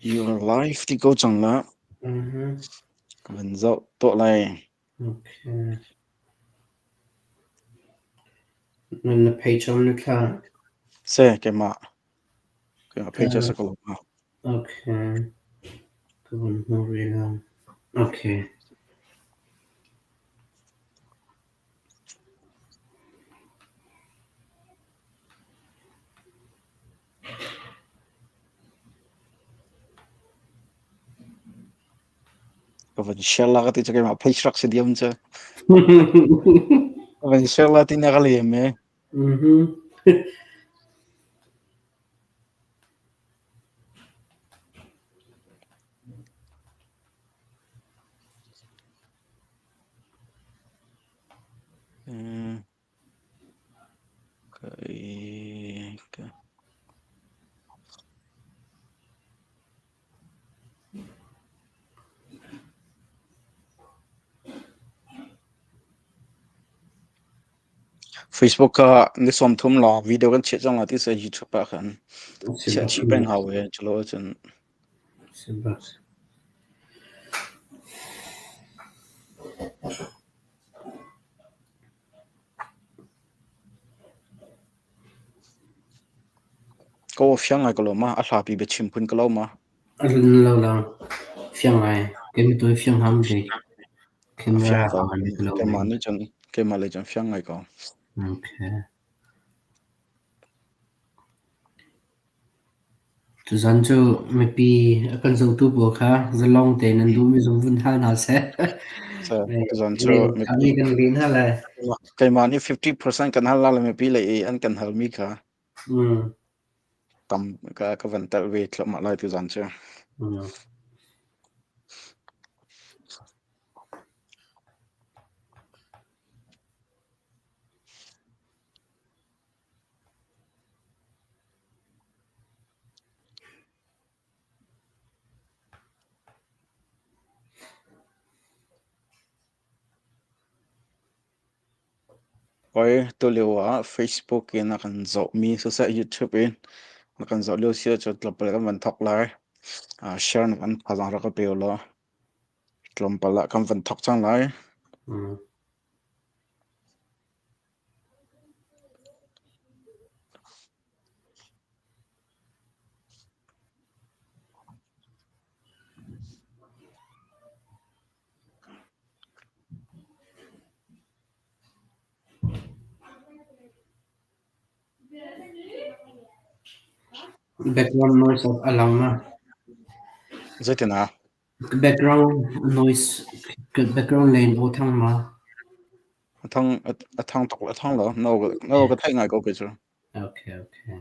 Your life ti ko cang la. Mhm. Ka van zoh tuah lai. Okay. Na page on na thla. Se keimah. Keimah page a si ko lo ma. Okay. Ka vun hmu rih lo. Okay. Ka van share la ka ti cu keimah page rak si diam cu. Ka van share la ti na ka lem e. Mhm. Mm. Okay. Okay. Facebook kha ni 30 lawng video kan chiah cang la ti se YouTube ah khan chiah chih peng hau e culo ahcun Ka aw fiang ngai ko lo ma? A hlapi biachim phun ka lo ma? A hlun lo lo. Fiang ngai. Keimah tu fiang ham ri. A fiang ko. Keimah nih cun keimah lei cun fiang ngai ko. Okay. Tuzan cu mipi a kan zohtu pawl kha zalong tein an duhmi zong vun hal hna seh. Tuzan cu mipi kan lin hna lai. Keimah nih 50% kan hal la mipi lei i an kan halmi kha tam ka ka van telh ve thluahmah lai tuzan cu. Hoi tulio ah Facebook in a kan zohmi siseh YouTube in a kan zoh lio si ahcun tlawmpal kan van thawk lai. Uh, share nak an thazaang rak ka pe ulaw tlawmpal ah kan van thawk cang lai. Mm. Background noise of a lang ma. Zeitin ah? Background noise background lane aw thang ma. A thang a thang tuk a thang lo. No no ka theih ngai ko kei cu. Okay okay.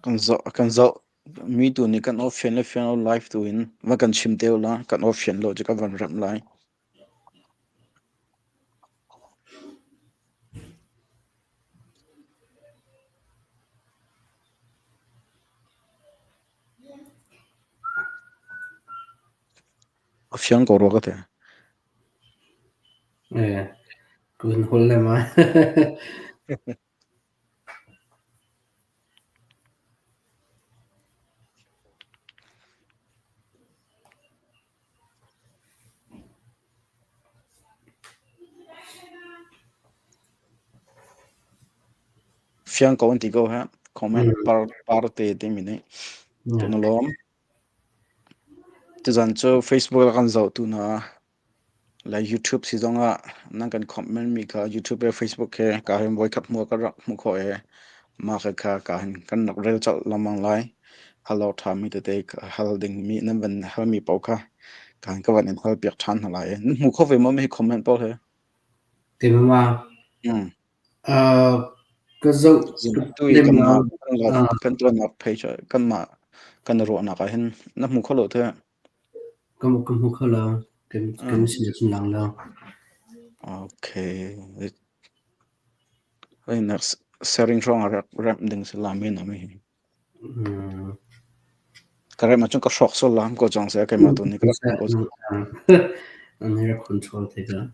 Kan zoh kan zoh mi tu nih kan aw fian le fian lo live tu in va kan chim te la kan aw fian lo cu kan van remh lai. A fiang ko rua ka ti. Eh, kun hol le ma. Fiang ko an ti ko ha. Comment par par te timi nih. Kan lawm. Tuzan cu Facebook ah kan zoh tu hna le YouTube si zong ah nan kan comment mi kha YouTube le Facebook he ka hin voikhat hmu ka rak hmuh khawh i mah kha kha ka hin kan rak rel colh lengmang lai. Hal awk ṭhami tete hal dingmi nan van halmi paoh kha ka hin ka van in halpiak ṭhan hna lai. Nan hmu kho ve maw hi comment pawl hi? Timama. Mm. Uh, ka zoh Tu i kanmah kan tuannak page kanmah kan ruahnak ah hin na hmu kho lo te. Ka ka hmu kho lo. Kan kan sin cun lang lo. Okay. Hei nak sharing hrawng ah rap ding si la men ami. Mm. Ka rem ahcun ka hrawk sual lam ko cang seh keimah tu nih ka rak ko. An rak control te ka.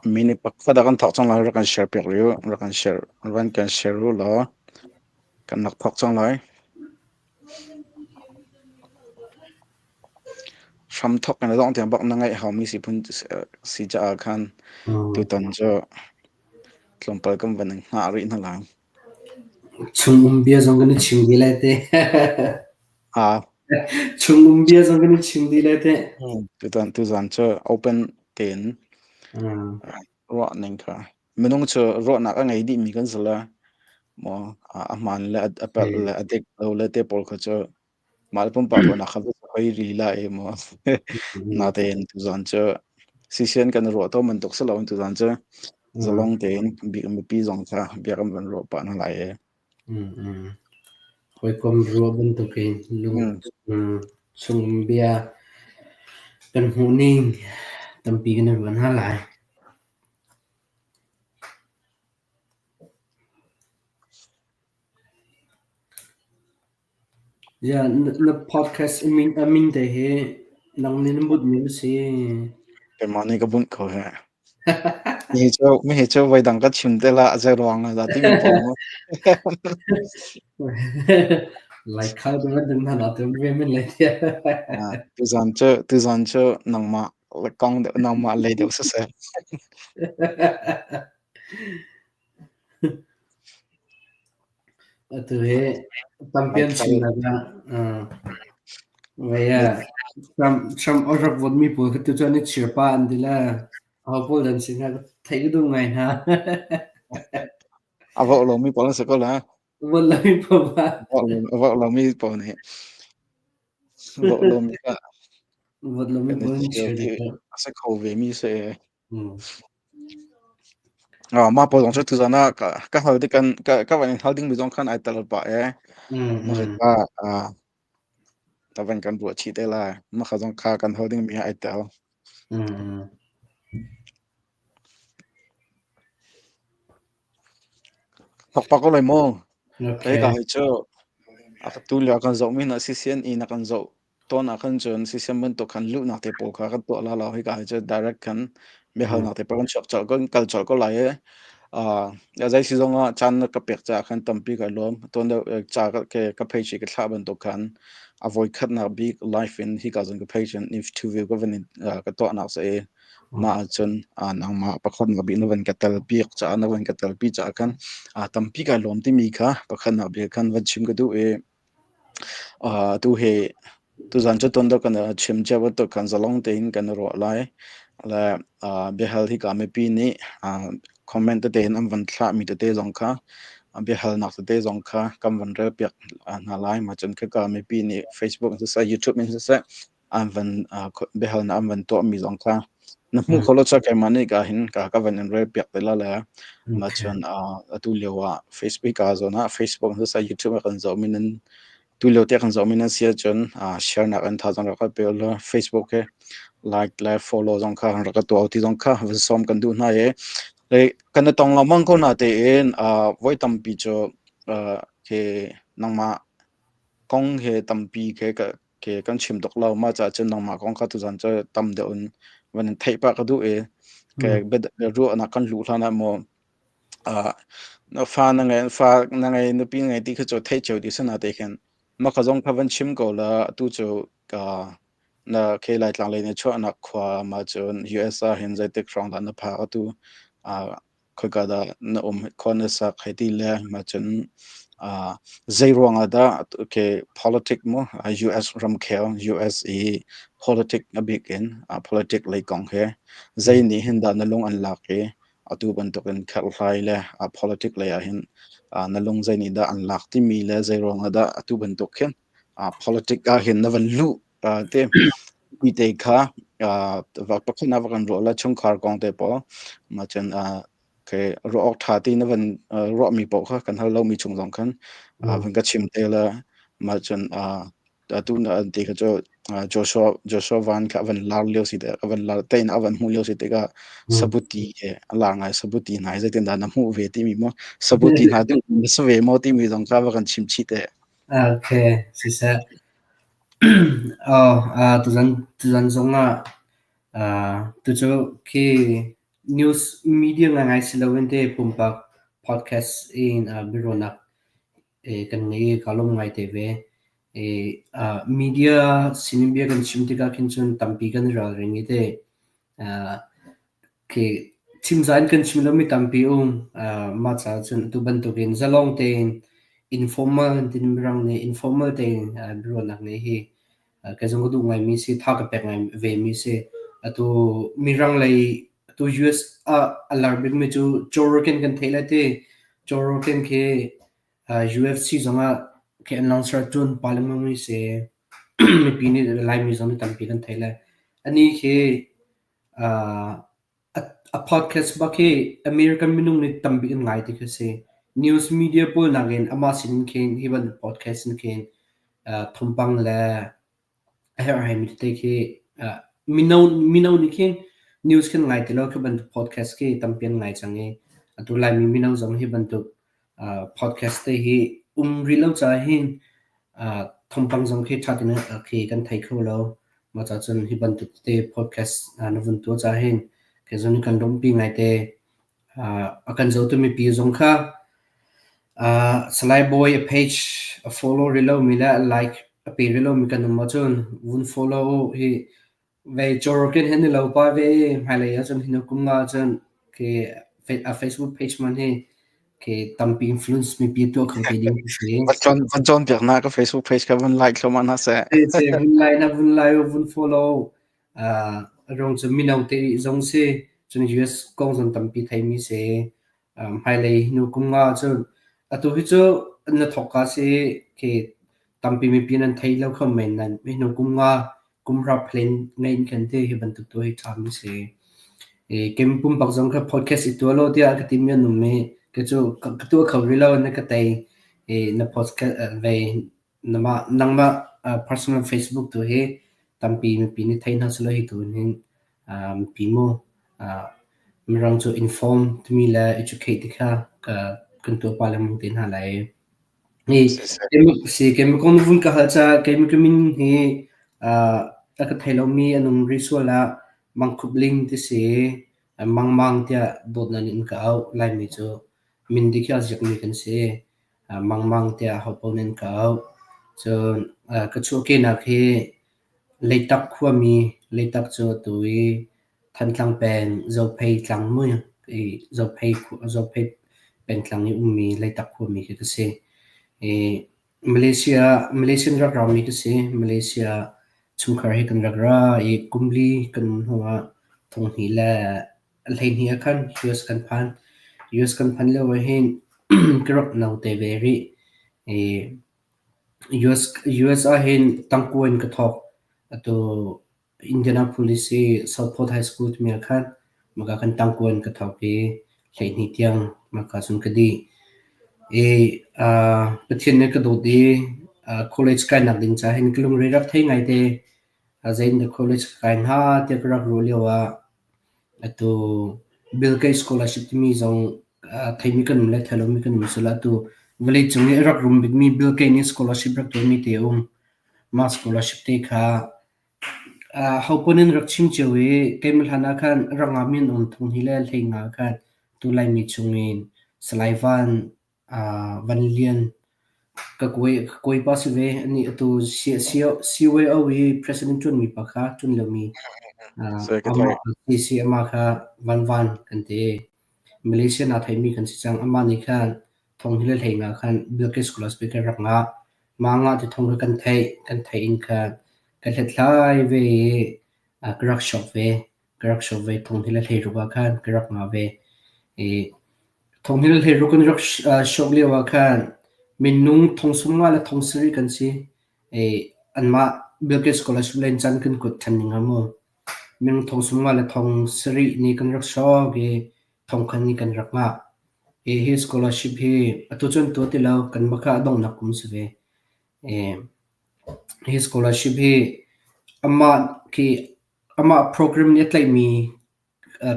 Minute pakhat ah kan thawk cang lai. Rak kan share piak rih u. Rak kan share, van kan share u law kan rak thawk cang lai. Hramthawk in a dongh tiang bak na ngaih haumi si phun si caah khan tutan cu tlawmpal kan van in hngah rih hna lai. Chung um bia zong kan i chim dih lai te. Ah. Chung um bia zong kan i chim dih lai te. Tutan tuzan cu open tein ruah ning kha minung cu ruahnak a ngei dihmi kan si le maw a hmaan le a palh le a dik lo le te pawl kha cu Mah le pumpak ruahnak kha va hoi lila i maw natein tuzaan cu sisian kan i ruah tawn bantuk si loin tuzaan cu zalong tein mipi zong kha bia kan van ruah pah hna lai i. Hawikom ruah bantukin lung chung bia kan hmuh ning tampi kan i ruah hna lai. Yeah, na podcast a min te hi nang nih na mutmi na si. Keimah nih ka bunh ko he. Mihi cu mihi cu voidang ka chim te la a zei ruang ah dah timi pawl mu. Lai khal tu van ding hna tu ve men lai tia. Tuzan cu tuzan cu nangmah kong deuh nangmah lei deuh siseh. Atu hi tampi an chimnak ah vei ah Trump Trump a rak vote-mi pawl kha tucu an i chir pah an ti le aho pawl dah an si hnga theih ka duh ngai hna. A vote lomi pawl an si ko la. Vote lomi pawl pa. A vote lomi pawl nih vote lomi kha Vote lomi pawl an chir a si kho ve mi si. Mah pawl zong cu tuzan ah ka hal tik kan ka van in hal dingmi zong khan ai tel pah ee. Mah ka ta van kan ruah chih te lai. Mah kha zong kha kan hal dingmi ah ai tel. Thawk pah ko lai mu. Okay. Hika hi cu a tu lio kan zohmi hna CCNE na kan zoh tawn ah khan cun CCM bantuk khan luhnak te pawl kha kan tuah la lo. Hika hi cu direct khan biahalnak te pawl kan chuak colh kan kal colh ko lai i zei si zong ah caan na ka pek caah khan tampi kai lawm. Tuan deuh ca ka ka page i ka thlah bantuk khan a voi khatnak bik live in hika zon ka page in interview ka van in ka tuahnak si i mah ahcun nangmah pakhatnak bik na van ka tel piak caah na van ka telpi caah khan tampi kai lawm timi kha pakhatnak bik khan van chim ka duh i tu hi tuzan cu tuan deuh kan chim cia bantuk khan zalong tein kan i ruah lai. Le biahal hika mipi nih comment tete in an van thlahmi tete zong kha biahalnak tete zong kha kan van rel piak hna lai. Mah cun khika mipi nih Facebook in siseh, YouTube in siseh an van biahalnak an van tuahmi zong kha na hmuh kho lo ca keimah nih ka hin ka ka van in rel piak te la le mah cun atu lio ah Facebook ka zawn ah Facebook in siseh YouTube ah kan zohmi nan tu lio te kan zohmi nan si ahcun share nak an tha zong rak ka pe ulaw Facebook he like le follow zong kha rak ka tuah ti zong kha van sawm kan duh hna i le kan i tong lengmang ko na tein voi tampi cu khi nangmah kong he tampi ke ka ke kan chim tuk lo mah caah cun nangmah kong kha tuzan cu tam deuh in van in theih pah ka duh i ke ruahnak kan luh hlan ah maw na fa na ngei fa na ngei nupi ngei ti kha cu theih cio ti sana te khin mah kha zong kha van chim ko la atu cu ka na ke Laitlang lei na chuahnak khua ma cun US ah hin zeitik hrawng dah na phak atu khoika dah na um khua na sak hei ti le mah cun zei ruang ah dah okay politic mu US ramkhel US i politic a bik in politic lei kong he zei nih hin dah na lung an lak i atu bantukin kherhhlai le politic lei ah hin na lung zei nih dah an lak timi le zei ruang ah dah atu bantuk hin politic ah hin na van luh te mi te kha pakhat na va kan ruah la chungkhar kong te pawl ma cun ke ruah awk ṭha ti na van ruahmi paoh kha kan hal lomi chung zong khan van ka chim te la ma cun atu na an ti kha cu Joshua Joshua Van kha a van lar lio si te a van lar tein a van hmuh lio si tikah sabuti he a lar ngai sabuti hna hi zeitin dah na hmuh ve timi maw sabuti hna duh na si ve maw timi zong kha va kan chim chih te. Okay, siseh. Oh, tuzan tuzan zong ah tucu khi News media ngaingai si loin te pumpak podcast in biaruahnak kan ngei i kaa lawm ngai te ve. Media sinin bia kan chim tikah khin cun tampi kan i ralring i te Khi chimza in kan chim lomi tampi um. Mah caah cun atu bantukin zalong tein informal tin Mirang nih informal tein biaruahnak ngeih hi kei zong ka duh ngaimi si, tha ka pek ngai vemi si. Atu Mirang lei atu US ah a lar bikmi cu Joe Rogan kan theih lai ti. Joe Rogan khi UFC zongah khi announcer ṭuan pa lengmang mi si. Mipi nih Laimi zong nih tampi kan theih lai. Anih khi a podcast bak hi American minung nih tambik an ngai ti khi si. News media pawl nakin amah sin in khin hi bantuk podcast in khin thawngpang le a herhhaimi tete khi mino mino nih khin news khin ngai ti lo khi bantuk podcast khi tampi an ngai cang i atu Laimi mino zong hi bantuk podcast te hi um rih lo caah hin thawngpang zong khi ṭha tein khi kan thei kho lo. Mah caah cun hi bantuk tete podcast na vun tuah caah hin kei zong nih kan lawmhpi ngaite. A kan zohtu mipi zong kha Salai Bawi a page a follow rih lomi le a like a pe rih lomi kan um ahcun vun follow u. Hi Vei cawrkin hin i lo pah ve i hmailei ahcun hi kum nga ahcun khi a Facebook page man hi khi tampi influence mipi tuah kho te ding si. Van cawnpiak na ka Facebook page ka van like thluahmah hna seh. Si vun like na vun like vun follow rong cu mino te zong si cun US kong zong tampi theimi si. Hmailei hnu kum nga ahcun atu hi cu na thawk ka si khi tampi mipi nan thei lo kho men nan hnu kum nga kumhra plan ngei in khan te hi bantuk tu hi ṭha mi si. I kem pumpak zong kha podcast i tuah lo tiah ka timi an um i ka cu ka tuah kho rih lo na ka tei i na podcast ve nama nangmah personal Facebook tu hi tampi mipi nih thei hna selaw hi tu hin mipi mu mirang cu inform timi le educate ti kha ka kan tuah pa lengmang te hna lai. Hi si keimah kong vun ka hal caah keimah ka min hi a ka thei lomi an um rih sual ah Mangkhup Ling ti si Mangmang tiah dawtnak in ka auh. Laimi cu min dik hi a ziakmi kan si. Mangmang tiah hopaoh nih an ka auh. Cun ka chuahkehnak hi Leitak khuami Leitak cu atu i Thantlang peng Zophei tlang mui i Zophei Zophei pengtlang i ummi Leitak khuami khi ka si. I Malaysia Malaysian rak rami ka si. Malaysia chungkhar he kan rak ra i kumli kan um hnu ah thonghnih le 12 ah khan US kan phan. US kan phan lio ah hin ka rak no te ve rih. I US US ah hin tangkua in ka thawk. Atu Indianapolis i Southport High School timi ah khan maka kan tangkua in ka thawk i 12 tiang maka cun ka dih. I Pathian nih ka dawt i college kainak ding caah hin ka lungre rak thei ngaite. Zeitindah college ka kai hnga tiah ka rak ruah lio ah atu Bill Gates scholarship timi zong theimi kan um le thei lomi kan um sila atu vawleicung i a rak rum bikmi Bill Gates nih scholarship rak tuahmi te a um. Mah scholarship te kha hopaoh in rak chim cio i keimah hlan ah khan rak ngami an um thung hi le hlei nga khan tu Laimi chungin Salai Van Van Lian ka kawipa si ve. Anih atu CYO i president ṭuanmi pa kha ṭuan lomi amah si amah kha Van Van kan ti. Malaysia naa theimi kan si cang. Amah nih khan thong hi le hlei nga khan Bill Gates Scholarship kan rak ngah. Mah ngah ti thong kha kan theih. Kan theih in khan ka hlethlai ve i ka rak shock ve. Ka rak shock ve. Thong hi le hlei ruk ah khan ka rak ngah ve. I thong hi le hlei ruk kan rak shock lio ah khan minung thong sum nga le thong sarih kan si. I anmah Bill Gates Scholarship len caan kan kuat ṭhan ning ah mu. Minung thong sum nga le thong sarih nih kan rak shock i thong khan nih kan rak ngah. Hi hi scholarship hi atu cun tuah ti lo kan maka a donghnak kum si ve. Hi scholarship hi amah khi amah program nih a tlaihmi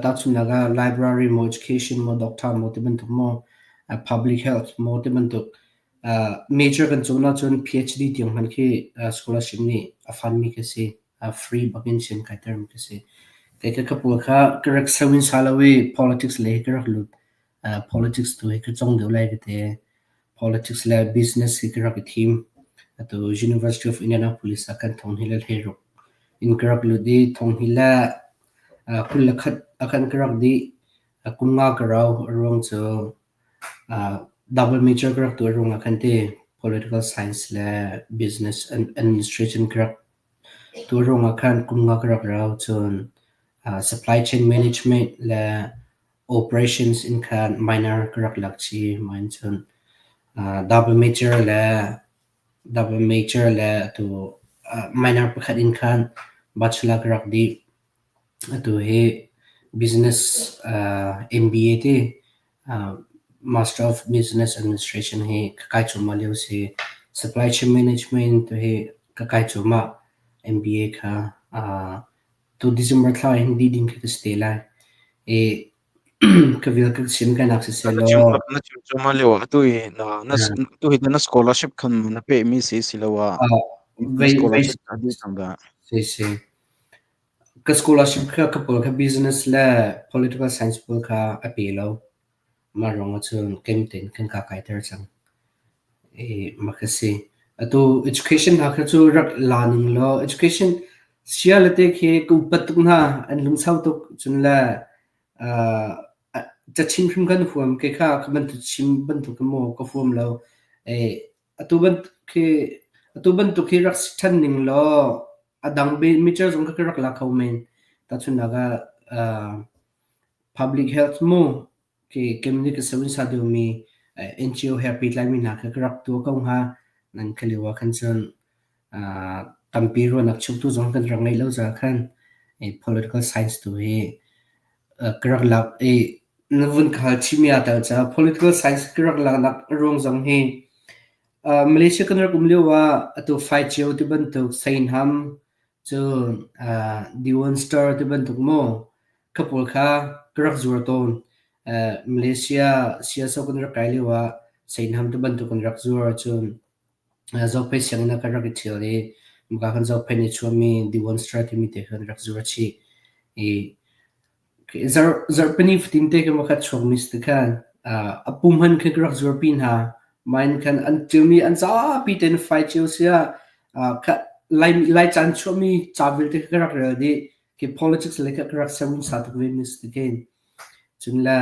tahchunhnak ah library maw education maw doctor maw ti bantuk maw public health maw ti bantuk major kan cawn ahcun PhD tiang hmanh khi scholarship nih a fund mi khi si. Free bak in sian kaiter mi khi si. Kei ka pawl kha ka rak sewin sa lo i politics lei ka rak lut. Politics tu hi ka cong deuh lai ka ti. Politics le business hi ka rak i thim. Atu University of Indianapolis ah kan thong hi le 16 in ka rak lut i thong hi le 21 ah khan ka rak dih. Kum nga ka rau. A ruang cu double major ka rak tuah ruangah khan ti political science le business administration ka rak tuah ruangah khan kum nga ka rak rau. Cun supply chain management le operations in khan minor ka rak lak chih. Mah in cun double major le double major le atu minor pakhat in khan bachelor ka rak dih. Atu hi business MBA ti Master of Business Administration hi ka kai cuahmah lio si. Supply chain management tu hi ka kai cuahmah. MBA kha tu December thla hin dih ding khi ka si te lai. I ka vil ka chim kainak siseh law Na chim cuahmah lio ah atu hi na tu hi na scholarship khan na peh mi si siloah na scholarship a dih cang dah? Si si. Ka scholarship kha ka pawl kha business le political science pawl kha a pe lo. Mah ruangah cun kem tein kan ka kaiter cang. I mah kha si. Atu education hna kha cu rak la ning law education sia le te khi ka upat tuk hna an lungsau tuk cun le uh, cachim hrim kan huam ke kha ka bantuk chim bantuk maw ka huam lo. Eh Atu bantuk hi atu bantuk hi rak si ṭhan ning law a dang major zong kha ka rak la kho men. Tahchunhnak ah public health mu khi community service a deuhmi NGO he pehtlaimi hna kha ka rak tuah ko hnga. Nan ka lio ah khan cun tampi ruahnak cheutu zong kan rak ngeih lo caah khan political science tu hi ka rak lak i na vun ka hal chihmi aa tel caah political science ka rak laknak a ruang zong hi Malaysia kan rak um lio ah atu Faiceu ti bantuk Seinham cun Diwan Star ti bantuk maw kha pawl kha ka rak zuar tawn. Malaysia siasau kan rak kai lio ah Seinham ti bantuk kan rak zuar cun Zophei sianginn ah kan rak i ṭhial i muka kan zophei nih chuahmi Diwan Star timi te kha kan rak zuar chih. I Zarhpini fatin te kan va chuakmi si khan a pum han khi ka rak zuarpi hna. Mah in khan an ṭilmi an zapi tein fai cio siah Lai ca an chuahmi ca vialte kha ka rak rel dih. Khi politics lei kha ka rak sermon tuk ve mi si tikhin. Cun le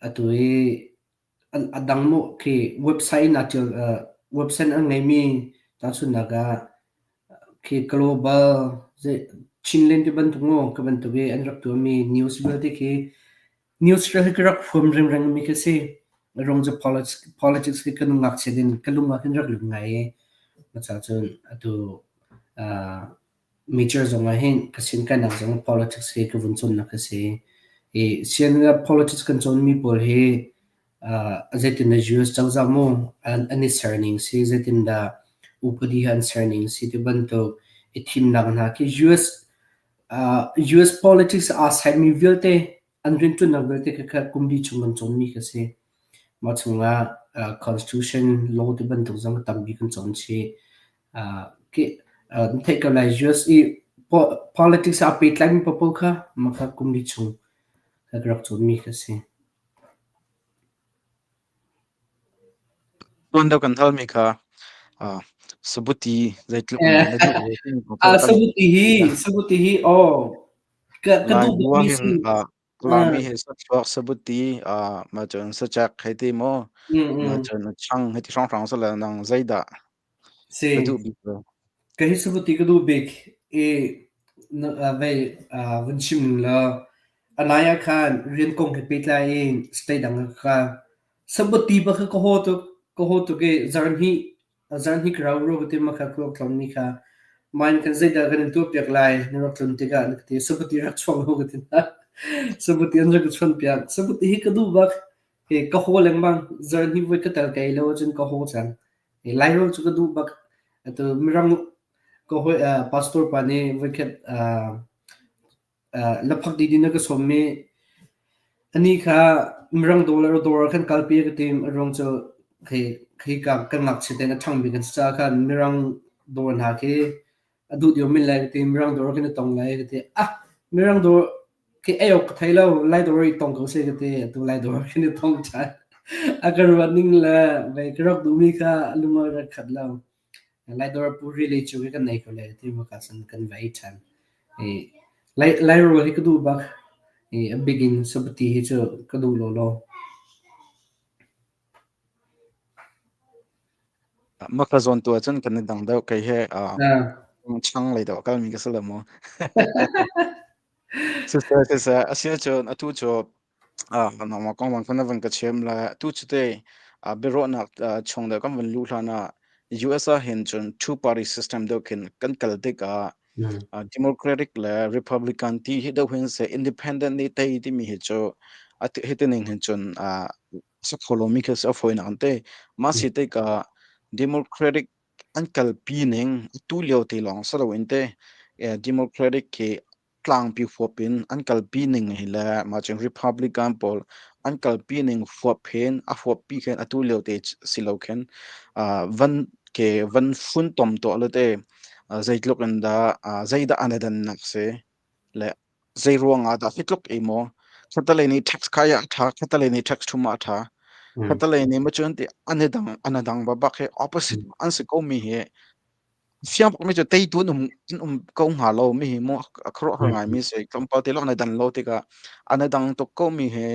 atu i a dang mu khi website in aa ṭial website an ngeimi tahchunhnak ah khi global Chinland ti bantuk maw ka bantuk i an rak tuahmi news vialte khi news hi ka rak huam rengreng mi khi si. Rong cu politics politics hi ka nungak chiat in ka lung ah khin rak lut ngai i maca cun atu Major zong ah hin ka sin kainak zong politics hi ka vun cawnnak a si. I sianginn ah politics kan cawnmi pawl hi zeitindah US cozah mu an i ser ning si, zeitindah upadi hi an ser ning si ti bantuk i thimnak hna khi US US politics aa saimi vialte an rianṭuannak vialte kha kum li chung kan cawnmi kha si. Mah chungah constitution law ti bantuk zong tampi kan cawn chih. Na theih ko lai US i politics ah pehtlaimi paohpaoh kha mah kha kum li chung ka rak cawnmi kha si. Tuan deuh kan halmi kha sabuti zeitluk in na duh ve timi kong kha kan Sabuti hi sabuti hi aw ka ka Lai duh bu bikmi ahhin si. Lami hi sachuak sabuti mah cun sachek hei ti maw mah cun chang hei ti hrawnghrang sile nang zeidah Si. na duh bik ve? Ka hi sabuti ka duh bik i vei vun chim ning law anai ah khan rian kong he pehtlai in state dang ah ka kal. Sabuti bak kha ka haw tuk ka haw tuk i zarhhnih Zan hi ka rau rua ka ti ma kha ka tlong mi kha mine kan zeidah kan in tuah piak lai na rak tlun tikah na ka ti sabuti rak chuang ho ka ti hna sabuti an rak ka chuan piak sabuti hi ka duh bak he ka haw lengmang zan hi voi ka tel kai lo cun ka haw cang he Lairawl cu ka duh bak atu mirang ka hoi pastor pa nih voikhat Laphak didin na ka sawm i anih kha mirang dawr le dawr ah khan kalpi a ka tim. A ruang cu khi ka kan ngakchia tein a ṭhangmi kan si caah khan mirang dawr hna khi A duh deuh men lai ka ti. Mirang dawr ah khin a tong lai ka ti. Ah, mirang dawr khi ei awk ka thei lo. Lai dawr i tong ko seh ka ti. Atu lai dawr ah khin a tong ṭhan. A ka ruat ning le vei ka rak duhmi kha a lung a rak khat lo. Lai dawr ah puri lei cu kan ei ko lai ti ma ka san kan va ei ṭhan. I Lai Lai rawl hi ka duh bak. I a bik in sapati hi cu ka duh lawlaw. Mah ka zawn tu ahcun kan i dang deuh. Kei he chang lei deuh a kalmi ka si lo maw? Siseh, siseh, a si ahcun atu cu nangmah kong bang khan na van ka chim le atu cu te biaruahnak chung deuh kan van luh hlan ah US ah hin cun two party system deuh khin kan kal tikah Democratic le Republican ti hi deuh hin seh independent nih tei timi hi cu hiti ning hin cun sak kho lomi khi a fawinak an te. Mah si tikah Democratic an kalpi ning atu lio te lawng si loin te Democratic khi tlangpi huap in an kalpi ning hi le mah cun Republican pawl an kalpi ning huap hin a huappi khin atu lio te si lo khin van ke van funtom tuah le te zeitluk in dah zeidah an i dannak si le zei ruang ah dah hi tluk ei maw khatalei nih tax khai ah a ṭha khatalei nih tax ṭhum ah a ṭha khatalei nih ma cun ti an i dang an i dang babak hi opposite an si ko mi hi fiang bak mi cu teitu an um an um ko hnga lo mi hi mu a khuaruahhar ngai mi si tlawmpal te lawng an i dan lo tikah an i dang tuk ko mi hi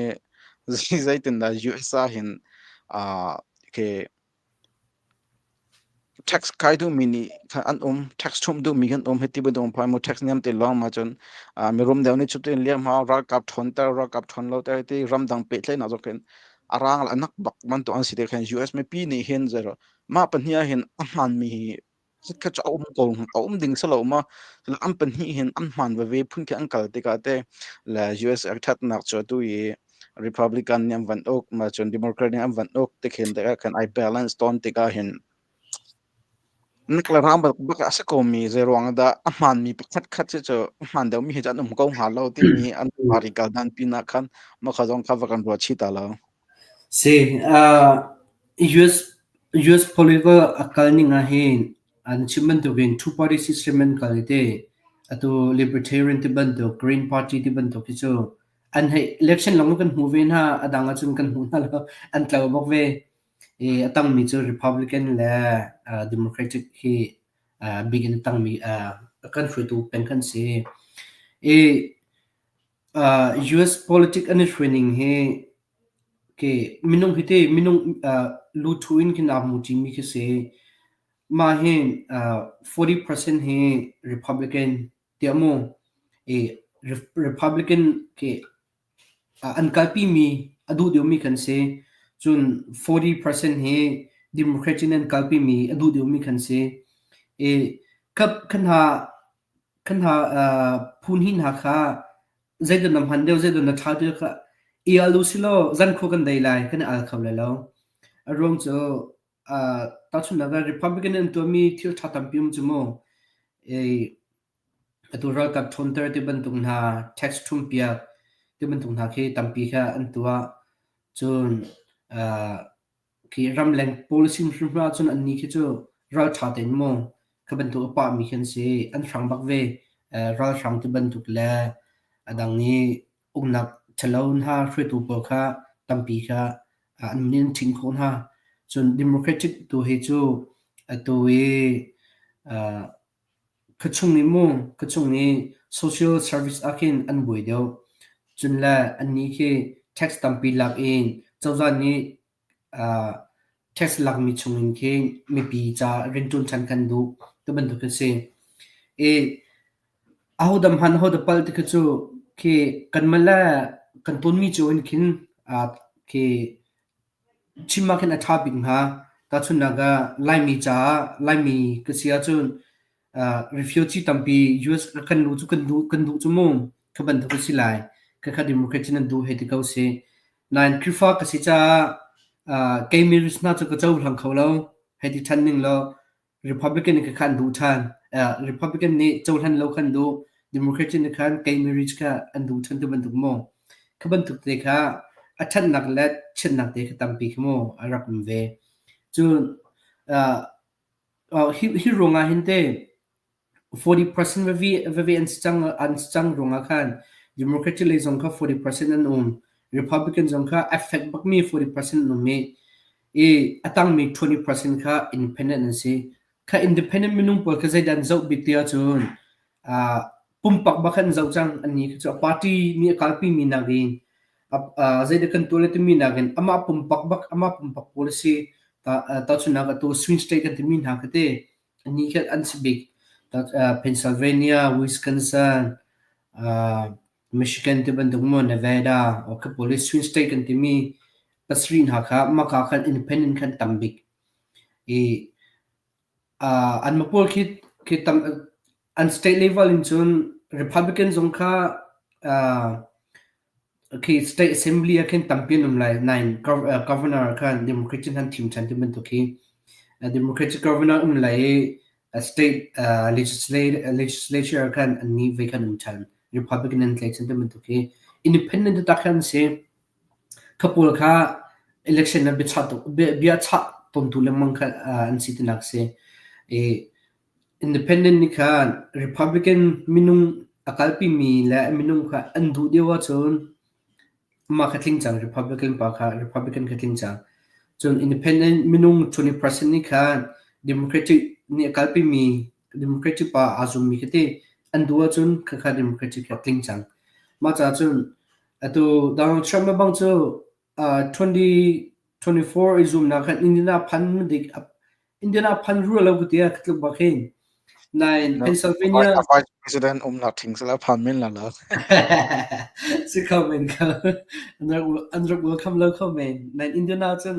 zeitindah US ah hin ke Tax kai duhmi nih khan an um, tax ṭhumh duhmi kan um. Hiti bantuk phai mu tax niam te lawng ma cun mirum deuh nih cutin liam hau ralkap ṭhawnter, ralkap ṭhawn lo ter ti ramdang pehtlaihnak zong khin a rang le a nak bak bantuk an si te khin US mipi nih hin zei mah pahnih ah hin a hmaanmi hi kha cu a um ko a um ding si lo ma an pahnih hin an hmaan veve phun khi an kal tikah te le US a ṭhatnak cu atu i Republican nih an van uk ma cun Democrat nih an van uk ti khin tikah khan ai balance tawn tikah hin nak le ram bak a si ko mi zei ruang dah a hmaan mi pakhat khat cu cu a hmaan deuh mi hi cu an um ko hnga lo timi an party kal dan pinah khan mah kha zong kha va kan ruat chih ta lo. Si, US US political a kal ning ah hin an chim bantukin two party system an kal i te atu Libertarian ti bantuk Green Party ti bantuk hi cu an hei election lawng kan hmu ve hna a dang ahcun kan hmu hna lo an tlo bak ve i a tangmi cu Republican le Democratic hi bik in a tangmi kan hruaitu peng kan si i US politic an i hruaining hi ke minung hi te minung lu thu in khin aa hmu ṭimi khi si mah hi 40% hi Republican tiah mu i Republican khi an kalpimi a duh deuhmi kan si. Cun 40% hi Democrat in an kalpimi a duh deuhmi kan si. I kap kan ha kan ha phun hi hna kha zeidah na hman deuh zeidah na ṭha deuh kha i al u silaw zan khua kan dei lai kan i al kho lai lo. A ruang cu tahchunhnak ah Republican an tuahmi thil ṭha tampi um cu mu. I Atu ralkap ṭhawnter ti bantuk hna, tax ṭhumhpiak ti bantuk hna khi tampi kha an tuah. Cun khi ramleng policy hrimhrim ahcun annih khi cu ralṭha tein mu kha bantuk a pahmi khi an si. An hrang bak ve. Ralhrang ti bantuk le a dang i uknak ṭhalo hna hruaitu pawl kha tampi kha an min an ṭhing khawh hna. Cun Democratic tu hi cu atu i Khuachung i mu, khuachung i social service ah khin an buai deuh. Cun le annih khi tax tampi lak in cozah nih tax lakmi chungin khin mipi ca rianṭuan ṭhan kan duh ti bantuk a si. I ahodah hman ahodah palh ti khi cu khi kanmah le kan tawnmi cio in khin khi Chim ah khin a ṭha bik hnga. Tahchunhnak ah Laimi caah Laimi ka si ahcun refugee tampi US kan luh cu kan duh kan duh cu mu. Kha bantuk a si lai. Khakha democrat in an duh hei ti ko si. Nain Khrihfa ka si caah kei mi hna cu ka cohlang kho lo. Hei ti ṭhan ning law Republican nih kha an duh ṭhan. Republican nih cohlan lo khan duh. Democrat nih khan kei marriage kha an duh ṭhan ti bantuk mu. Kha bantuk te kha a ṭhatnak le chiatnak te kha tampi khi mu a rak um ve. Cun hi hi ruangah hin te. 40% veve an si cang an si cang ruangah khan Democratic lei zong kha 40% an um. Republican zong kha a fek bakmi 40% an um i i a tangmi 20% kha independent an si. Kha independent minung pawl kha zeidah an zoh bik ti ahcun uh, pumpak bak an zoh cang an ni cu party nih a kalpi mi nakin zeidah kan tuah le timi nakin amah pumpak bak amah pumpak policy ta tahchunhnak atu swing state kan timi hna kha te ani kha an si bik Pennsylvania, Wisconsin, Michigan ti bantuk mu Nevada o kha pawl hi swing state kan timi pasarih hna kha maka khan independent khan tam bik i anmah pawl khi khi tam an state level in cun Republican zong kha khi state assembly ah khin tampi an um lai nain governor khan Democratic han thim ṭhan ti bantuk khi Democratic governor um lai i state legislature khan an nih ve khan um ṭhan Republican an tlaih ṭhan ti bantuk khi independent taktak khan an si. Kha pawl kha election ah biachah biachah tawntu lengmang kha an si tinak a si. I independent nih khan Republican minung a kalpimi le minung kha an duh deuh ahcun mah kha tling cang Republican pa kha Republican kha tling cang. Cun independent minung 20% nih khan Democratic nih a kalpimi Democratic pa aa zummi kha ti an duh ahcun khakha Democratic kha tling cang. Mah caah cun Atu Donald Trump le bang cu 2024 i zumnak khan Indiana phan dik Indiana phan rua lo ka ti tluk bak hin. Nain Pennsylvania A vice president umnak thing sala phan men la la. Si kho men kho. An rak an rak welcome lo kho men. Nain Indiana cun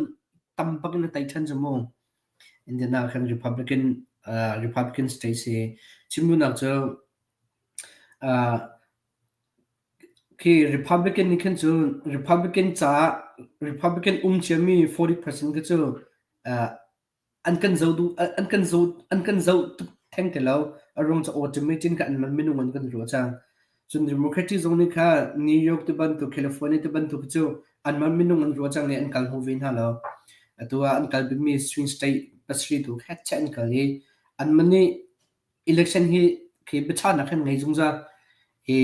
tam bak in a tai than cu mu. Indiana khan Republican Republican state si. Chimdunak cu Khi Republican nih khin cun Republican caah Republican um ciami 40% khi cu an kan zoh duh an kan zoh an kan zoh tuk theng ti lo. A ruang cu automatic kha anmah minung an kan ruah cang. Cun Democratic zong nih kha New York ti bantuk California ti bantuk cu anmah minung an ruah cang i an kal hnu ve hna lo. Atu ah an kal bikmi swing state pasarih tu kha an kal i anmah nih Election hi khi biachahnak kan ngei zungzal i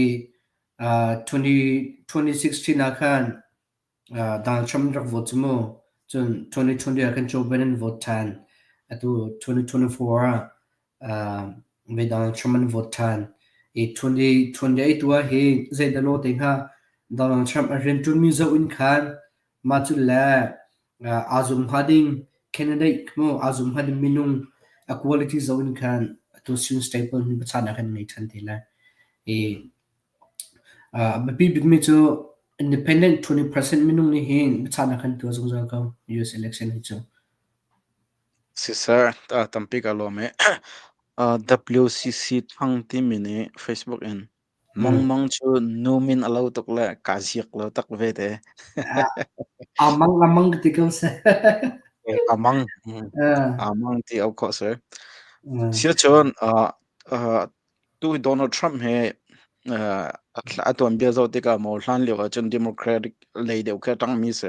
2016 ah khan Donald Trump rak vote cu mu. Cun 2020 ah khan Joe Biden vote ṭhan. Atu 2024 ah Donald Trump an vote ṭhan. I 2028 tu ah hi zeidah law te hnga Donald Trump a rianṭuanmi zoh in khan mah cu le aa zum hnga ding candidate mu aa zum hnga ding minung a quality zoh in khan atu Swing Staple hin pachan ah khan ngei ṭhan te lai. I a biapi bikmi cu independent 20% minung nih hin pachan ah khan tuah zungzal ko US election hi cu. Si sir, tampi ka lawm e. WCC Thang timi nih Facebook in Mangmang cu nu min a lo tuk le kaa ziak lo tak ve te. Amang amang ti ko seh. Amang. Amang ti au khawh sir. Siacun tu Donald Trump he a tuanbia zoh tikah maw hlan lio ahcun Democratic lei deuh khi a ṭangmi si.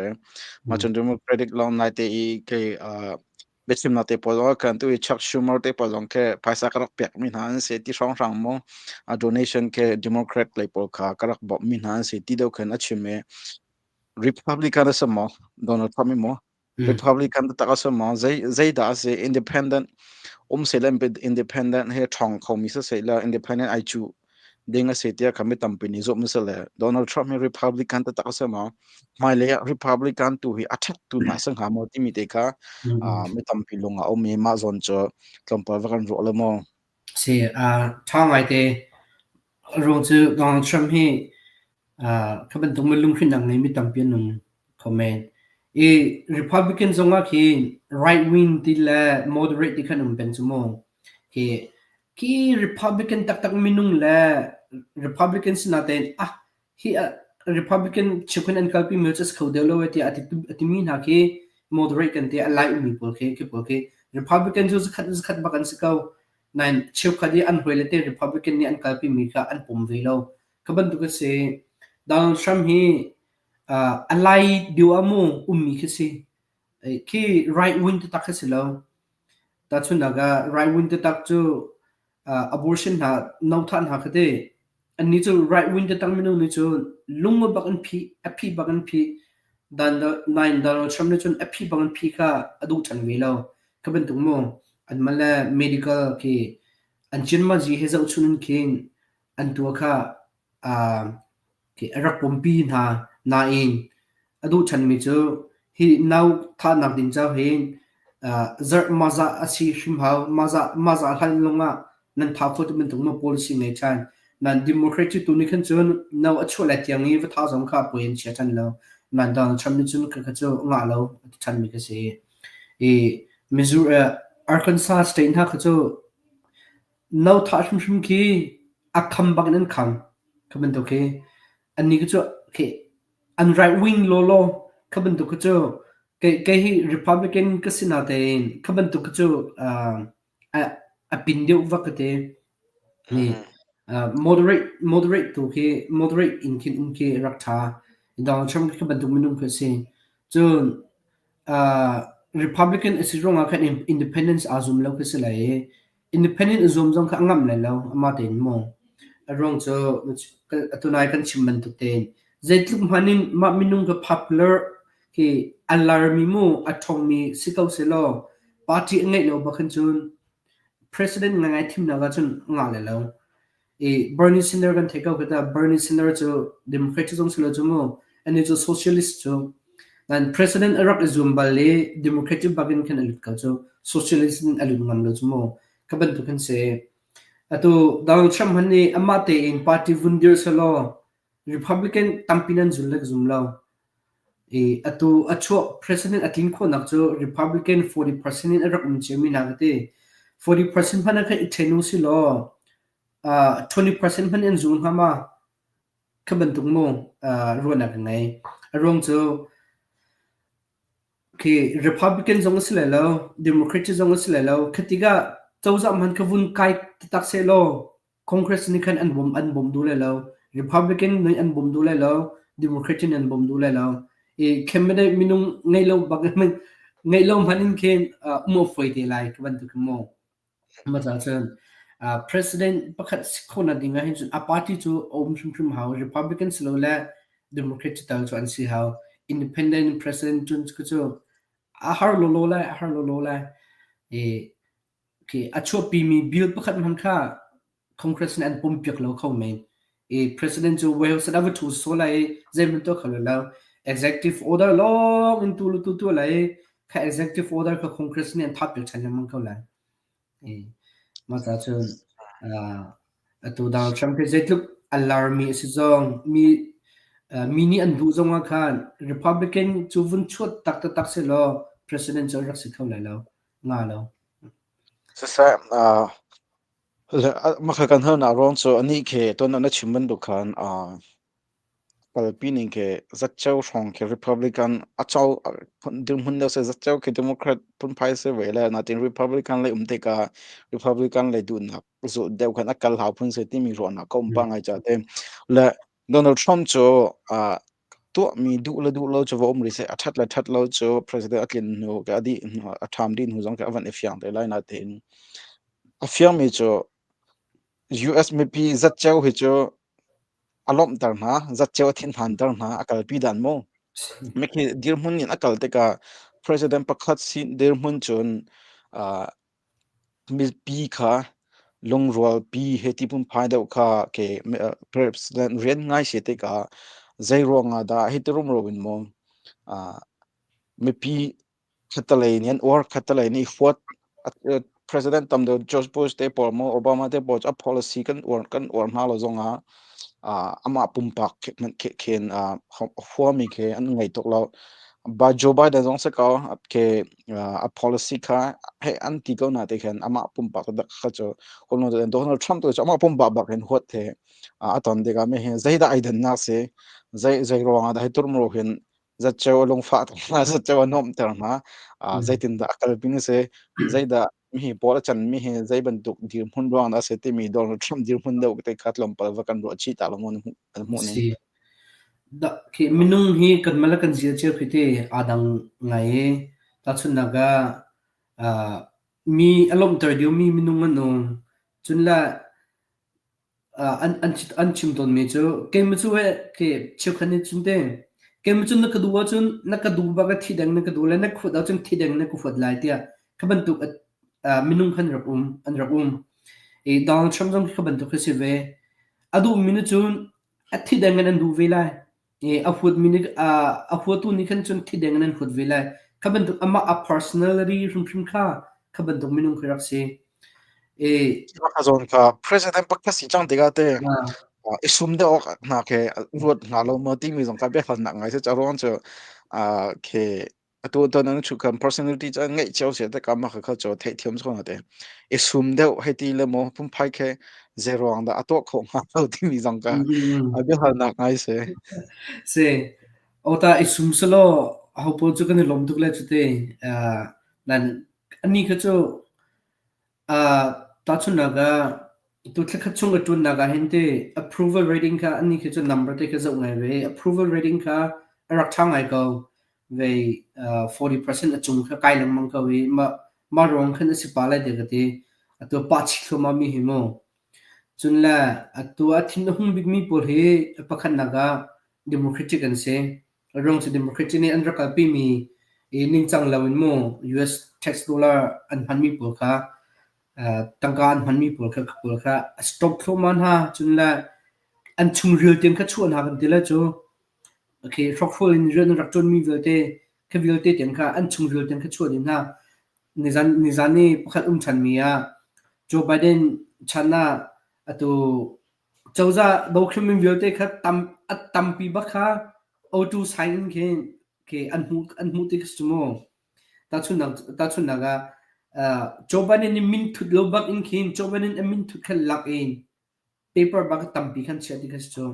Mah cun Democratic lawng naite i kei biachimnak te pawl zong khan tu i Chuck Schumer te pawl zong khi phaisa ka rak pekmi hna an si ti hrawnghrang mu a donation khi Democrat lei pawl kha ka rak bawmhmi hna an si ti deuh khan a chim i Republican a si maw Donald Trump i maw Republican tak a si maw zei zeidah a si independent um se le independent he ṭhawng khomi si se la independent ai cu ding a si tiah kha mi tampi nih zumh a si le Donald Trump hi Republican taktak a si maw hmailei ah Republican tu hi a ṭhat tu hna a si hnga maw timi te kha mi tampi lung ah a um i mah zawn cu tlawmpal va kan ruah lo maw? Si, ṭha ngaite. A ruang cu Donald Trump hi kha bantuk lunghrinnak ngeimi tampi an um kho men. I Republican zong ah khin right wing ti le moderate ti khan um peng cu mu. Khi khi Republican taktak minung le Republican sinatein ah hi Republican cheukhat an kalpi mi cu a si kho deuh lo e tiah a timi hna khi moderate kan ti a lai ummi pawl khi khi pawl khi Republican cu zakhat zakhat bak an si ko. Nain cheukhat i an hawile te Republican nih an kalpi mi kha an pom ve lo. Kha bantuk a si. Donald Trump hi a lai deuh ah mu ummi khi si. Khi right wing taktak khi si lo. Tahchunhnak ah right wing taktak cu. Abortion hna no thah hna kha ti annih cu right wing taktak minung nih cun lung bak in phih a phih bak in phih. Nain Donald Trump nih cun a phih bak in phih kha a duh ṭhan ve lo. Kha bantuk mu anmah le medical khi an cinmazi he zohchun in khin an tuah kha a rak pumpi hna nain a duh ṭhanmi cu hi nau thahnak ding caah hin zarh mazah a si hrim hau. Mazah mazah hlan lawngah nan thah khawh ti bantuk maw policy ngei ṭhan. Nan democratic tu nih khan cun no a chuah lai tiang i va thah zong kha puai an chia ṭhan lo. Nan Donald Trump nih cun khakha cu ngah lo a ti ṭhanmi kha si. I Missouri, Arkansas state hna kha cu no thah hrimhrim khi a kham bak in an kham. Kha bantuk khi annih khi cu khi an right wing lawlaw kha bantuk khi cu kei kei hi Republican ka si natein kha bantuk khi cu uh, a a pin deuh vak ka ti. Ni uh, moderate moderate tu khi moderate in khin um khi rak tha. Donald Trump khi bantuk minung khi si. Cun uh, Republican a si ruangah khan independence aa zum lo khi si lai i Independent a zuam zong kha a ngamh lai lo, amah tein maw. A ruang cu atu nai kan chim bantuk tein zeitluk hmanh in mah minung kha popular khi a larmi mu a ṭhawngmi si ko sehlaw party a ngeih lo bak hin cun president ngaingai thimnak ahcun a ngah lai lo. I Bernie Sanders kan theih ko khi ta Bernie Sanders cu Democrat zong si lo cu mu anih cu socialist cu nan president a rak i zuam bal i Democratic bak in khan a lut ko cu socialist in a lut ngam lo cu mu kha bantuk kan si. Atu Donald Trump han nih amah tein party vun dir selaw Republican tampi nan zul le ka zum lo. I atu a chuah president a tlin khawhnak cu Republican 40% in a rak um ciami hna ka ti. 40% hmanh ah khan i ṭhen u si law 20% hmanh in zul hnga ma? Kha bantuk mu ruahnak ka ngei. A ruang cu khi Republican zong a si lai lo, Democrat zong a si lai lo. Khi tikah cozah hmanh kha vun kai taktak sehlaw Congress nih khan an bawm an bawm duh lai lo. Republican nih an bawm duh lai lo. Democrat nih an bawm duh lai lo. I candidate minung ngei lo bak ngeih lo hmanh in khin um a fawi te lai ka bantuk mu. Mah cun president pakhat si khawhnak ding ah hin cun a party cu a um hrimhrim hau. Republican si lo le Democrat tal cu an si hau. Independent president cun cu a har lawlaw lai, a har lawlaw lai. I khi a chuahpimi bill pakhat hmanh kha Congress nih an pompiak lo kho men. I president cu White House ah va ṭhu sawh lai i zeihmanh tuah kho lo. Executive order lawng in tu le tu tuah lai i kha executive order kha Congress nih an thappiak ṭhan lengmang ko lai. I mah ca cun uh, atu Donald Trump hi zeitluk a larmi a si zong mi uh, mi nih an duh zong ah khan Republican cu vun chuat tak taktak si law president cu an rak si kho lai lo. Nga lo. Siseh, uh, Mah kan halnak ruang cu anih khi tuan na chim bantuk khan kalpi ning khi zatceo hrawng khi Republican a co dirhmun deuh seh zatceo khi Democrat phunphai si ve le natin Republican lei um tikah Republican lei duhnak zulh deuh khan a kal hau phun si timi ruahnak ka um pah ngai ca te. Le Donald Trump cu tuahmi duh le duh lo cu va um rih seh a ṭhat le ṭhat lo cu president a tlin hnu a dih hnu a ṭham dih hnu zong khi a van i fiang te lai natein a fiangmi cu US mipi zatceo hi cu a lawmhter hna, zatceo a thinphanter hna, a kalpi dan mu. Mikhi dirhmun in a kal tikah president pakhat si dirhmun cun uh, mipi kha lungrualpi he ti phunphai deuh kha ke president rian ngai si tikah zei ruangah dah hi ti rumro in maw uh, mipi Khattalei nih an uar, khattalei nih huat. President tam deuh George Bush te pawl maw Obama te pawl cu a policy kan uar kan uar hna lo zongah amah pumpak khin huami khi an ngei tuk lo. Joe Biden zong si ko ke a policy kha hei an ti ko na te khan amah pumpak kha cu Donald Trump tu cu amah pumpak bak in huat the a ton tikah mi hi zeidah ai dannak si zei zei ruangah dah hi turmro hin Zatceo a lungfah ter hna, zatceo a nuamhter hna. Zeitindah a kalping a si, zeidah mihi pawl a canmi hi zei bantuk dirhmun ruang dah a si timi Donald Trump dirhmun deuh te kha tlawmpal va kan ruah chih ta lo maw na hmuh an hmuh ning? Si. Da, khi minung hi kan mala kan zia cio khi te aa dang ngai i tahchunhnak ah ah mi a lawmhter diomi minung an um. Cun le an chim tawnmi cu keimah cu cheukhat nih cun te keimah cu na ka duh ahcun na ka duh bak i thi deng na ka duh le na huat ahcun thi deng na ka huat lai tiah kha bantuk minung khan rak um an rak um. I Donald Trump zong khi bantuk khi si ve. A duhmi nih cun a thi deng in an duh ve lai. I a huatmi nih a huatu nih khan cun thi deng in an huat ve lai. Kha bantuk amah a personality hrimhrim kha kha bantuk minung khi rak si. I Mah zawn kha president pakhat si cang tikah te i sum deuh awk hna khi ruat hna lo maw timi zong kha biahalnak ngai si. Caruang cu khi atu ton an chu kan personality cu ngeih cio si te kam kha kha cu theihthiam so na te i sum deuh hei ti le maw phungphai khi zei ruang dah a tuah khawh hnga lo timi zong kha biahalnak ngai si. Si. Ota i sum selaw ho pawl cu kan i lawm tuk le cu te. Nan ani kha cu Tahchunhnak ah, tu thlakhat chung ka ṭuannak ah hin teh approval rating kha anih khi cu number te kha zoh ngai ve. Approval rating kha a rak ṭha ngai ko. Vei 40% a cung kha kai lengmang ko i mah mah ruang khan a si pah lai tiah ka ti. Atu pah chih thluahmah mi hi mu. Cun le atu a thin a hung bikmi pawl hi pakhatnak ah Democratic an si. Ruang cu Democratic nih an rak kalpimi i ningcang loin mu US tax dollar an hmanmi pawl kha tangka an hmanmi pawl kha pawl kha a stop thluahmah hna. Cun le an chungril tiang kha chuah hna kan ti le cu okay hrawkhrol in rian an rak ṭuanmi vialte kha vialte tiang kha an chungril tiang kha chuah dih hna. Nizan nizan i pakhat um ṭhanmi ah Joe Biden chan ah atu Cozah dothlenmi vialte kha tam a tampi bak kha auto sign in khin khi an hmuh ti khi si mu. Tahchunhnak tahchunhnak ah Joe Biden nih min thut lo bak in khin Joe Biden a min thut kha lak in paper bak tampi khan chiah ti kha si cu.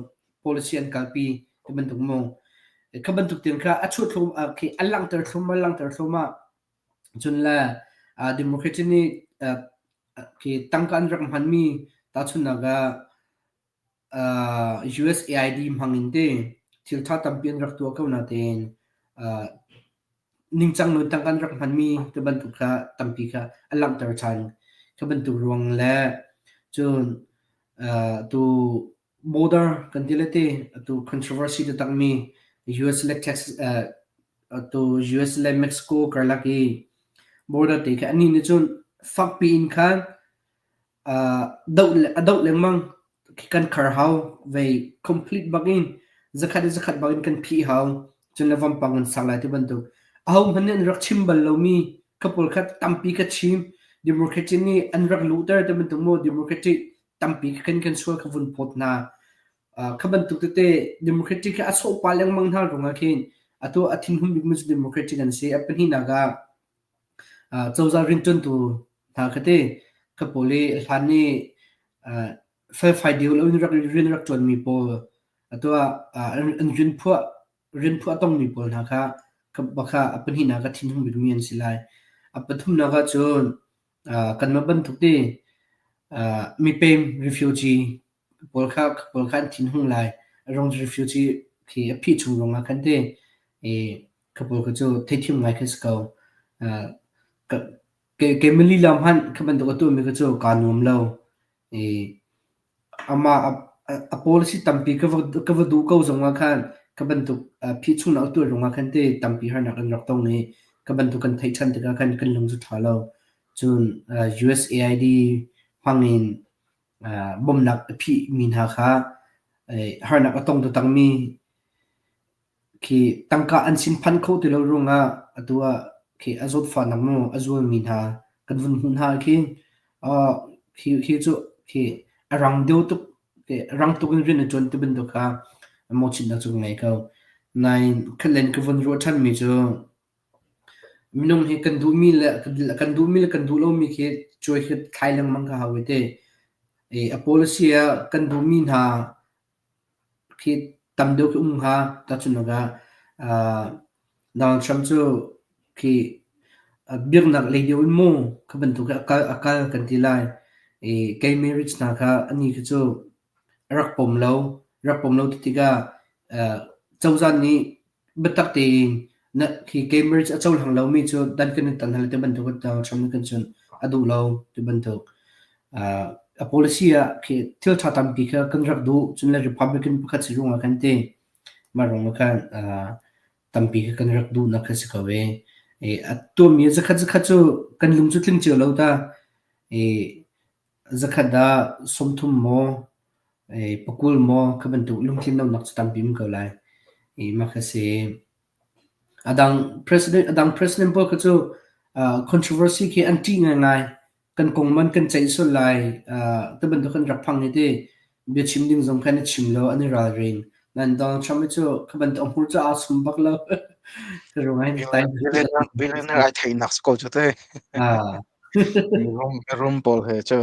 Policy an kalpi ti bantuk mu. Kha bantuk tiang kha a chuah thlum khi a langhter thlum a langhter thlum ah cun le Democracy nih Khi tangka an rak hmanmi tahchunhnak ah USAID hmang in ti thil ṭha tampi an rak tuah ko natein ningcang lo tangka an rak hmanmi ti bantuk kha tampi kha a langhter ṭhan. Kha bantuk ruang le cun tu border kan ti le ti atu controversy taktakmi US le Texas atu US le Mexico karlak i border te kha anih nih cun fakpi in khan doh a doh lengmang kan khar hau vei complete bak in zakhat i zakhat bak in kan phih hau cun le vampang an sak lai ti bantuk aho hmanh nih an rak chim bal lomi ka pawl kha tampi ka chim democratic nih an rak luhter ti bantuk mu democratic tampi kha kan sual kha vun phawt hna. Kha bantuk tete democratic kha a sawh pah lengmang hna ruangah khin atu a thinhun bikmi cu democratic an si. A pahnihnak ah cozah rianṭuantu hna kha te kha pawl i hlan i felfai deuh loin rak rian rak ṭuanmi pawl atu ah an rian phuah rian phuah tongmi pawl hna kha kha a pahnihnak ah thinhung bikmi an si lai. A pathumnak ah cun kanmah bantuk te mipem refugee pawl kha pawl kha an thinhung lai. Rong refugee khi a phih chung ruangah khan te i kha pawl kha cu theithiam ngai khi si ko. Keimah lila hmanh kha bantuk a tuahmi kha cu kaa nuam lo. I Amah a policy tampi ka va duh ko zongah khan ka bantuk phihchungnak a tuah ruangah khan te tampi harnak an rak tong i ka bantuk kan theih ṭhan tikah khan kan lung cu ṭha lo. Cun USAID hmangin bawmhnak a phihmi hna kha harnak a tong taktakmi Khi tangka an sin phan kho ti lo ruangah atu ah khi a zawtfahnak mu a zualmi hna kan vun hmuh hna khi khi khi cu khi a rang deuh tuk rang tuk in rian a ṭuan ti bantuk kha mawhchiatnak cu ka ngei ko. Nain khatlen ka vun ruah ṭhanmi cu minung hi kan duhmi le kan duhmi le kan duh lomi khi cuai khi thlai lengmang kha hau i te. A policy ah kan duhmi hna Khi tam deuh khi um hnga. Tahchunhnak ah Donald Trump cu khi biaknak lei deuh in mu kha bantuk hi a kal kan ti lai. I gay marriage hna kha anih khi cu a rak pom lo. Rak pom lo ti tikah cozah nih biatak tein na khi gay marriage a cohlang lomi cu dan kan in tan hna lai ti bantuk Donald Trump nih kan cun a duh lo ti bantuk. A policy ah khi thil ṭha tampi kha kan rak duh. Cun le Republican pakhat si ruangah khan ti mah ruangah khan tampi kha kan rak duhnak kha si ko e. A tuahmi zakhat zakhat cu kan lung cu tling cio lo ta. I zakhat dah 30 maw pakul maw kha bantuk lungtlin lonak cu tampi um ko lai. I mah kha si. A dang president pawl kha cu controversy khi an ṭih ngaingai. Kan kong man kan ceih sual lai ti bantuk kan rak phang i ti biachim ding zong khan a chim lo an i ralring. Nain Donald Trump hi cu kha bantuk a hmur cu aa sum bak lo. Ka ruang ah hin tai. Billionaire ai theihnak si ko cu te. Mirum pawl he cu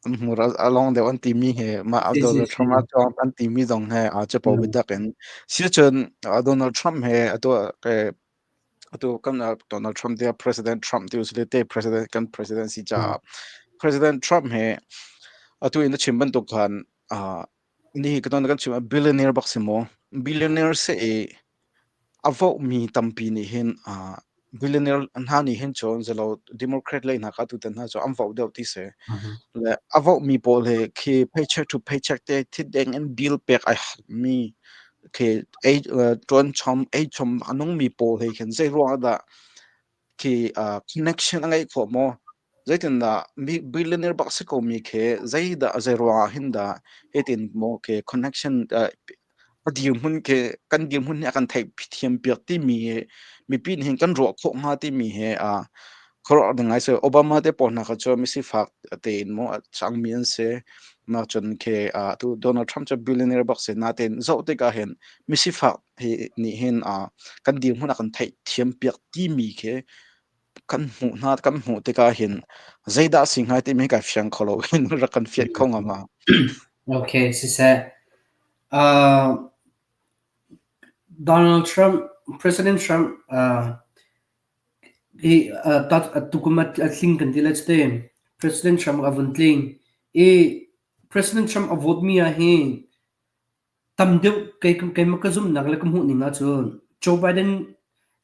an hmur a long deuh an timi he mah Donald Trump a chuang an timi zong he aa capo biatak in sicun Donald Trump he atu atu kan Donald Trump tiah President Trump ti usile te president kan president si caah President Trump he atu in a chim bantuk khan ni ka ton kan chim billionaire bak si maw billionaire se i A vohmi tampi nih hin billionaire hna nih hin cun zelo Democrat lei hna kha tutan hna cu an voh deuh ti si. Le a vohmi pawl hi khi paycheck to paycheck te thit deng in bill pek ai mi khi ei ṭuan chom ei chom a nungmi pawl he khin zei ruang ah dah khi connection a ngeih khawh maw? Zeitindah billionaire bak si ko mi khi zeidah zei ruangah hin dah hitin maw khi connection a dirhmun khi kan dirhmun nih a kan theih thiam piak timi hi mipi nih hin kan ruah khawh hnga timi hi khuaruah ding ngai si. Obama te pawl hna kha cu misifak tein maw a cangmi an si. Mah cun khi tu Donald Trump cu billionaire bak si. Natein zoh tikah hin misifak hi nih hin kan dirhmun a kan theih thiam piak timi khi kan hmuh hna kan hmuh tikah hin zeidah si hnga timi kai fiang kho lo in rak kan fiat kho ngam ma. Okay, siseh. Donald Trump, President Trump, hi tukum a tling kan ti lai te. President Trump a vun tling. I President Trump a vote mi ah hin Tam deuh keimah ka zumhnak le ka hmuhning ahcun Joe Biden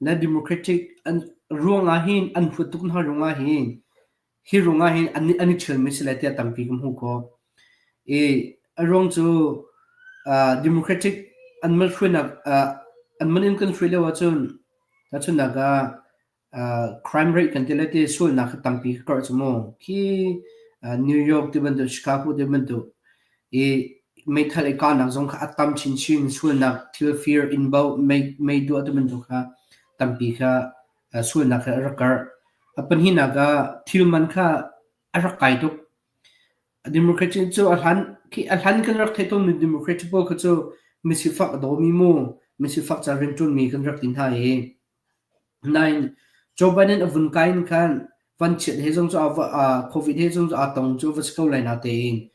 le Democratic an ruangah hin an huat tuk hna ruangah hin hi ruangah hin an i ṭhialmi si lai tiah tampi ka hmuh khawh. I a ruang cu Democratic an mal hruainak an man in kan hruai lio ahcun tahchunhnak ah Crime rate kan ti lai ti sualnak kha tampi ka karh cu mu. Khi New York ti bantuk, Chicago ti bantuk i meithal i kahnak zong kha a tam chinchin. Sualnak thil fir, inn bauh, mei duah ti bantuk kha tampi kha sualnak kha a rak karh. A pahnihnak ah thil man kha a rak kai tuk. Democracy cu a hlan khi a hlan kan rak theih tawnmi democracy pawl kha cu misifak a dawmi mu, misifak ca rianṭuanmi kan rak ti hna i Nain Joe Biden a vun kai in khan vanchiat he zong cu COVID he zong cu aa tong cu va si ko lai natein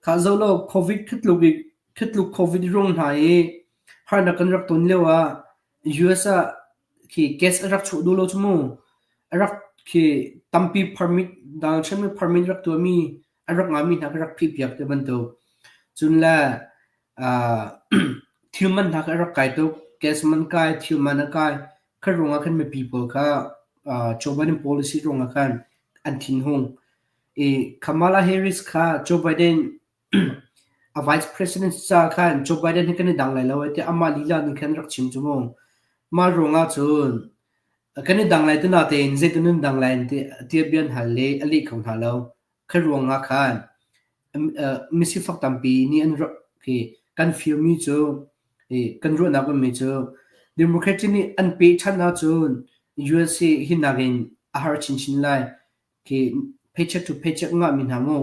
kha zoh law COVID khi tluk COVID ruang hna i harnak kan rak ton lio ah US ah khi gas a rak chuah duh lo cu mu. A rak khi tampi permit Donald Trump nih permit rak tuahmi a rak ngahmi hna kha rak phihpiak ti bantuk. Cun le Thil man hna kha a rak kai tuk. Gas man kai, thil man a kai. Kha ruangah khan mipi pawl kha Joe Biden policy ruangah khan an thinhung. I Kamala Harris kha Joe Biden a vice president ca khan Joe Biden hi kan i dang lai lo ai tiah amah lila nih khan rak chim cu mu. Mah ruangah cun kan i dang lai tu natein zeitin nan dang lai tiah bia an hal le a leh kho hna lo. Kha ruangah khan misifak tampi nih an rak hi kan firmi cu kan ruahnak ummi cu Democratic nih an peh ṭhan ahcun US hi hi nakin a har chinchin lai. Khi paycheck to paycheck ngahmi hna mu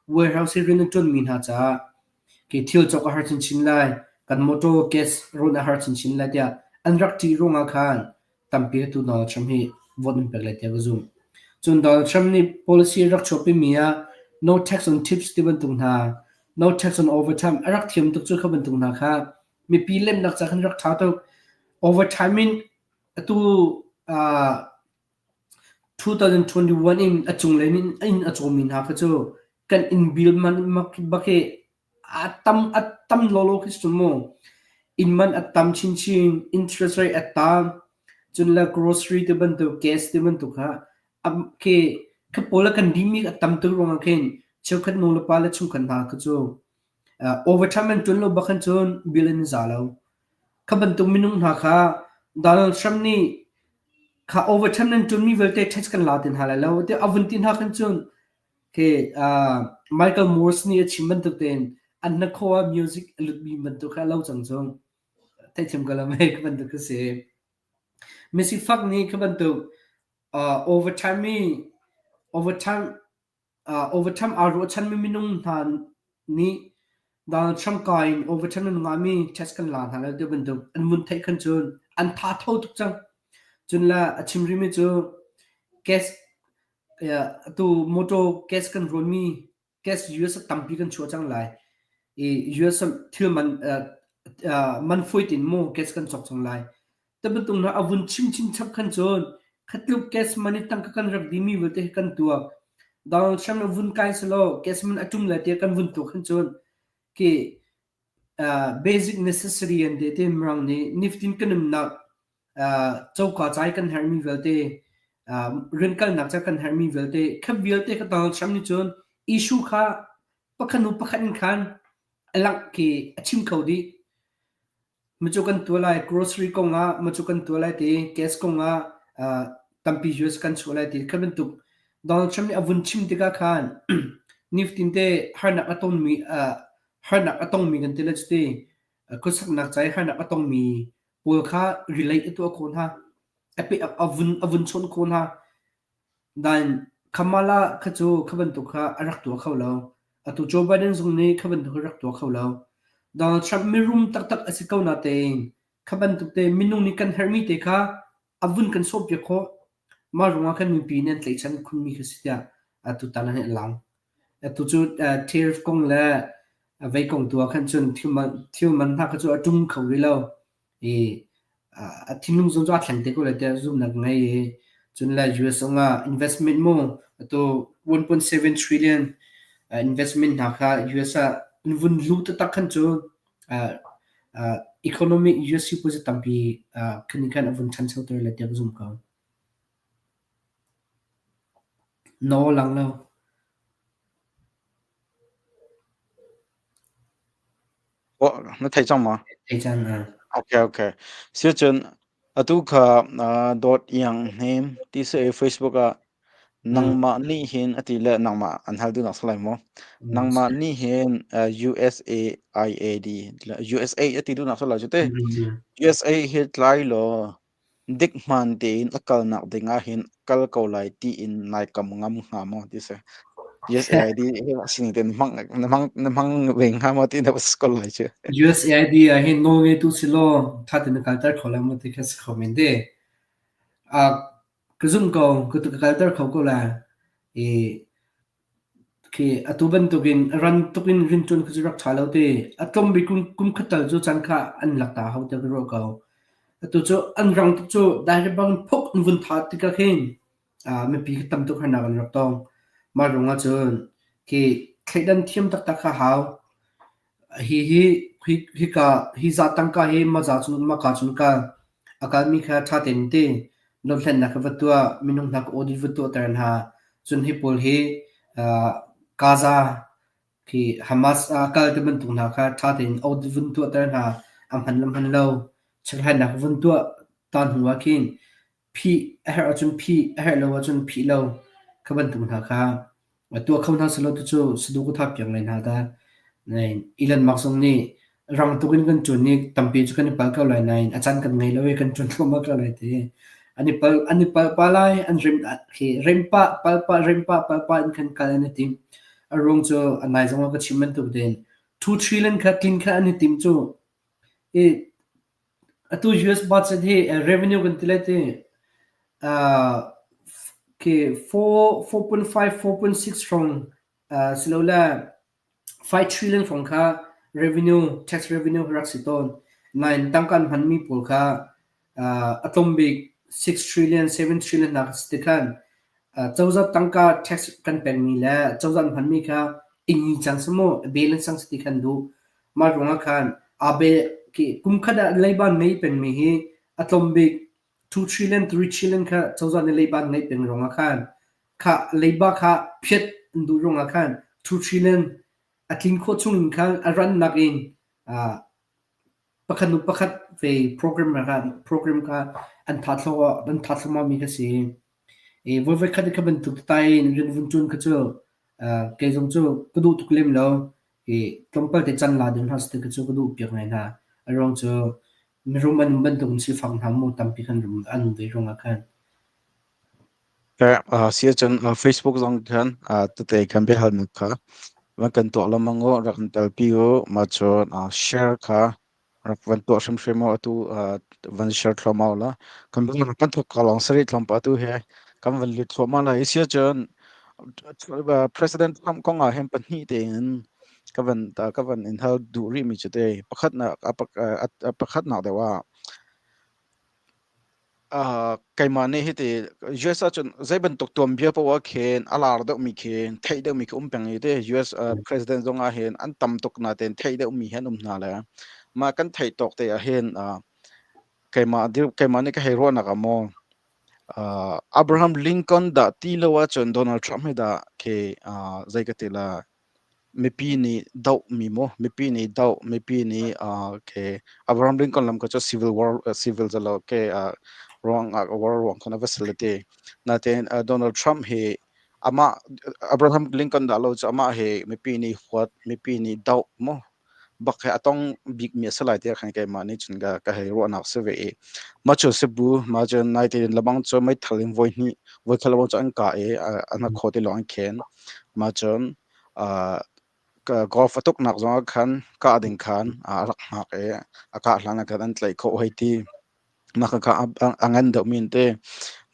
warehouse i rian a ṭuanmi hna caah khi thil cawk a har chinchin lai, kan motor gas rawn a har chinchin lai tiah an rak ṭih ruangah khan tampi tu Donald Trump hi vote an pek lai tiah ka zumh. Cun Donald Trump nih policy rak chuahpimi ah no tax on tips ti bantuk hna, no tax on overtime a rak thiam tuk cu kha bantuk hna kha mipi lemnak ca khan rak ṭha tuk. Overtime in atu 2021 in a cunglei in a cawmi hna kha cu kan inn bill man bak hi A tam a tam lawlaw khi si mu. Inn man a tam chinchin, interest rate a tam, cun le grocery ti bantuk, gas ti bantuk kha khi khi pawl a kan dihmi a tam tuk ruangah khin. Cheukhat nu le pa le chungkhat hna kha cu overtime an ṭuan lo bak khan cun bill an i za lo. Kha bantuk minung hna kha Donald Trump nih kha overtime nan ṭuanmi vialte tax kan la ti hna lai lo tiah a vun ti hna khan cun khi Michael Moores nih a chim bantuk tein an hnakhaw ah music a lutmi bantuk kha a lo cang cu. Theihthiam ko lo mei kha bantuk kha si. Misifak nih kha bantuk overtime i overtime overtime aa ruahchanmi minung hna nih Donald Trump ka in overtime an ngahmi test kan la hna lai ti bantuk an vun theih khan cun an tha tho tuk cang. Cun le a chim rihmi cu gas atu motor gas kan rawnmi gas US tampi kan chuah cang lai. I US thil man man fawi tin mu gas kan cawk cang lai. Te bantuk hna a vun chim chinchap khan cun khatluk gas man i tangka kan rak dimi vialte hi kan tuak. Donald Trump a vun kai selaw gas man a ṭum lai tiah kan vun tuak khan cun khi basic necessary an ti ti mirang nih niftin kan nunnak coka ca i kan herhmi vialte rian kalnak ca kan herhmi vialte kha vialte kha Donald Trump nih cun issue kha pakhat hnu pakhat in khan a langh khi a chim kho dih. Macu kan tuah lai, grocery kong ah macu kan tuah lai ti, gas kong ah tampi US kan chuah lai ti kha bantuk Donald Trump nih a vun chim tikah khan nifatin te harnak a tonmi harnak a tongmi kan ti le cuti khuasaknak ca i harnak a tongmi pawl kha relate a tuah khawh hna. A pe a vun a vun chawnh khawh hna. Nain Kamala kha cu kha bantuk kha a rak tuah kho lo. Atu Joe Biden zong nih kha bantuk a rak tuah kho lo. Donald Trump mirum taktak a si ko natein kha bantuk te minung nih kan herhmi te kha a vun kan sawhpiak khawh. Mah ruangah khan mipi nih an tlaihchan khunmi kha si tiah atu tan ah hin a lang. Atu cu tariff kong le vei kong tu ah khan cun thil man hna kha cu a ṭum kho rih lo. I a thinlung zong cu aa thleng te ko lai tiah zumhnak ka ngei i cun le US zongah investment mu atu 1.7 trillion investment hna kha US ah an vun luh taktak khan cu economic US sipuazi tampi khan in khan a vun ṭhanchoter lai tiah ka zumh ko. No lang lo. Na thei cang maw? Thei cang. Okay, okay. Sicun atu kha dawt iang hnem ti si i Facebook ah nangmah nih hin ati le nangmah an hal duhnak si lai maw? Nangmah nih hin USAID USA ati duhnak si lai cu te. USA hi tlai law Dik hmaan tein a kalnak ding ahhin kal ko lai tiin nai kam ngam hnga maw ti si. USAID hi a sining te na hmang na hmang na hmang ve hnga maw ti na va si ko lai cu. USAID ah hin nawlngeitu si law ṭha tein na kalter kho lai maw ti kha si kho men te. Ah ka zumh ko, ka ka kalter kho ko lai. I Khi atu bantukin ran tukin rianṭuan khi cu rak ṭha lo ti. A tlawmbik kum khat tal cu caan kha an lak ta hau tiah ka ruah ko. Atu cu an rang tuk cu dairek bang phuk an vun tha tikah khin mipi khi tam tuk harnak an rak tong. Mah ruangah cun khi thleidan thiam taktak kha hau. Hihi hika hi za tangka hi maza cun maka cun kal. A kalmi kha ṭha tein ti. Dothlennak kha va tuah, minung hna kha audit va tuahter hna. Cun hi pawl hi Gaza khi Hamas ah a kal ti bantuk hna kha ṭha tein audit vun tuahter hna. A hman le hman lo checkhlatnak vun tuah ta hnu ah khin phih a herh ahcun phih, a herh lo ahcun phih lo kha bantuk hna kha tuah kho hna sehlaw tucu saduh ka thah piak lai hna dah. Elon Musk zong nih rang tuk in kan ṭuan i tampi cu kan i pal ko lai nain a caan kan ngei lo i kan ṭuan thluahmah ko lai ti. An i pal an i pal pah lai, an rem khi rem pah pal pah rem pah pal pah in khan kal an i tim. A ruang cu a nai zong ah ka chim bantuk tein 2 trillion kha tlin kha an i tim cu. I Atu US budget hi revenue kan ti lai ti khi 4.5 4.6 hrawng silole 5 trillion hrawng kha revenue tax revenue rak si tawn. Nain tangka an hmanmi pawl kha a tlawm bik 6 trillion 7 trillion hna si ti khan cozah tangka tax kan pekmi le cozah an hmanmi kha i cang si mu balance cang si ti khan duh. Mah ruangah khan aa kum khat ah leiba ngei pengmi hi a tlawm bik 2 trillion 3 trillion kha cozah nih leiba an ngeih peng ruangah khan kha leiba kha phiat an duh ruangah khan 2 trillion a tlin khawh chung in khan a rannak in pakhat hnu pakhat ve program program kha an tha thluahmah an tha thluahmah mi kha si. I voi khat kha bantuk tai in rian vun ṭuan kha cu kei zong cu ka duh tuk lem lo. I tlawmpal te can la ding hna seh ti kha cu ka duh piak ngai hna. A ruang cu mirum an um bantuk in sifak hna mu tampi kan rum an um ve ruangah khan. Si ahcun Facebook zong khan tete khan biahalnak kha van kan tuah lengmang u, rak kan telpi u. Mah cun share kha rak van tuah hrimhrim u. Atu van share thluahmah u la. Kan kan thawk ka lawng sarih tlawmpal atu he kan van lut thluahmah lai. Si ahcun President Trump kong ah hin pahnih tein ka van ka van in hal duh rihmi cu te pakhatnak pakhatnak deuh ah Keimah nih hiti US ahcun zei bantuk tuanbia paoh ah khin a lar deuhmi khi theih deuhmi khi um peng i ti US president zong ah hin an tam tuk natein theih deuhmi hi an um hna le mah kan theih tawk te ah hin keimah keimah nih ka hei ruahnak ah maw Abraham Lincoln dah ti lo ahcun Donald Trump hi dah khi zei ka ti la Mipi nih dohmi maw mipi nih doh mipi nih okay Abraham Lincoln lam kha cu civil war civil zalo ke ruang ah war ruang khan a va si ti. Natein Donald Trump hi amah Abraham Lincoln dah lo cu amah hi mipi nih huat mipi nih doh maw bak he a tong bikmi a si lai tiah khan keimah nih cun ka, ka hei ruahnak si ve i ma cu sibu ma cu naite labang cu meithal in voi hnih voi khat labang cu an kah i an khaw ti lawng an khen ma cun golf a tuknak zong ah khan kah ding khan a rak hngak i a kah hlan ah khan an tlaih khawh hei ti. Mah khakha a ngan deuhmi an ti.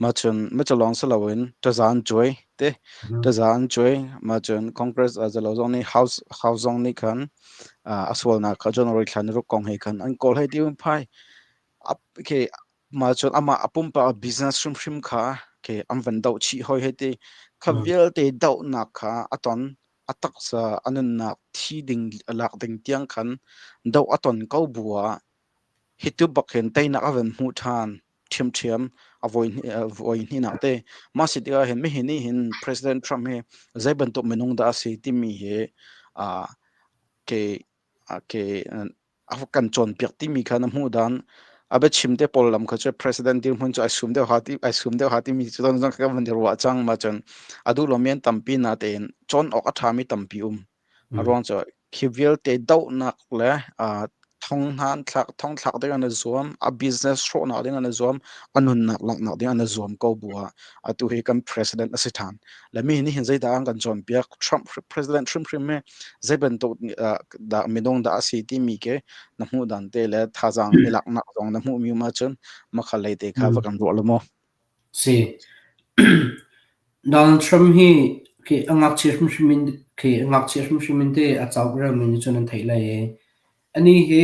Mah cun mah cu lawng si loin taza an cuai ti. Taza an cuai. Mah cun Congress a zalo zong nih House House zong nih khan a sualnak kha January thla ni ruk kong he khan an kawl hei ti un phai. Khi mah cun amah a pumpak a business hrimhrim kha khi an van doh chih hoi hei ti. Kha vialte dohnak kha a ton a taksa a nunnak thi ding lak ding tiang khan doh a ton ko bu ah Hi tu bak hin teinak a van hmuh ṭhan ṭhiamṭhiam a voi hnihnak te. Mah si tikah hin mihi nih hin President Trump hi zei bantuk minung dah a si timi hi uh, ke ke a kan cawnpiak timi kha na hmuh dan a biachim te pawl lam kha cu president dirhmun cu ai sum deuh ha ti ai sum deuh ha timi cu don zong ka van ruah cang ma cun a duh lomi an tampi na tein cawn awk a ṭhami tampi um A ruang cu khi vialte dohnak le thong hna an thlak, thong thlak ding an i zuam, a business hrawhnak ding an i zuam, a nunnak langhnak ding an i zuam ko bu ah atu hi kan president a si ṭhan. Le mi nih hin zeidah an kan cawnpiak? Trump president hrimhrim hi zei bantuk dah minung dah a si timi ke na hmuh dan te le thazaang i laknak zong na hmuhmi um ahcun makha lei te kha va kan ruah lo maw? Si. Donald Trump hi khi a ngakchia hrimhrim in khi a ngakchia hrimhrim in te a cauk relmi nih cun an theih lai i anih hi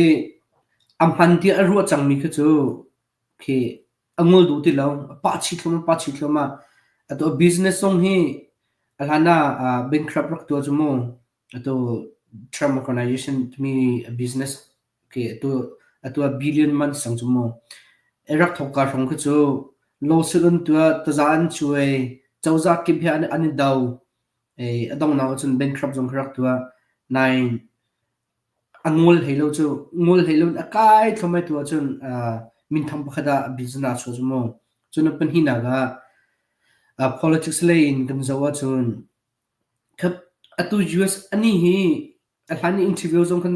a hman tiah a ruah cangmi khi cu khi a ngol duh ti lo. A pah chih thluahmah pah chih thluahmah. Atu a business zong hi a hlan ah bankrupt rak tuah cu mu. Atu Trump Organization timi a business khi atu atu ah billion man sang cu mu. I rak thawk ka hrawng khi cu lawsuit an tuah, taza an cuai, cozah kip he an, an i do. I a donghnak ahcun bankrupt zong khi rak tuah. Nain a ngol hlei lo cu ngol hlei lo in a kai thluahmah tu ahcun uh, minthang pakhat ah business aa chuah cu mu. Cun a pahnihnak ah uh, politics lei in kan zoh ahcun Atu US anih hi a hlan i interview zong khan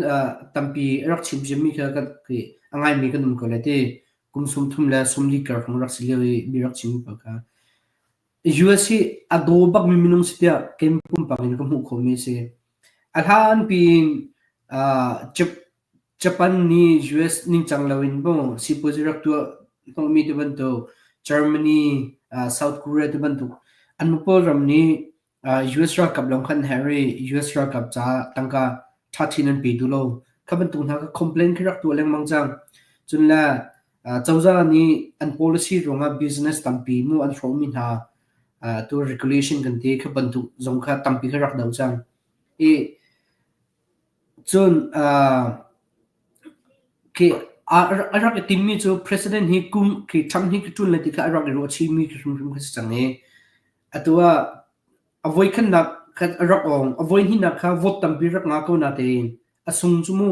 tampi a rak chim ciami kha a ngaimi kan um ko lai ti. Kum 30 le 40 kar hrawng rak si lio i mi rak chimmi pawl kha. US hi a daw bakmi minung si tiah kei pumpak in ka hmuh khawhmi a si. A hlan piin Japan nih US ningcang loin maw sipuazi rak tuah hnawhmi ti bantuk, Germany, South Korea ti bantuk an pawl ram nih US ralkap lawng khan herh i US ralkap caah tangka ṭhaṭhi nan pe duh lo. Kha bantuk hna kha complain khi rak tuah lengmang cang. Cun le cozah nih an policy ruangah business tampi mu an hrawhmi hna tu regulation kan ti kha bantuk zong kha tampi kha rak do cang. I cun khi a rak i timmi cu president hi kum khi Trump hi ka ṭun lai ti kha a rak i ruahchihmi hrimhrim kha si cang i atu ah a voikhatnak khat a rak awng. A voi hnihnak kha vote tampi rak ngah ko natein a sung cu mu.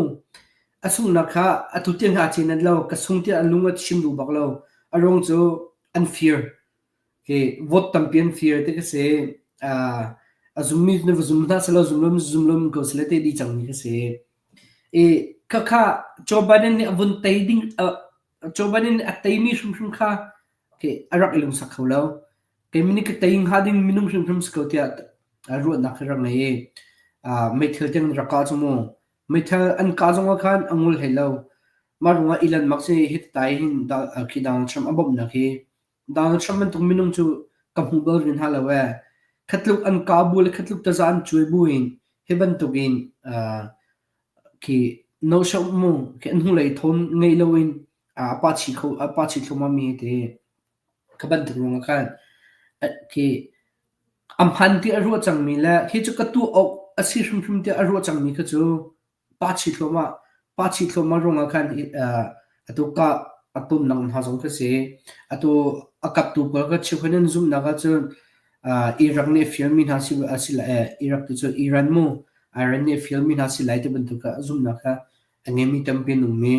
A sunghnak kha atu tiang hi aa cin lo. Ka sung tiah a lung a chim duh bak lo. A ruang cu an fir. Hi vote tampi an fir ti ka si. Uh, a zummi na va zum hna selaw zum lo zum lo ko sele te di cangmi ka si. I khakha Joe Biden nih a vun tei ding uh, Joe Biden nih a teimi hrimhrim kha khi a rak i lungsak kho lo. Keimah nih ka tei hnga ding minung hrimhrim si ko tiah ruahnak hi rak ngei i meithal tiang rak kah cu mu. Meithal an kah zongah khan a ngul hlei lo. Mah ruangah Elon Musk hi hi tai hin khi Donald Trump a bawmhnak hi Donald Trump bantuk minung cu ka hmu bal rih hna lo ee. Khatluk an kah bu le khatluk taza an cuai bu in hi bantuk in khi no show mu khi an hnulei thawn ngei loin a pa chi kho a pa chi thluahmah mi hi ti. Kha bantuk ruangah khan khi a hman ti a ruah cangmi le hi cu ka tuah awk a si hrimhrim tiah a ruah cangmi kha cu pa chi thluahmah pa chi thluahmah ruangah khan atu ka a tonnak hna zong kha si. Atu a kaptu pawl kha cheukhat an zumhnak ahcun Iraq nih a fialmi hna si a si lai Iraq ti cu Iran mu Iran nih a fialmi hna si lai ti bantuk kha zumhnak kha a ngeimi tampi an um i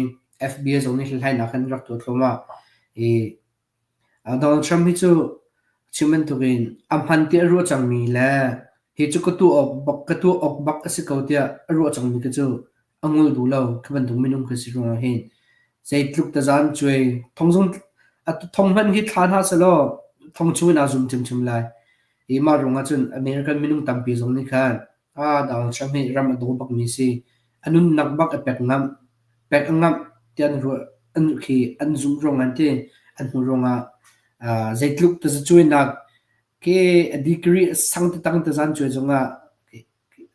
FBI zong nih hlathlainak an rak tuah thluahmah. I Donald Trump hi cu chim bantukin a hman ti a ruah cangmi le hi cu ka tuah awk bak ka tuah awk bak a si ko tiah a ruah cangmi kha cu a ngol duh lo. Khi bantuk minung kha si ruangah hin zeitluk tazan cuai thong zong thong hmanh hi thla hna selaw thong chung in aa zum ṭhimṭhim lai. I mah ruangah cun American minung tampi zong nih khan Ah Donald Trump hi ram a daw bakmi si. A nunnak bak a pek ngamh. Pek a ngamh tiah an ruah an khi an zumh ruang an ti. An hmuh ruangah uh, zeitluk tazacuainak ke a degree a sang tatang tazan cuai zongah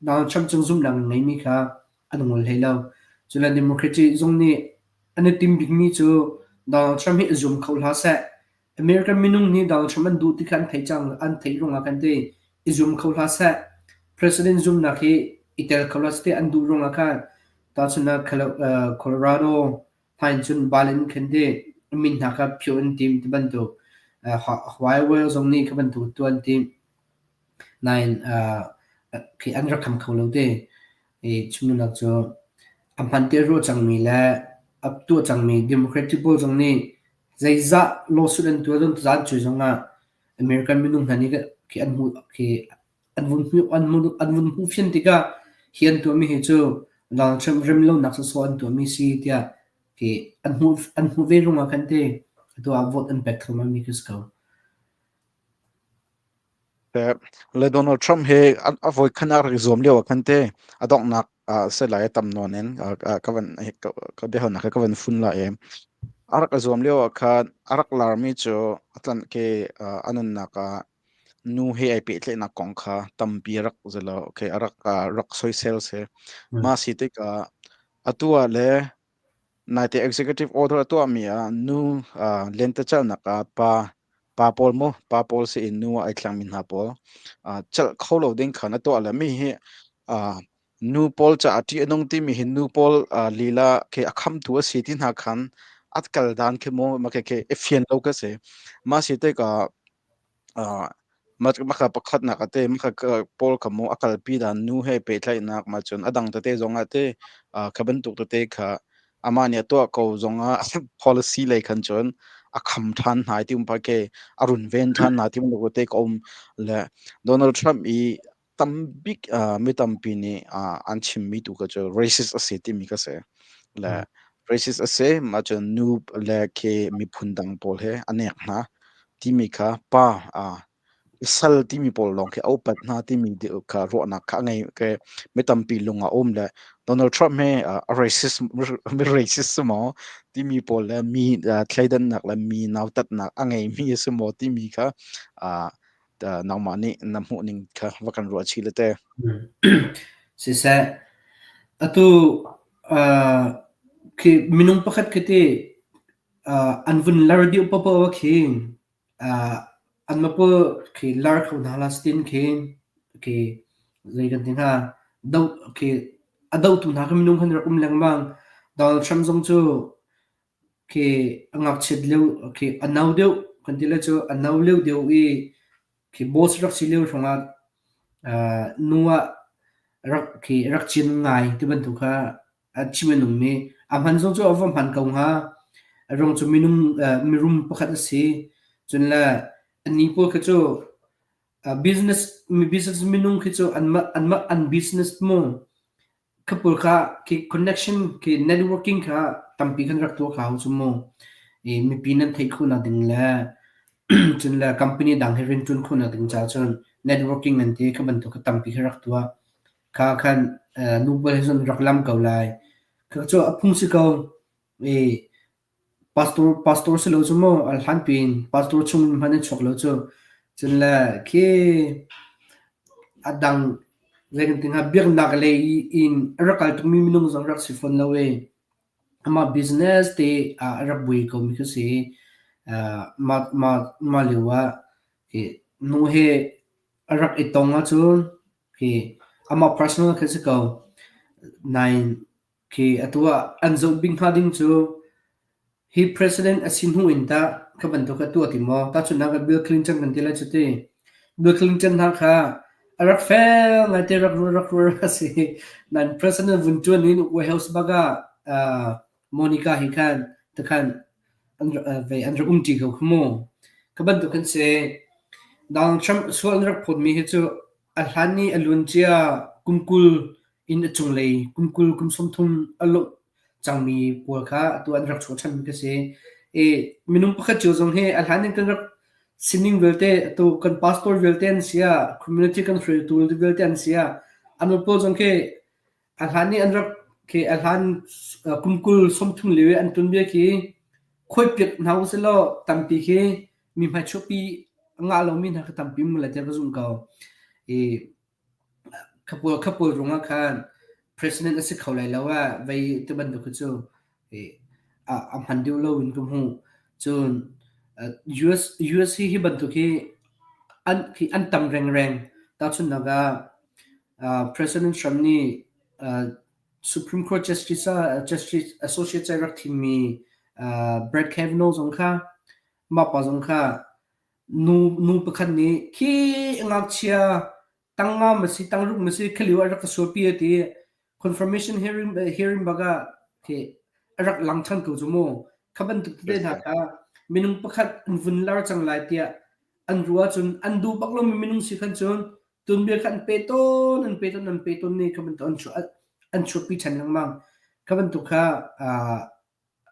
Donald Trump cung zumhnak ngeimi kha an ngol hlei lo. Cule Democratic zong nih an i tim bikmi cu Donald Trump hi a zum kho hlah seh. American minung nih Donald Trump an duh ti kha an theih cang. An theih ruangah kan ti. I zum kho hlah seh. President zumnak hi i tel kho hlah seh an duh ruangah khan tahchunhnak Colorado hna in cun bal in khan ti min hna kha phio an tim ti bantuk Hawaii zong nih kha bantuk tuah an tim. Nain khi an rak kham kho lo te. I chimnak cu a hman te ruah cangmi le a tuah cangmi Democratic pawl zong nih zeizah lawsuit an tuah zong zan cu zongah American minung hna nih khi an hmuh khi an vun hmuh an vun an vun hmuh fian tikah hi an tuahmi hi cu Donald Trump rem lonak sawsawh an tuahmi si tiah khi an hmuh an hmuh ve ruangah khan te atu ah vote an pek thluahmah mi khi si ko. Le Donald Trump he a voi khan a rak i zuam lio ah khan te a donghnak se lai tam nawn in ka van ka biahalnak ka van fun la i a rak i zuam lio ah khan a rak larmi cu a tlan ke a nunnak ah nu he ai pehtlaihnak kong kha tampi a rak zelo okay a rak rak soisel si ma si tikah atu ah le Naite executive order a tuahmi ah nu lentecelhnak ah pa pa pawl mu pa pawl si in nu ah ai thlangmi hna pawl celh kho lo ding khan a tuah le mi hi nu pawl caah ṭih a nung timi hi nu pawl lila khi a khamtu a si ti hna khan at kal dan khi mu ma khi khi i fian lo ka si. Mah si tikah Maka pakhatnak ah teh maka pawl kha mu a kalpi dan nu he pehtlaihnak ma cun a dang tete zongah teh kha bantuk tete kha amah nih a tuah ko zongah policy lei khan cun a kham ṭhan hna ti um ke a runven ṭhan hna ti um te ka um le Donald Trump i tambik mi tampi nih an chimmi tu kha cu racist a si timi ka si. Le racist a si mah cun nu le khi miphun dang pawl he a nek hna timi kha pa sal timi pawl lawng khi a upat hna timi kha ruahnak kha a ngei ke mi tampi lung ah um le Donald Trump he a racist mi racist si maw timi pawl le mi thleidannak le mi nautatnak a ngeimi a si maw timi kha nangmah nih na hmuh ning kha va kan ruah chih le te. Siseh, atu uh, khi minung pakhat khi ti uh, an vun lar deuh paoh khi uh, an ma pawl khi lar kho hna la stin khi khi zei kan ti hnga do khi a dotu hna khi minung kan rak um lengmang Donald Trump zong cu Khi a ngakchiat lio khi a no deuh kan ti lai cu a no lio deuh i khi boss rak si lio hrawngah Nu ah rak khi rak cin ngai ti bantuk kha a chim an um i a hman zong cu a va hman ko hnga. A ruang cu minung mirum pakhat a si. Cun le annih pawl khi cu business mi business minung khi cu anmah anmah an business mu Kha pawl kha khi connection khi networking kha tampi kan rak tuah kha hau cu mu. I mipi nan theih khawhnak ding le cun le company dang he rianṭuan khawhnak ding caah cun networking nan ti kha bantuk kha tampi kha rak tuah. Kha khan nu pawl he cun rak lam ko lai. Kha cu a phung si ko. I Pastor pastor si lo cu mu a hlan piin pastor chung in hmanh in chuak lo cu. Cun le khi a dang zei kan ti hnga biaknak lei in a rak kal tukmi minung zong rak si fawn lo i amah business te ah a rak buai komi khi si. Mah mah mah lio ah hi nu he a rak i tong ahcun hi amah personal khi si ko. Nain Khi atu ah an zoh bik hnga ding cu hi president a si hnu in tah kha bantuk a tuah ti maw? Tahchunhnak ah Bill Clinton kan ti lai cu ti. Bill Clinton hna kha a rak fel ngaite rak rual rak rual a si. Nain president vun ṭuan in White House bak ah Monica he khan takhan an vei an rak umṭi ko kha mu. Kha bantuk kan si. Donald Trump sual an rak phawtmi hi cu a hlan i a luancia kum 20 in a cunglei kum 20 kum 30 a lawh cangmi pawl kha atu an rak chuah ṭhanmi kha si. I minung pakhat cio zong hi a hlan in kan rak sining vialte atu kan pastor vialte an si ah community kan hruaitu vialte an si ah an pawl zong khi a hlan i an rak khi a hlan kum 20 30 lio i an tuanbia khi khuaipiak hna usilaw tampi khi mi hmaichuahpi a ngah lomi hna kha tampi mu lai tiah ka zumh ko. I khapawl khapawl ruangah khan president a si kho lai lo ah vei ti bantuk khi cu i a a hman deuh lo in ka hmuh. Cun US US hi hi bantuk hi an khi an tam rengreng. Tahchunhnak ah President Trump nih Supreme Court Justice Justice Associate rak thimmi Brett Kavanaugh zong kha mah pa zong kha nu nu pakhat nih khi ngakchia tang nga ma si tangruk ma si khalio a rak ka sualpi a ti confirmation hearing hearing bak ah khi a rak lang than ko cu mu. Kha bantuk tete hna kha minung pakhat an vun lar cang lai tiah an ruah cun an duh bak lomi minung si khan cun tunbia kha an pe tawn an pe tawn an pe tawn ni kha bantuk an chuah an chuahpi ṭhan lengmang. Kha bantuk kha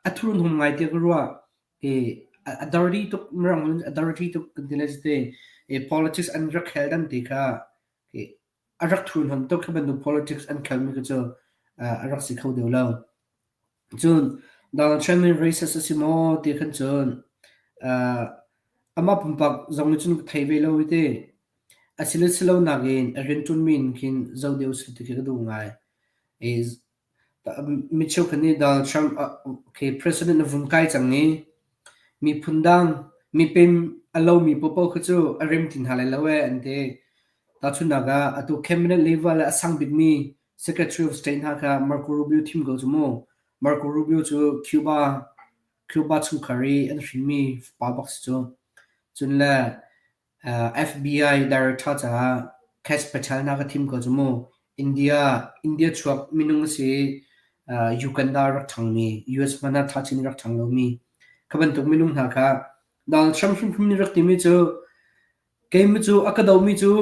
a thurhnawm ngai tiah ka ruah. I a dirty tuk mirang in a dirty tuk kan ti lai cu ti. I politics an rak khel dan ti kha i a rak thurhnawm tuk. Hi bantuk politics an khelmi kha cu a rak si kho deuh lo. Cun Donald Trump hi racist a si maw ti khan cun amah pumpak zong nih cun ka thei ve lo hi ti. A si le si lo nakin a rianṭuanmi in khin zoh deuh seh ti khi ka duh ngai. I Mi cheukhat nih Donald Trump khi president a vun kai cang i miphun dang mipem a lomi paohpaoh khi cu a rem ti hna lai lo ee an ti. Tahchunhnak ah atu cabinet level ah a sang bikmi Secretary of State hna kha Marco Rubio thim ko cu mu. Marco Rubio cu Cuba Cuba chungkhar i an hrinmi fapa bak si cu. Cun le FBI director caah Cash Patel hna ka thim ko cu mu. India India chuak minung a si i Uganda rak ṭhangmi, US hmanh ah ṭha chin rak ṭhang lomi. Kha bantuk minung hna kha Donald Trump hrimhrim nih rak timi cu keimah cu a ka dohmi cu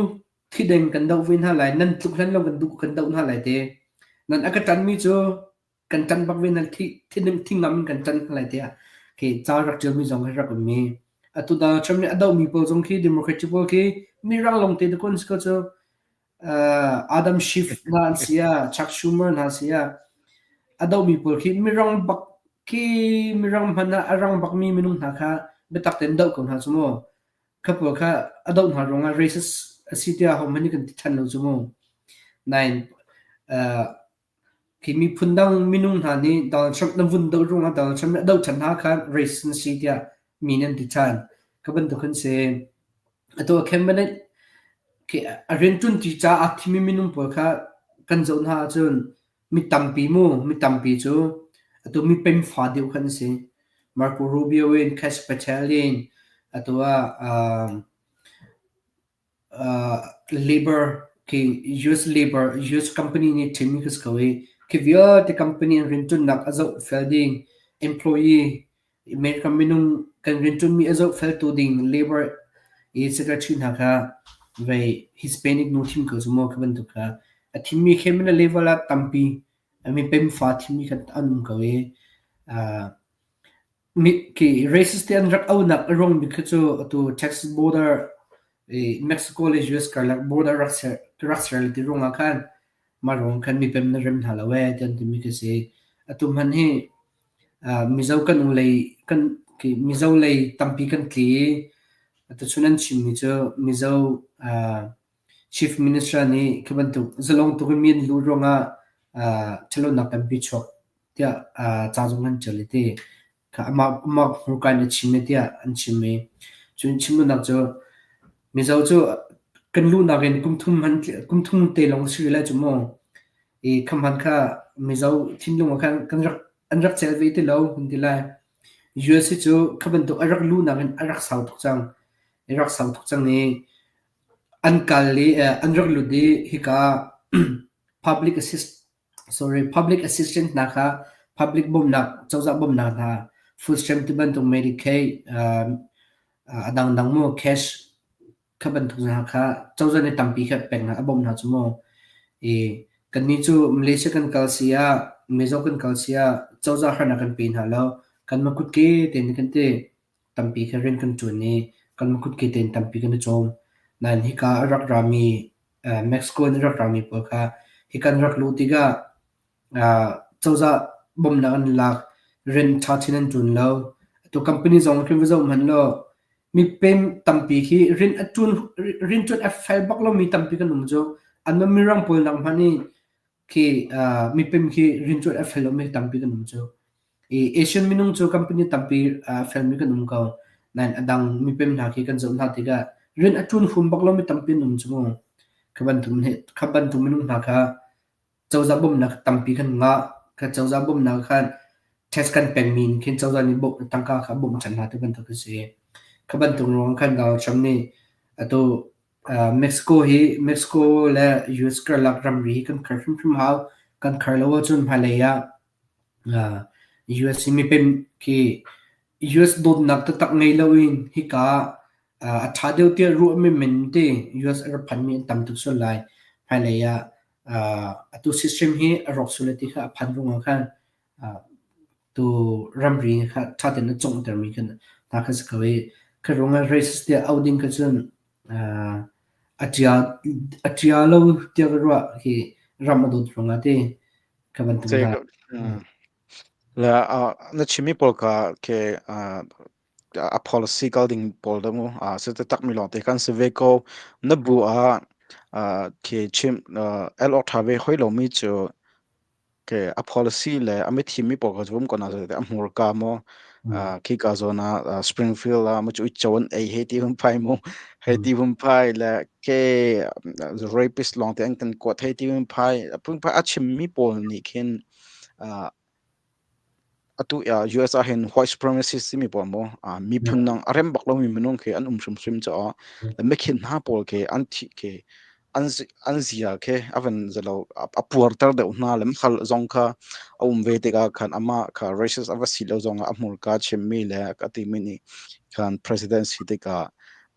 thideng kan doh ve hna lai, nan tluk hlan lo kan duh kan doh hna lai te. Nan a ka ṭanmi cu kan ṭan bak ve nan thi thi ngam in kan ṭan lai tiah khi ca rak ṭialmi zong hi rak um mi atu Donald Trump nih a dohmi pawl zong khi Democratic pawl khi mirang lawng te kun si ko cu Adam Schiff hna an si ah Chuck Schumer hna si ah a dohmi pawl khi mirang bak khi mirang hmanh ah a rang bakmi minung hna kha biatak tein doh ko hna cu mu kha pawl kha a doh hna ruangah racist a si tiah hohmanh nih kan ti ṭhan lo cu mu nain Khi miphun dang minung hna nih Donald Trump na vun doh ruangah Donald Trump nih a doh ṭhan hna kha racist na si tiah mi nih an ti ṭhan. Kha bantuk an si. Atu a cabinet khi a rianṭuanṭi caah aa thimmi minung pawl kha kan zoh hna ahcun mi tampi mu, mi tampi cu atu mi pemfa deuh kha an si. Marco Rubio in, Kash Patel in, atu ah Labour Khi US labor US company nih ṭhimmi ka si ko i khi vialte company an rianṭuannak a zohfel ding employee American minung kan rianṭuanmi a zohfeltu ding labor i secretary hna kha vei Hispanic nu thim ko cu maw khi bantuk kha a thimmi khi mina level ah tampi mi pemfa thimmi kha an um ko i Khi racist te an rak aunak a ruang bik khi cu atu Texas border i Mexico le US karlak border rak ser le ti ruangah khan mah ruang khan mipem na rem hna lo ee ti an timi khi si. Atu hmanh hi Mizo kan u lei kan khi Mizo lei tampi kan tli i atuchun an chimmi cu Mizo Chief Minister nih khi bantuk zalong tuk in mi an luh ruangah ṭhatlonak tampi chuak tiah ca zong an ṭial i ti kha amah amah hmurka in a chim i tiah an chim i cun chimnak cu Mizo cu kan luhnak in kum thum hman kum thum te lawng si rih lai cu mu i kha hman kha Mizo thinlung ah khan kan rak an rak cel ve ti lo kan ti lai. USA cu kha bantuk a rak luhnak in a rak sau tuk cang. A rak sau tuk cang i an kal i an rak lut i hika public assist Sorry, public assistance hna kha public bawmhnak, cozah bawmhnak hna, food stamp ti bantuk Medicaid, a dangdang mu cash kha bantuk hna kha cozah nih tampi kha pek hna, a bawmh hna cu mu. I kannih cu Malaysia kan kal si ah, Mizo kan kal si ah, cozah harnak kan pe hna lo. Kanmah kutke tein kan ti. Tampi kha rian kan ṭuan i kanmah kutke tein tampi kan i cawm. Nain hika a rak rami Mexico in a rak rami pawl kha hika an rak luh tikah cozah bawmhnak an lak, rian ṭha chin an ṭuan lo. Atu company zong khin va zoh hmanh law mipem tampi khi rian a ṭuan rianṭuan a fel bak lomi tampi kan um cu. Anmah mirang pawl nak hmanh i khi mipem khi rianṭuan a fel lomi tampi kan um cu. I Asian minung cu company tampi a felmi kan um ko. Nain a dang mipem hna khi kan zoh hna tikah rian a ṭuan hum bak lomi tampi an um cu mu. Kha bantuk kha bantuk minung hna kha cozah bawmhnak tampi kan ngah. Kha cozah bawmhnak khan tax kan pekmi in khin cozah nih tangka kha bawmh ṭhan hna ti bantuk a si. Kha bantuk ruang khan Donald Trump nih atu Mexico hi Mexico le US karlak ramri hi kan khar hrimhrim hau. Kan khar lo ahcun hmailei ah US hi mipem khi US dawtnak taktak ngei loin hika a ṭha deuh tiah ruah menmen te US a rak phanmi an tam tuk sual lai. Hmailei ah atu system hi a rawk sual lai ti kha a phan ruangah khan tu ramri kha ṭha tein a conghtermi kha hna kha si ko i kha ruangah racist tiah auh ding kha cun a ṭia a ṭia lo tiah ka ruah hi ram a dawt ruangah ti kha bantuk hna. Le na chimmi pawl kha ke a policy kal ding pawl da mu a se te tak mi lawng te kan si ve ko na bu ah ke chim el ok tha ve hoi lo mi chu ke a policy le a mithiam mi pawl kha zum ko na a hmurka maw khika zawn ah Springfield ah mu chu chawn ei he ti hum phai mu he ti hum phai le ke rapist long te an kan kuat he ti hum phai phun phai a chim mi pawl nih khin atu US ah hin white supremacist timi pawl maw miphun dang a rem bak lomi minung khi an um hrimhrim caah le mikhin hna pawl khi an thih khi an an zia khi a van zalo a puarter deuh hna le khal zong kha a um ve tikah khan amah kha racist a va si lo zong ah a hmurka chimmi le a timi nih khan president si tikah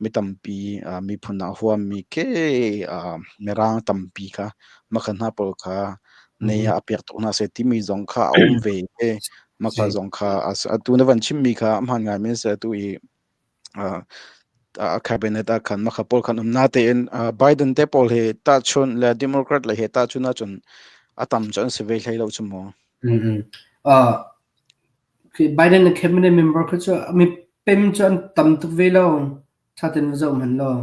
mi tampi miphun ah huammi ke mirang tampi kha makhan hna pawl kha nei ah a pek tuk hna seh timi zong kha a um ve i maka zong kha atu na van chimmi kha a hmaan ngai men se atu i a cabinet ah khan maka pawl khan um na tein Biden te pawl he tahchun le Democrat le he tahchun ahcun a tam cu an si ve hlei lo cu mu. Biden le cabinet member kha cu mi pem cu an tam tuk ve lo. Thaten va zoh hmanh law.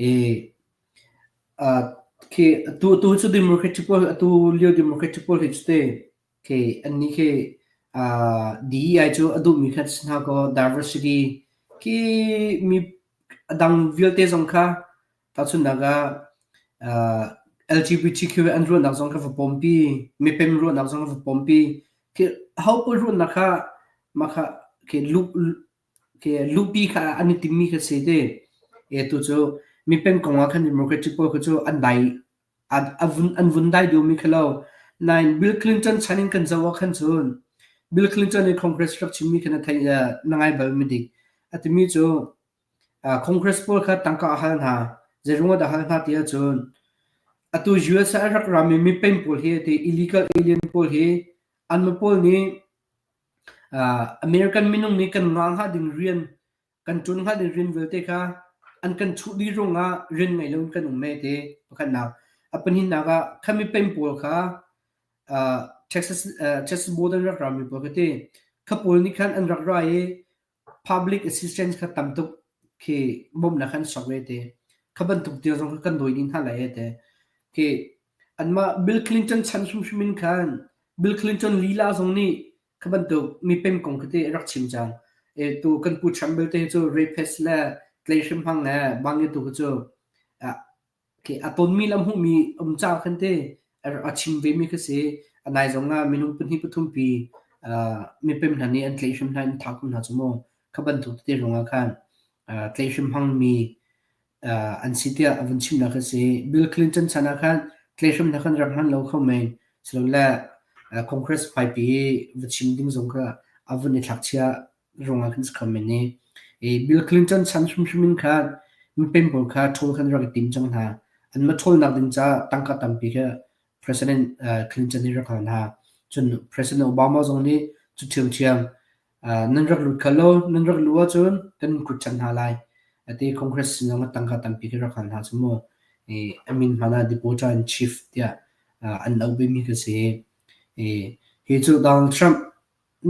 I Khi atu tu cu Democratic pawl atu lio Democratic pawl hi cu te khi annih khi DEI cu a duhmi kha si hna kaw diversity khi mi a dang vialte zong kha tahchunhnak ah LGBTQ an ruahnak zong kha va pawmpi, mipem ruahnak zong kha va pawmpi. Khi aho pawl ruahnak kha mah kha khi luhpi kha an i timmi kha si ti. E tu cu Mipem kong ah khan Democratic pawl kha cu an dai an vun dai deuhmi kha lo. Nain Bill Clinton chan in kan zoh ah khan cun Bill Clinton nih Congress rak chimmi kha na theih na ngai bal mi dik. A timi cu Congress pawl kha tangka a hal hna. Zeiruang ah dah a hal hna ti ahcun atu US ah a rak rami mipem pawl hi ti illegal alien pawl hi anmah pawl nih American minung nih kan ngah hnga ding rian kan ṭuan hnga ding rian vialte kha an kan chuh dih ruangah rian ngei loin kan um e ti pakhatnak. A pahnihnak ah kha mipem pawl kha Texas Texas border rak rami pawl kha ti kha pawl nih khan an rak ra i public assistance kha tam tuk khi bawmhnak khan sok ve te. Kha bantuk tiang zong kha kan dawi dih hna lai e te. Khi anmah Bill Clinton chan hrimhrim in khan Bill Clinton lila zong nih kha bantuk mipem kong khi te rak chim cang. E tu kan pu Trump belte cu rapist le tleihrim hmang le bangin tu cu a tonmi le a hmuhmi um ca khan te a chim vemi kha si. A nai zong ah minung pahnih pathum pi mipem hna nih an tlaihhrem hna in thah ko hna cu mu. Kha bantuk tete ruangah khan tlaihhrem hmangmi an si tiah a vun chimnak a si. Bill Clinton chan ah khan tlaihhrem hna khan rak hman lo kho men. Silole Congress hmaipi i va chim ding zong kha a vun i thlak chia ruangah khan si kho men i Bill Clinton chan hrimhrim in khan mipem pawl kha ṭhawl khan rak i tim cang hna. Anmah ṭhawlnak ding caah tangka tampi kha President Clinton nih rak hal hna. Cun President Obama zong nih cu ṭhiamṭhiam nan rak lut kho lo, nan rak luh ahcun kan kut ṭhan hna lai. Ati Congress sin zong tangka tampi kha rak hal hna cu mu. A min hmanh ah Deporter in Chief tiah an auh bimi kha si. Hi cu Donald Trump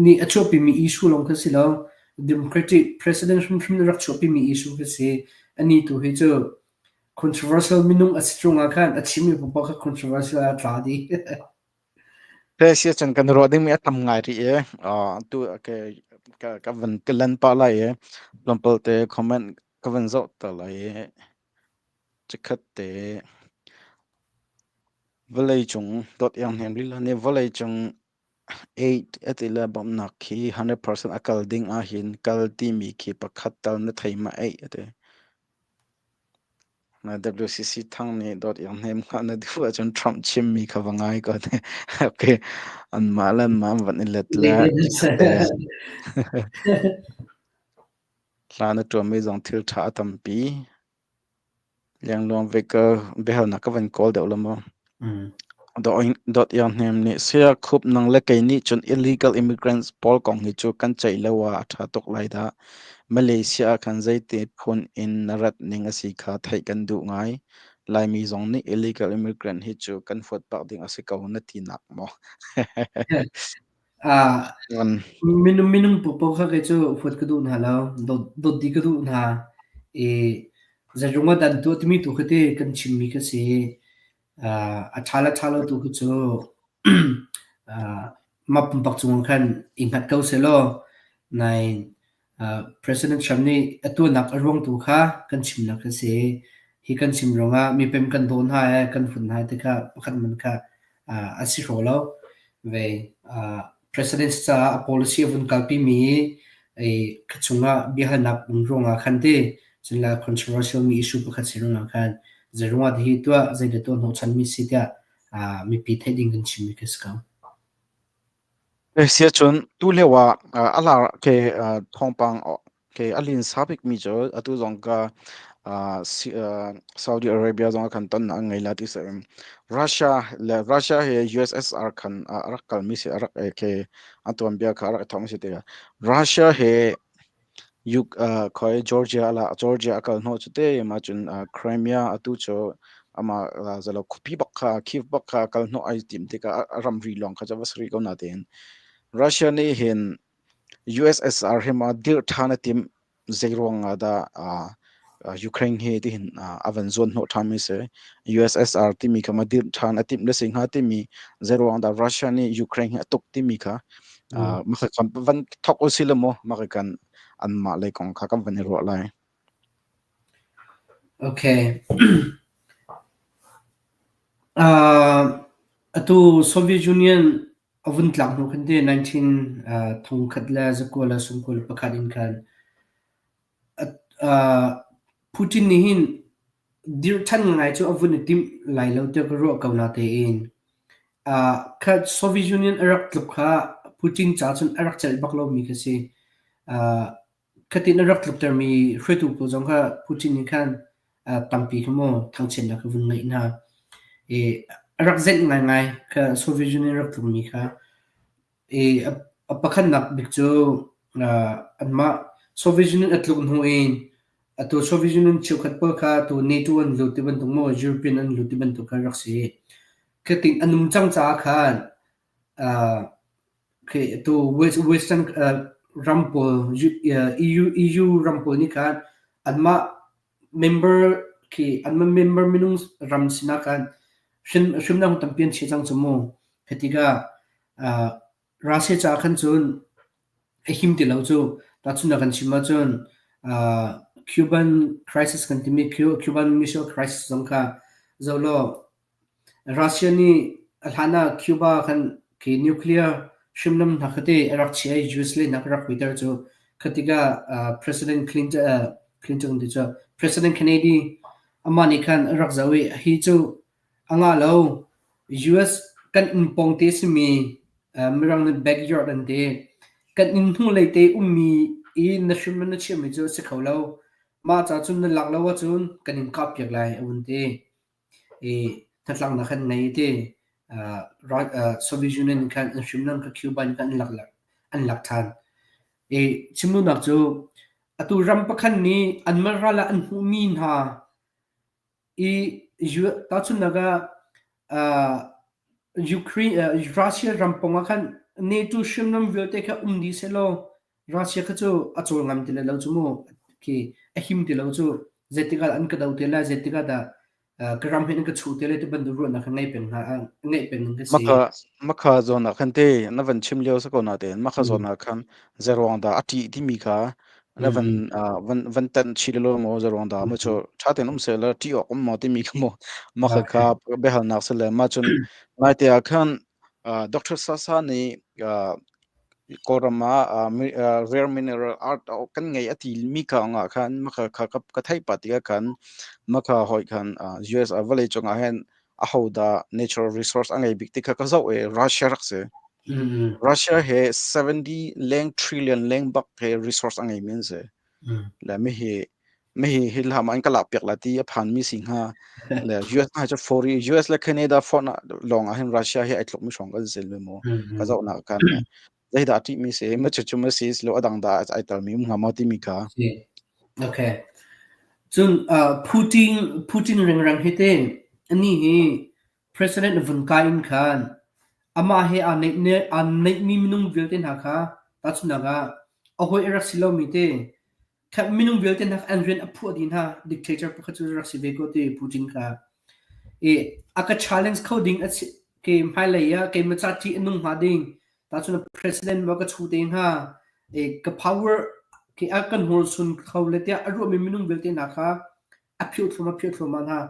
nih a chuahpimi issue lawng kha si lo. Democratic president hrimhrim nih rak chuahpimi issue kha si. Anih tu hi cu controversial minung a si cungah khan a chimmi paohpaoh kha controversial ah a tla dih. Sia cun kan ruah dingmi a tam ngai rih i tu ka ka van ka lan pah lai i tlawmpal te comment ka van zoh ta lai i chikkhat te vawlei cung dawt iang hnem lila nih vawlei cung Aid a ti le bawmhnak khi 100% a kal ding ahhin kal timi khi pakhat tal na thei ma eih a ti. Na WCC thang nih dawt iang hnem hnga na duh ahcun Trump chimmi kha va ngai ko te. Okay. Anmah le anmah an van i let le te. Hla na ṭuanmi zong thil ṭha a tampi. Liangluang ve ka biahalnak ka van kawl deuh la maw? Dawt Iang Hnem nih saya khup nang le kei nih cun illegal immigrants pawl kong hi cu kan ceih lo ah a ṭha tuk lai dah. Malaysia ah khan zeiti phun in na rat ning a si kha theih kan duh ngai. Laimi zong nih illegal immigrant hi cu kan huat bak ding a si ko na ti nak maw? Ah, minung minung paohpaoh kha kei cu huat ka duh hna lo. Dawt dawt dih ka duh hna. I zeirung ah dah an tuah timi tu kha ti kan chimmi kha si. Ah, a ṭha le ṭha lo tu kha cu ah, mah pumpak cungah khan i hngat ko sehlaw nain President Trump nih a tuahnak a ruang tu kha kan chimnak a si. Hi kan chim ruangah mipem kan daw hna i kan hun hna ti kha pakhat man kha a si hraw lo. Ve President caah a policy a vun kalpi mi i kha chungah biahalnak um ruangah khan ti cun le controversial mi issue pakhat si ruangah khan zei ruangah hi tuah zei dah tuah hnawhchan mi si tiah mipi theih ding kan chimmi khi si ko. Siah cun tulio ah a lar ke thawngpang ke a linsa bikmi cu atu zong ka Saudi Arabia zong khan ton an ngei la ti si. Russia le Russia he USSR khan a rak kalmi si a rak ke a tuanbia kha a rak i thawk mi si tikah Russia he Uk khoi Georgia la Georgia a kal hnawh cu te ma cun Crimea atu cu amah zalo khuapi bak kha Kyiv bak kha kal hnawh ai tim tikah a ramri lawng kha cu va si rih ko natein Russia nih hin USSR hi ma dirh ṭhan a timh zei ruang ah dah Ukraine hi tihin a van zuan hnawh ṭhan mi si USSR timi kha ma dirh ṭhan a timh le si hnga timi zei ruang dah Russia nih Ukraine hi a tuk timi kha mah van thok u si le maw mah kan anmah lei kong kha kan van i ruah lai. Okay. Uh, atu Soviet Union a vun tlak hnu khan te 19 uh, thongkhat le zakua le sungkua le pakhat in khan uh, Putin nih hin Dirh ṭhan ngai cu a vun i timh lai lo tiah ka ruah ko natein kha Soviet Union a rak tluk kha Putin ca cun a rak celh bak lomi kha si. Khatin a rak tluktermi hruaitu pawl zong kha Putin nih khan tampi kha maw thangchiatnak a vun ngeih hna. I a rak zenh ngaingai kha Soviet Union rak tlukmi kha. I a pakhatnak bik cu anmah Soviet Union a tluk hnu in atu Soviet Union cheukhat pawl kha atu NATO an lut ti bantuk maw European an lut ti bantuk kha rak si. Khatin a nung cang caah khan khi atu Western ram pawl EU EU ram pawl nih khan anmah member khi anmah member minung ram sinah khan hrimnam tampi an chia cang cu mu. Khi tikah Russia caah khan cun a him ti lo cu. Tahchunhnak kan chim ahcun Cuban crisis kan timi Cuban Missile Crisis zong kha zoh law Russia nih a hlan ah Cuba khan khi nuclear hriamnam hna kha te a rak chiah i US lehnak a rak huiter cu. Kha tikah President Clinton, Clinton ti cu President Kennedy amah nih khan a rak zoh i hi cu a ngah lo. US kan inn pawngte simi Mirang nih backyard an ti. Kan inn hnulei te ummi i na hrim na chiahmi cu a si kho lo. Mah ca cun na lak lo ahcun kan in kahpiak lai a vun ti. I hnatlaknak an ngei ti. Soviet Union khan an hrimnam kha Cuba in khan an lak an lak ṭhan. I chimduhnak cu atu ram pakhat nih anmah ral ah an hmuhmi hna I tahchunhnak ah Ukraine, Russia ram pawng ah khan NATO hriamnam vialte kha um dih sehlaw Russia kha cu a cawl ngam ti lai lo cu mu. Khi a him ti lo cu. Zeitik ah an ka do te lai, zeitik ah dah ka ram hin an ka chuh te lai ti bantuk ruahnak kha ngei peng hna ngeih peng ding ka si. Maka maka zawn ah khan te na van chim lio sa ko na tein maka zawn ah khan zeruang dah a ṭih timi kha na van van van tan chi lo maw zeruang dah ma chu ṭha tein um se la ṭih awk um maw timi kha maw maka kha biahalnak si le ma cun nai te ah khan Dr. Sasa nih Kawlram ah rare mineral art kan ngei a ti mi ka ah khan maka kha ka theih pah tikah khan maka hoi khan US ah vawlei cung ah hin ahodah natural resource a ngei bik ti kha ka zoh i Russia rak si. Russia he 70 leng trillion leng bak he resource a ngei mi an si. Le mi hi mi hi hi hlam an ka lak piak la ti a phan mi si hnga. Le US hna cu 40 US le Canada phone ah lawng ah hin Russia hi ai tluk mi hrawng kan si le mu. Ka zoh nak kan zeidah a ṭih mi si ma cu cu ma si lo a dang dah ai tel mi um hnga maw timi kha. Okay. Cun Putin Putin rengreng hi te ani hi President vun kai in khan amah he aa neih aa neihmi minung vialte hna kha tahchunhnak ah a hawi a rak si lomi te kha minung vialte hna an rian a phuah dih hna dictator pakhat cu rak si ve ko ti Putin kha i a ka challenge kho ding a si ke hmailei ah keimah ca ṭih a nung hnga ding tahchun president ma ka chu te hnga i ka power ke a kan hnorsun kho le tiah a ruahmi minung vialte hna kha a phiuh thluahmah phiuh thluahmah hna.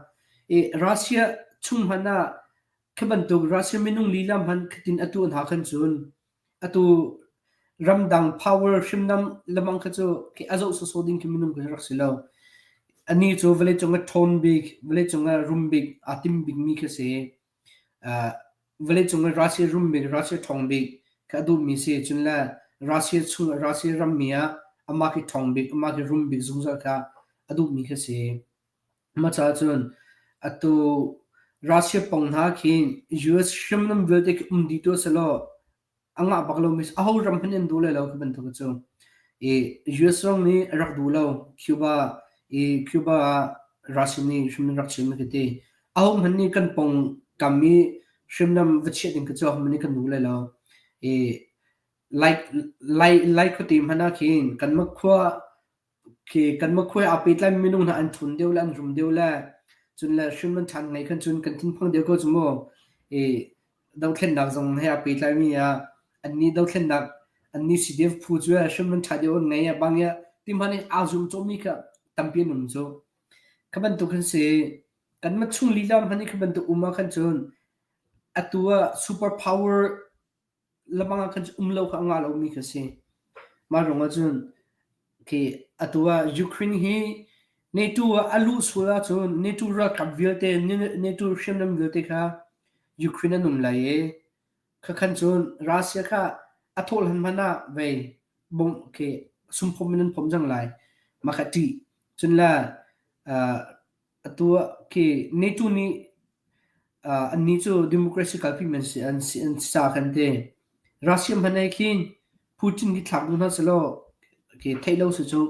I Russia chung hmanh ah khi bantuk Russia minung lila hmanh khatin atu hna khan cun atu ramdang power hrimnam lamang kha cu khi a zoh sawsawh ding khi minung khi rak si lo. Ani cu vawleicung ah ṭhawn bik, vawleicung ah rum bik, aa tim bikmi khi si. Uh, vawleicung ah Russia rum bik, Russia ṭhawng bik kha a duhmi si. Cun le Russia chung Russia rammi ah amah khi ṭhawng bik, amah khi rum bik zungzal kha a duhmi khi si. Mah caah cun atu Russia pong hna khi US hriamnam vialte khi um dih tuah sehlaw a ngah bak lomi aho ram hmanh an duh lai lo khi bantuk cu. I US zong nih a rak duh lo. Cuba i Cuba ah Russia nih hriamnam rak chiah mi khi ti. Aho hmanh nih kan pong kam i hriamnam va chiah ding khi cu aho hmanh nih kan duh lai lo. I Lai Lai Lai khuate hmanh ah khin kanmah khua Khi kanmah khua aa pehtlaimi minung hna an ṭhawn deuh le an rum deuh le cun le hrimhman ṭhan ngei khan cun kan thinphang deuh ko cu mu. I dothlennak zong he aa pehtlaimi ah annih dothlennak annih CDF phu cu hrimhman ṭha deuh an ngei ah bang i ti hmanh i aa zum cawhmi kha tampi an um cu. Kha bantuk khan si kanmah chung lila hmanh i kha bantuk um ah khan cun atu ah super power lamang ah khan um lo kha a ngah lomi kha si. Mah ruangah cun khi atu ah Ukraine hi. NATO ah a luh sual ahcun NATO ralkap vialte, NATO hriamnam vialte kha Ukraine an um lai i khakhan cun Russia kha a thawh hlan hmanh ah vei bawmh khi sumphom in an phomh cang lai. Mah kha ṭih. Cun le uh, atu ah khi NATO nih uh, annih cu democracy kalpi man si an si an si ca khan te. Russia hmanh ai khin Putin hi thlak duh hna selaw khi theih lo si cu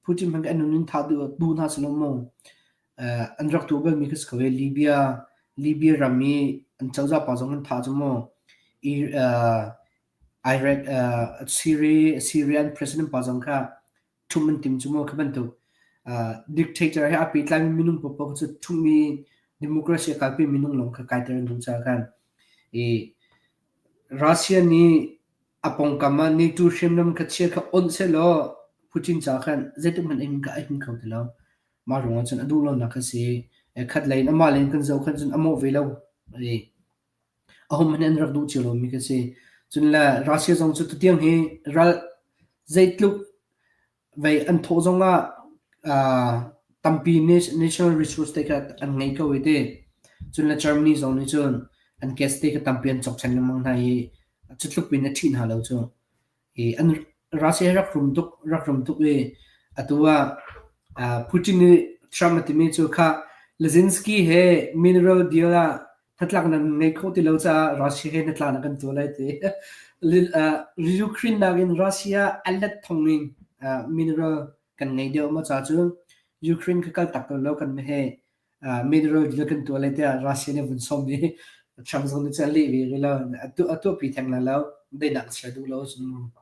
Putin hmanh khi an nun in thah duh duh hna selaw mu uh, an rak tuah balmi khi si ko e Libya Libya ram i an cozah pa zong an thah cu mu i uh, Iraq uh, Syria Syrian president pa zong kha ṭhumh an tim cu mu khi bantuk uh, dictator he aa pehtlaimi minung paohpaoh cu ṭhumhmi democracy a kalpi minung lawng kha kaiter an duh caah khan i Russia nih a pawngkam ah NATO hriamnam kha chia kha onh sehlaw Putin caah khan zeitik hmanh a him a him kho ti lo. Mah ruangah cun a duh lonak kha si. Khat lei in amah lei in kan zoh khan cun a mawh ve lo. I ahohmanh nih an rak duh cio lomi kha si. Cun le Russia zong cu tutiang hi ral zeitluk vei an thawh zongah uh, tampi national resource te kha an ngei ko i ti. Cun le Germany zong nih cun an gas te kha tampi an cawk ṭhan lengmang hna i cu tluk pin a ṭhih hna lo cu. I an Russia hi rak rum tuk rak rum tuk i atu ah uh, Putin nih Trump a timi cu kha Zelensky he mineral deal ah hnatlaknak ngei kho ti lo caah Russia he hnatlaknak kan tuah lai ti. Ukraine nakin Russia a let thong in mineral kan ngei deuh ma ca cu Ukraine kha kal tak lo kan he mineral deal kan tuah lai tiah Russia nih vun som i Trump zong nih cun a leh ve rih lo a tuahpi theng lai lo daihnak ser duh lo cun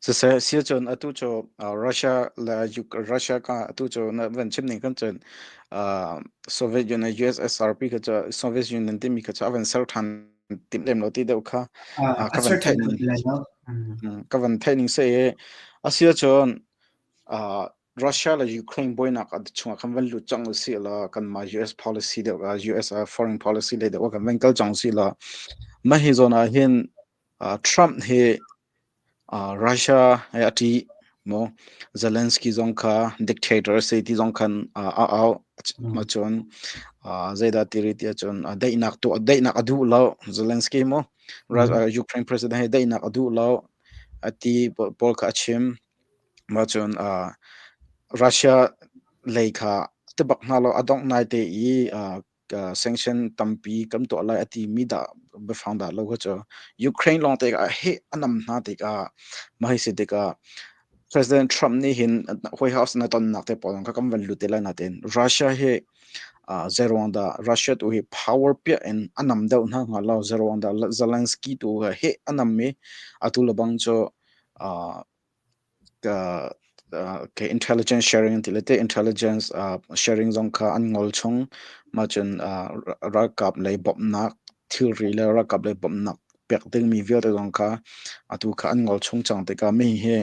Siseh, siacun atu cu Russia le Russia ka atu cu na van chim ning khan cun Soviet Union USSR pi kha cu Soviet Union timi kha cu a van ser ṭhan timh lem lo ti deuh kha ka van theih ning ka van theih ning se i asiahcun Russia le Ukraine buainak chungah khan van lut cang usih law kanmah US policy deuh US foreign policy lei deuh kan van kal cang usih law mah hi zawn ah hin Trump hi Russia he a ṭih maw? Zelensky zong kha dictator a si ti zong khan a au. Cun zeidah ti rih ti ahcun daihnak tuah daihnak a duh lo Zelensky maw? Ukraine president hi daihnak a duh lo a ti pawl kha a chim. Mah cun Russia lei kha ti bak hna lo a dongh nai te i sanction tampi kan tuah lai a timi dah biafang dah lo kha cu Ukraine lawng te ah heh a nam hna tikah mah hi si tikah President Trump nih hin White House na tonnak te pawl kha kan van lut te lai natin Russia hi zeiruang dah Russia tu hi power piah in a nam deuh hna hnga lo zeiruang dah Zelensky tu heh a nam i atu lebang cu Ka intelligence sharing ti le te intelligence sharing zong kha an ngol chung. Mah cun ralkap lei bawmhnak thilri le ralkap lei bawmhnak pek dingmi vialte zong kha atu kha an ngol chung cang tikah mi hi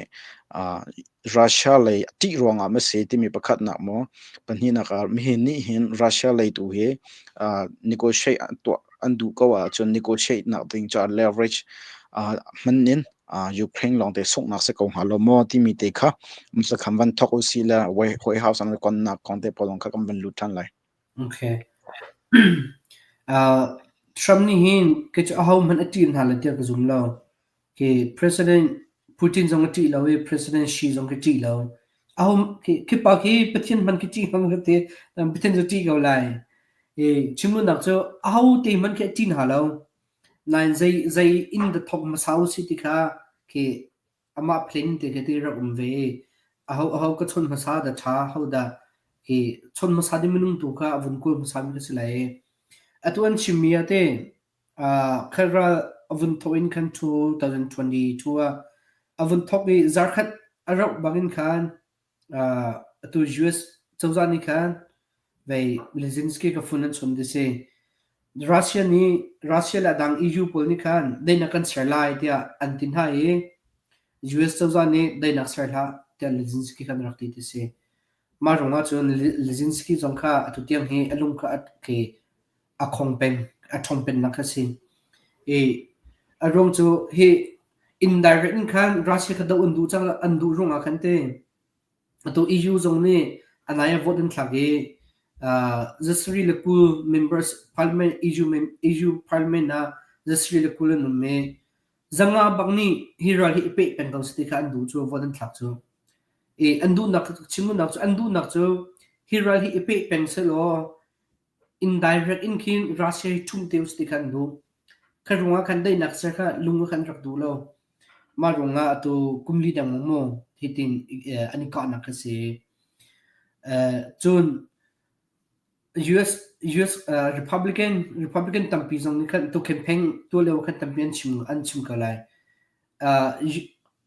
Russia lei a ṭih ruangah maw si timi pakhatnak maw pahnihnak ah mihi nih hin Russia lei tu hi negotiate an tuah an duh ko ahcun negotiate nak ding caah leverage hman in Ukraine lawngte sunghnak si ko hnga lo maw timi te kha sakhan van thawk usih le White House an konnak kong te pawl kha kan van lut ṭhan lai. Okay. Uh, Trump nih hin kei cu aho hmanh a ṭih hna lai tiah ka zum lo. Ke President Putin zong a ṭih lo i President Xi zong ka ṭih lo. Aho khi pa khi Pathian hmanh khi ṭih hmang ka ti. Pathian cu ṭih ko lai. I chimduhnak cu aho te hmanh khi a ṭih hna lo. Nain zei zei inn dah thawk hmasa usih ti kha khi amah plan te khi ti rak um ve i aho aho ka chawn hmasa dah ṭha, ho dah hi chawn hmasa ding minung tu kha a vun kawl hmasa mi ka si lai i atu an chimmi ah te uh, khal ral a vun thawk in khan 2022 ah a vun thawk i zarkhat a rauh bangin khan uh, atu US cozah nih khan vei Zelensky ka phone an chawnh ti si. Russia nih Russia le a dang EU pawl nih khan daihnak kan ser lai tiah an ti hna i US cozah nih daihnak ser hlah tiah Zelensky khan rak ti ti si. Mah ruangah cun Zelensky zong kha atu tiang hi a lung kha a ke a khong peng a ṭhong pennak kha si. I a ruang cu hi indirect in khan Russia kha doh an duh cang an duh ruangah khan te. Atu EU zong nih a nai ah vote an thlak i zasarih le 20 members parliament EU EU parliament ah zasarih le 20 an um i zanga bak nih hi ral hi i peh peng ko seh ti kha an duh cu vote an thlak cu. I an duhnak chim duhnak cu an duhnak cu hi ral hi i peh peng sehlaw indirect in khin Russia hi ṭhum te usih ti kha an duh. Kha ruangah khan daihnak ser kha lung khan rak duh lo. Mah ruangah atu kum li dang maw hitin an i kahnak kha si. Cun US US Republican Republican tampi zong nih khan tu campaign tuah lio khan tampi an chim ko lai.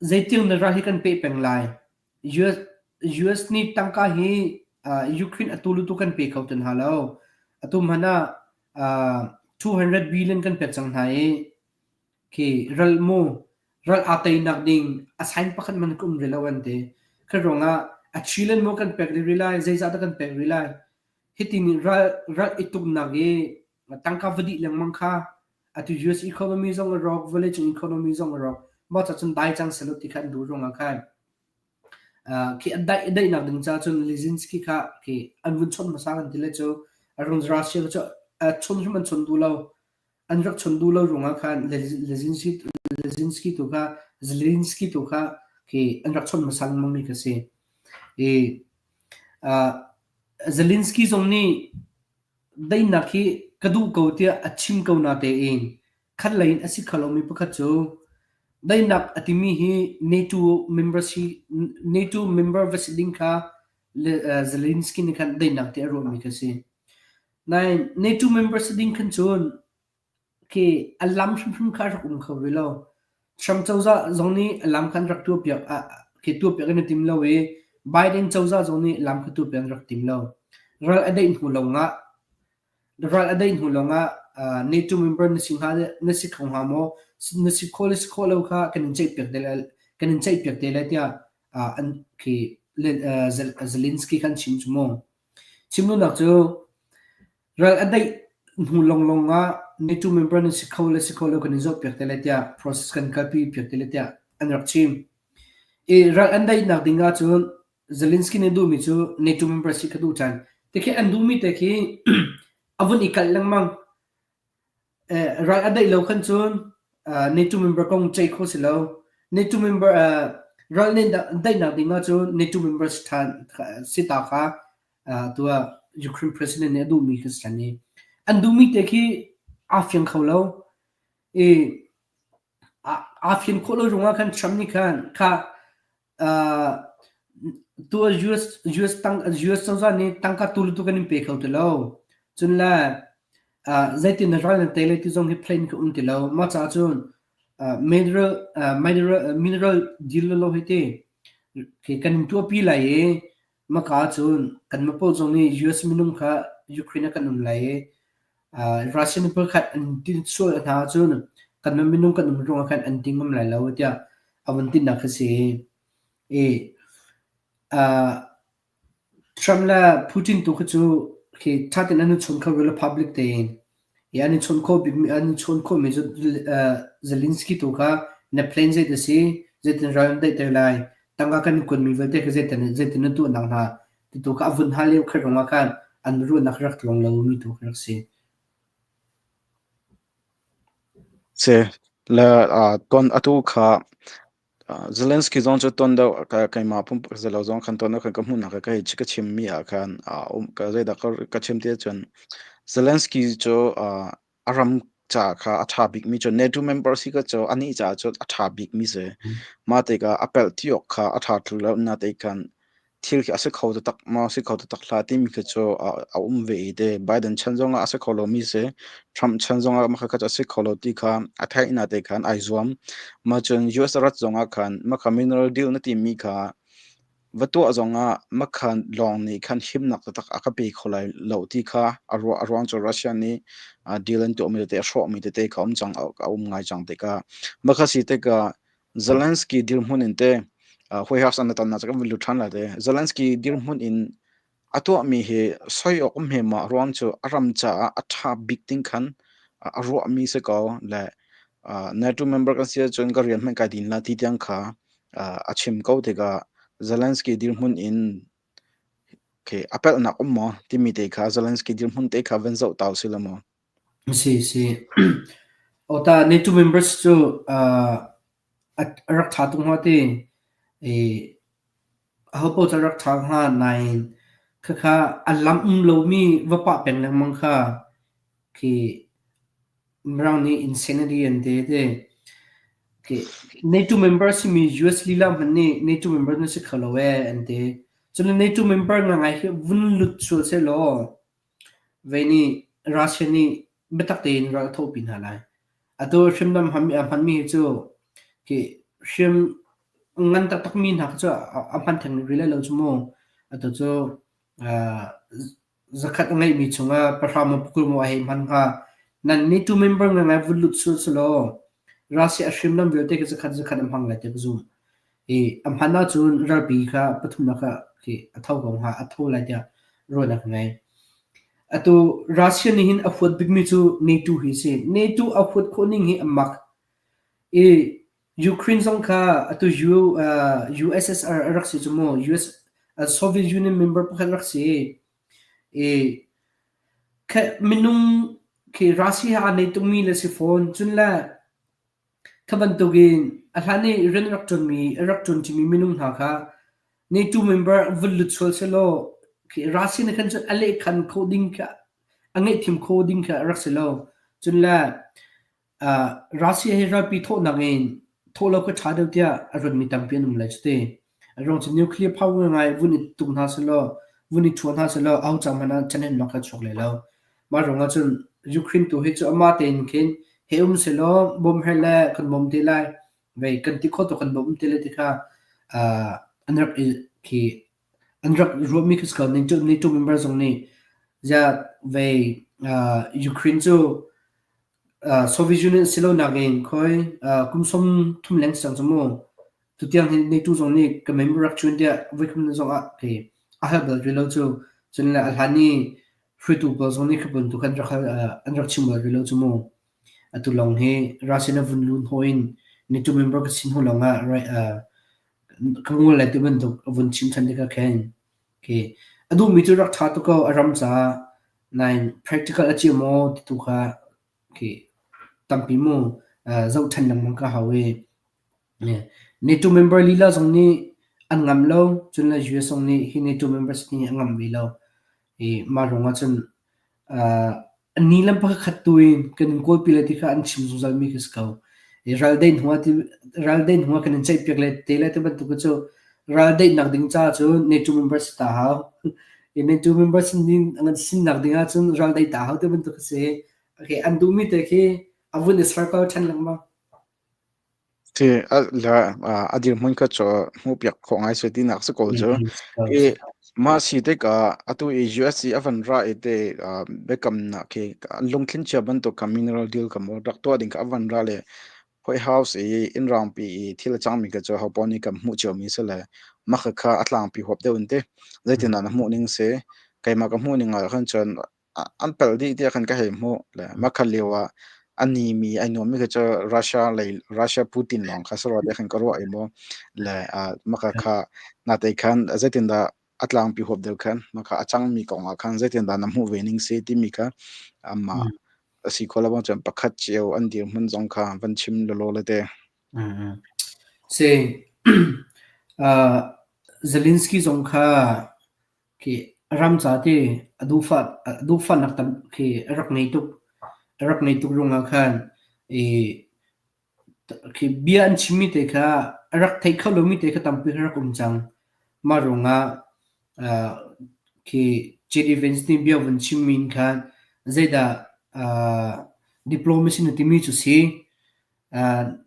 Zeitiang na ral hi kan peh peng lai. US US nih tangka hi Ukraine atu le tu kan pe kho ti hna lo. Atu hmanh ah 200 billion kan pek cang hna i khi ral mu ral aa teinak ding a sign pakhat man ka um rih lo an ti. Khi ruangah a trillion maw kan pek rih lai, zeizah dah kan pek rih lai. Hiti nih ral ral i tuknak i tangka va dih lengmang kha atu US economy zong a rawk, vawleicung economy zong a rawk. Mah ca cun dai cang selaw ti kha an duh ruangah khan khi a daih daihnak ding caah cun Zelensky kha khi an vun chawnh hmasa kan ti lai cu a rung Russia cu chawnh hrim an chawnh duh lo. An rak chawnh duh lo ruangah khan Zelensky Zelensky tu kha Zelensky tu kha khi an rak chawnh hmasa lengmang mi kha si. I Zelensky zong nih daihnak hi ka duh ko tiah a chim ko na tein khatlei in a si kho lomi pakhat cu daihnak a timi hi NATO member si NATO member va si ding kha Zelensky nih khan daihnak ti a ruahmi kha si. Nain NATO member si ding khan cun khi a lam hrimhrim kha a rak um kho rih lo. Trump cozah zong nih a lam kha an rak tuahpiak khi tuahpiak an i tim lo i Biden cozah zong nih lam kha tuahpiak an rak tim lo. Ral a daih hnu lawngah ral a daih hnu lawngah NATO member na si hnga na si kho hnga maw na si khawh le si khawh lo kha kan in ceihpiak te lai kan in ceihpiak te lai tiah an khi Zelensky khan chim cu mu. Chim duhnak cu ral a daih hnu lawnglawng ah NATO member na si kho le si kho lo kan in zohpiak te lai tiah process kan kalpi piak te lai tiah an rak chim. I ral an daihnak ding ahcun Zelensky nih duhmi cu NATO member si kha duh ṭhan. Tikhi an duhmi te khi a vun i kalh lengmang. Ral a daih lo khan cun NATO member kong ceih khawh si lo. NATO member ral daihnak ding ahcun NATO member si ṭhan si ta kha tuah Ukraine president nih a duhmi kha si ṭhan i an duhmi te khi aa fiang kho lo. I aa fian khawh lo ruangah khan Trump nih khan kha tu US US tang US cozah nih tangka tu le tu kan in pe kho ti lo. Cun le zeitin na ral na tei lai ti zong hi plan ka um ti lo. Mah caah cun mineral mineral mineral deal lo hi ti kan in tuahpi lai i maka cun kan mapawl zong nih US minung kha Ukraine ah kan um lai i Russian pakhat an tin sual hna ahcun kan minung kan um ruangah khan an ti ngam lai lo tiah a vun tinak kha si. I Trump le Putin tu kha cu khi ṭha tein an i chawn kho rih lo public tein. I an i chawn khawh bikmi an i chawn khawhmi cu Zelensky tu kha na plan zei dah si, zeitin ral an daihter lai, tangka kan in kuatmi vialte kha zeitin zeitin na tuahnak hna ti tu kha a vun hal lio kha ruangah khan an ruahnak rak tluang lomi tu kha rak si. Si le ton atu kha Zelensky zong cu ton deuh keimah pumpak zelo zong khan ton khan ka hmuhnak ka hei ka chimmi ah khan ka zeidah ka chim ti ahcun Zelensky cu a ram ca kha a ṭha bikmi cu NATO member si ka cu anih caah cun a ṭha bikmi si. Mah tikah a pelh ti awk kha a ṭha thlu lo na te khan thil khi a si kho taktak maw si kho taktak hlah timi khi cu a um ve i te Biden chan zongah a si kho lomi si Trump chan zongah mah kha a si kho lo ti kha a theih na te khan ai zuam. Mah cun US rat zongah khan mah kha mineral deal na timi kha va tuah zongah mah kha lawng nih khan himnak taktak a ka pe kho lai lo ti kha a ruah a ruang cu Russia nih deal an tuahmi tete a hrawhmi tete kha um cang a um ngai cang tikah mah kha si tikah Zelensky dirhmun in te White House an ton nak kan vun lut ṭhan lai te. Zelensky dirhmun in a tuahmi hi soi awk um hme ma ruang cu a ram caah a ṭha bik ding khan a ruahmi si ko le NATO member kan si ahcun ka rian hmanh kai din la ti tiang kha a chim ko tikah. Zelensky dirhmun in khi a pelhnak um maw timi te kha Zelensky dirhmun te kha van zoh ta usih law maw? Si si. Ota NATO members cu uh, a rak ṭha tuk hnga ti. I ahopaoh cu a rak ṭha hnga nain khakha a lam um lomi va pah peng lengmang kha khi Mirang nih insanity an ti ti. Khi NATO member simi US lila hmanh nih NATO member na si kho lo ee an ti. Cun NATO member ngangai hi vun lut sual sehlaw vei nih Russia nih biatak tein ral a thawhpi hna lai. Atu hriamnam a hmanmi hi cu khi hriam ngan taktakmi hna kha cu a hman theng rih lai lo cu mu. Atu cu zakhat a ngeihmi chungah pahra maw pakul maw a hei hman hnga. Nan NATO member ngangai vun lut sual selaw Russia a hriamnam vialte khi zakhat zakhat a hmang lai ti ka zumh. I a hman ahcun ralpi kha pathumnak kha khi a tho ko hnga, a tho lai tiah ruahnak ka ngei. Atu Russia nih hin a huat bikmi cu NATO hi a si. NATO a huat khawh ning hi a mak. I Ukraine zong kha atu U, uh, USSR a rak si cu mu. US, uh, Soviet Union member pakhat rak si. I kha minung khi Russia aa nei tukmi le si fawn. Cun le Kha bantukin a hlan i rian a rak ṭuanmi a rak ṭuanṭimi minung hna kha NATO member vun lut sual sehlaw khi Russia nih khan cun a lehkhan kho ding kha a ngaihthiam kho ding kha a rak si lo. Cun le uh, Russia hi ralpi thawhnak in thawh lo kha ṭha deuh tiah a ruatmi tampi an um lai cu ti. A ruang cu nuclear power ngai vun i tuk hna sehlaw vun i ṭhuah hna sehlaw aho cang hmanh ah ṭhahnemnak kha chuak lai lo. Mah ruangah cun Ukraine tu hi cu amah tein khin he um sehlaw bawm her le kan bawm te lai, vei kan ti khawh tuk kan bawm te lai ti kha uh, an rak i khi an rak ruahmi khi si ko. NATO, NATO member zong nih ziah vei uh, Ukraine cu uh, Soviet Union si lo nakin khoi uh, kum som thum leng sang cu mu Tutiang hi NATO zong nih ka member rak ṭuan tiah voikhum na zong ah kei a hal bal rih lo cu. Cun le a hlan i hruaitu pawl zong nih kha bantuk an rak hal, an rak chim bal rih lo cu mu. Atu lawng hi Russia na vun lu hnawh in NATO member ka si hnu lawng ah ka ngol lai ti bantuk a vun chim ṭhan tikah khin khi a duhmi cu rak ṭha tuk ko a ram caah nain practical a cia maw ti tu kha khi tampi mu zoh ṭhan lengmang ka hau i NATO member lila zong nih an ngamh lo, cun le US zong nih hi NATO member si hi a ngamh ve lo. I mah ruangah cun uh, ni lam pakhat tu in kan in kawlpi le ti kha an chim zungzal mi khi si ko. I ral deih hnu ah ti ral deih hnu ah kan in ceihpiak le te le ti bantuk cu ral deihnak ding ca cu NATO member si ta hau. I NATO member sin ding sinnak ding ahcun ral deih ta hau ti bantuk a si. Okay, an duhmi te khi a vun i circle ṭhan lengmang. Ti a la a dirhmun kha cu hmuhpiak khawh ngai si tinak si ko cu. I mah si tikah atu i US i a van ra i te biakamnak khi lungthin chia bantuk kha mineral deal kha maw rak tuah ding kha a van ra le White House i inn rangpi i thil a cangmi kha cu hopaoh nih kan hmuh ciomi si le mah khakha a tlangpi huap deuh in ti. Zeitindah na hmuh ning si? Keimah ka hmuh ning ah khan cun an palh dih tiah khan ka hei hmuh. Le mah kha lio ah a nimi ai nuammi kha cu Russia lei Russia Putin lawng kha si rua tiah khan ka ruah i mu. Le mah kha kha nate khan zeitindah a tlangpi huap deuh khan mah kha a cangmi kong ah khan zeitindah na hmuh ve ning si timi kha amah a si kho lo bang cun pakhat cio an dirhmun zong kha van chim lawlaw le te. Si uh, Zelensky zong kha Khi ram ca ti a duhfah a duhfahnak tam khi a rak ngei tuk. A rak ngei tuk ruangah khan i khi bia an chimmi te kha a rak theih kho lomi te kha tampi kha rak um cang. Mah ruangah uh, khi JD Vance nih bia vun chimmi in khan zeidah uh, diplomacy na timi cu si.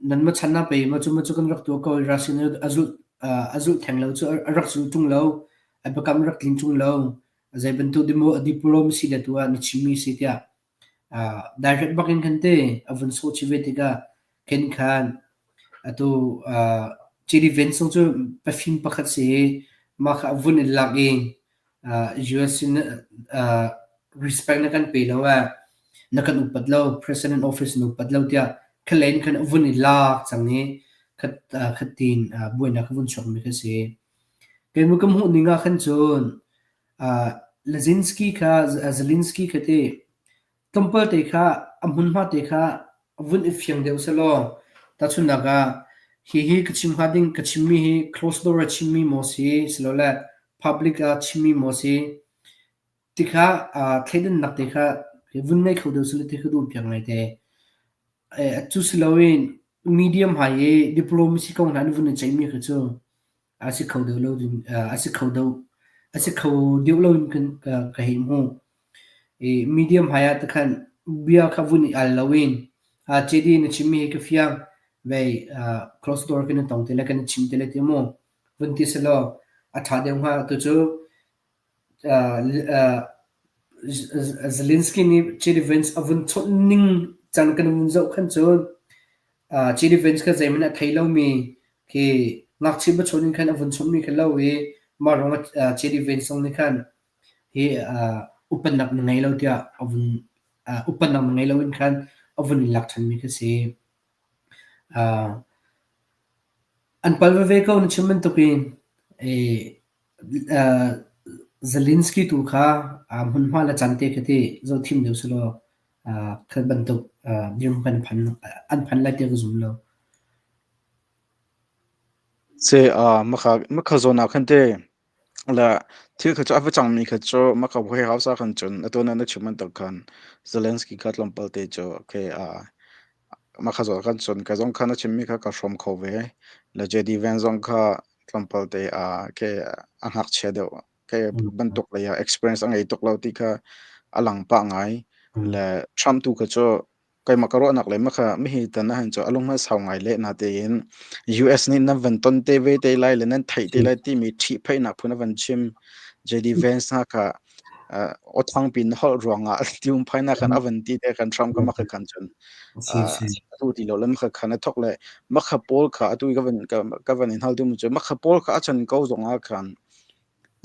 Nanmah chan ah pei maw cu maw cu kan rak tuah ko i Russia nih a zulh a zulh theng lo cu a rak zul ṭung lo, a biakam a rak tling ṭung lo. Zei bantuk diplomacy le tu ah na chimmi si tiah direct bak in khan te a vun sawh chih ve tikah khin khan atu JD Vance zong cu pafim pakhat si i mah kha a vun in lak i US in respect na kan pe lo eh, na kan upat lo, president office na upat lo tiah khalen khan a vun i lak cang i khat khatin buainak a vun chuakmi kha si. Keimah ka hmuh ning ah khan cun uh, Lazinski kha Zelensky kha ti tlawmpal te kha a hmunhma te kha vun i fiang deuh selaw tahchunhnak ah hihi ka chim hnga ding ka chimmi hi close door a chimmi maw si silole public ah chimmi maw si tikha thleidannak te kha vun ngei kho deuh selaw ti ka duh piak ngai te. Cu si loin medium hai i diplomacy kong hna an vun i ceihmi kha cu a si kho deuh lo ding a si kho deuh a si kho deuh lo in ka hei hmuh. I medium hai ah tikhan bia kha vun i al loin JD na chimmi hi ka fiang vei close door kan i tong te le kan i chim te le ti mu vun ti selaw a ṭha deuh hnga. Tucu Zelensky nih JD Vance a vun chawnh ning cang kan vun zoh khan cun JD Vance kha zeihmanh a thei lomi khi ngakchia biachawn in khan a vun chawnhmi kha lo i mah ruangah JD Vance zong nih khan hi upatnak na ngei lo tiah a vun upatnak na ngei lo in khan a vun in lak ṭhanmi kha si. An pal veve ko na chim bantukin Zelensky tu kha hmunhma le caan te kha ti zohthim deuh selaw kha bantuk dirhmun kan phan an phan lai tiah ka zum lo. Se makha makha zawn ah khan te la thil kha cu a va cangmi kha cu maka White House ah khan cun atu na na chim bantuk khan Zelensky kha tlawmpal te cu okay makha zawn khan cun ka zong kha na chimmi kha ka hrawm kho ve le JD Vance zong kha tlawmpal te ke a ngakchia deuh ke bantuk lei ah experience a ngei tuk lo ti kha a lang pah ngai le Trump tu kha cu keimah ka ruahnak le makha mihi tan ahhin cu a lung hma sau ngai le na tein US nih nan van ton te ve te lai le nan theih te lai timi ṭhihphaihnak phun a van chim JD Vance hna kha awthang pin holh ruangah tium phaina khan a van ti te kan Trump ka makha khan cun atu ti lo le makha khan a thok le makha pawl kha atu ka van ka van in hal tu mu cu makha pawl kha a chan ko zong ah khan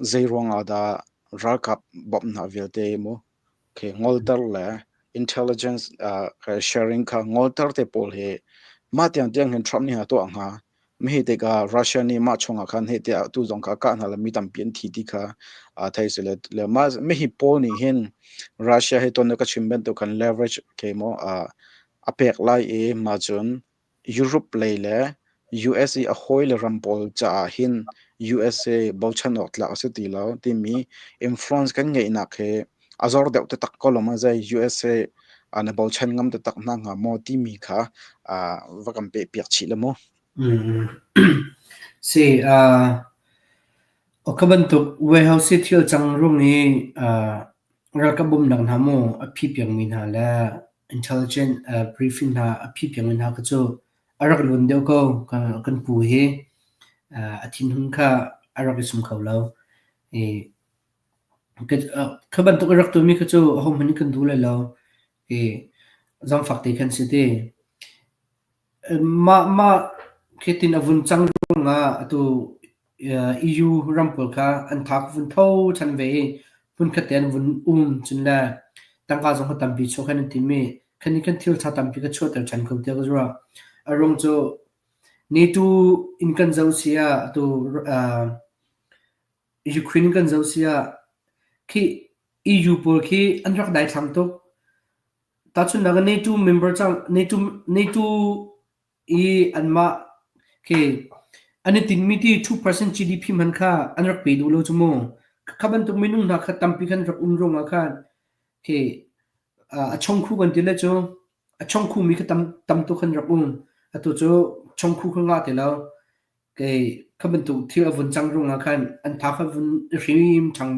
zei ruangah dah ralkap bawmhnak vialte mu khi ngolter le intelligence sharing kha ngolter te pawl hi mah tiang tiang hin Trump nih a tuah hnga. Mihi tikah Russia nih mah chungah khan heh tiah tu zong kha kah hna le mi tampi an thi ti kha thei si le le mah mihi pawl nih hin Russia hi ton ka chim bantuk khan leverage ke maw a pek lai i mah cun Europe lei le US i a hawile ram pawl caah hin USA bochan awk tlak a si ti lo timi influence kan ngeihnak hi a zor deuh taktak ko lo maw zei USA na bochan ngam taktak hna hnga maw timi kha va kan pehpiak chih le mu. Si, ka bantuk warehouse thil cang rung i ralkap bawmhnak hna mu a phi piakmi hna le intelligent briefing hna a phi piakmi hna kha cu a rak lun deuh ko kan pu hi a thinhun kha a rak i sum kho lo. I kha bantuk a rak tuahmi kha cu ahohmanh nih kan duh lai lo. I zaangfak te khan si ti. Mah mah khitin a vun cang ruangah atu EU ram pawl kha an tha vun tho ṭhan ve i hmunkhat te an vun um cun le tangka zong kha tampi chuah khan an tim i khan nih khan thil ṭha tampi ka chuahter ṭhan ko tiah ka ruah. A ruang cu NATO in kan zoh si ah atu Ukraine kan zoh si ah khi EU pawl khi an rak daithlang tuk. Tahchunhnak ah NATO member cang NATO NATO i anmah khi an i tinhmi ti 2% GDP hmanh kha an rak pe duh lo cu mu. Kha bantuk minung hna kha tampi khan rak um ruangah khan khi a chongkhu kan ti le cu a chongkhu mi kha tam tam tuk khan rak um. Atu cu chongkhu kha ngah ti lo. Kei kha bantuk thil a vun cang ruangah khan an tha kha vun i hrim ṭhang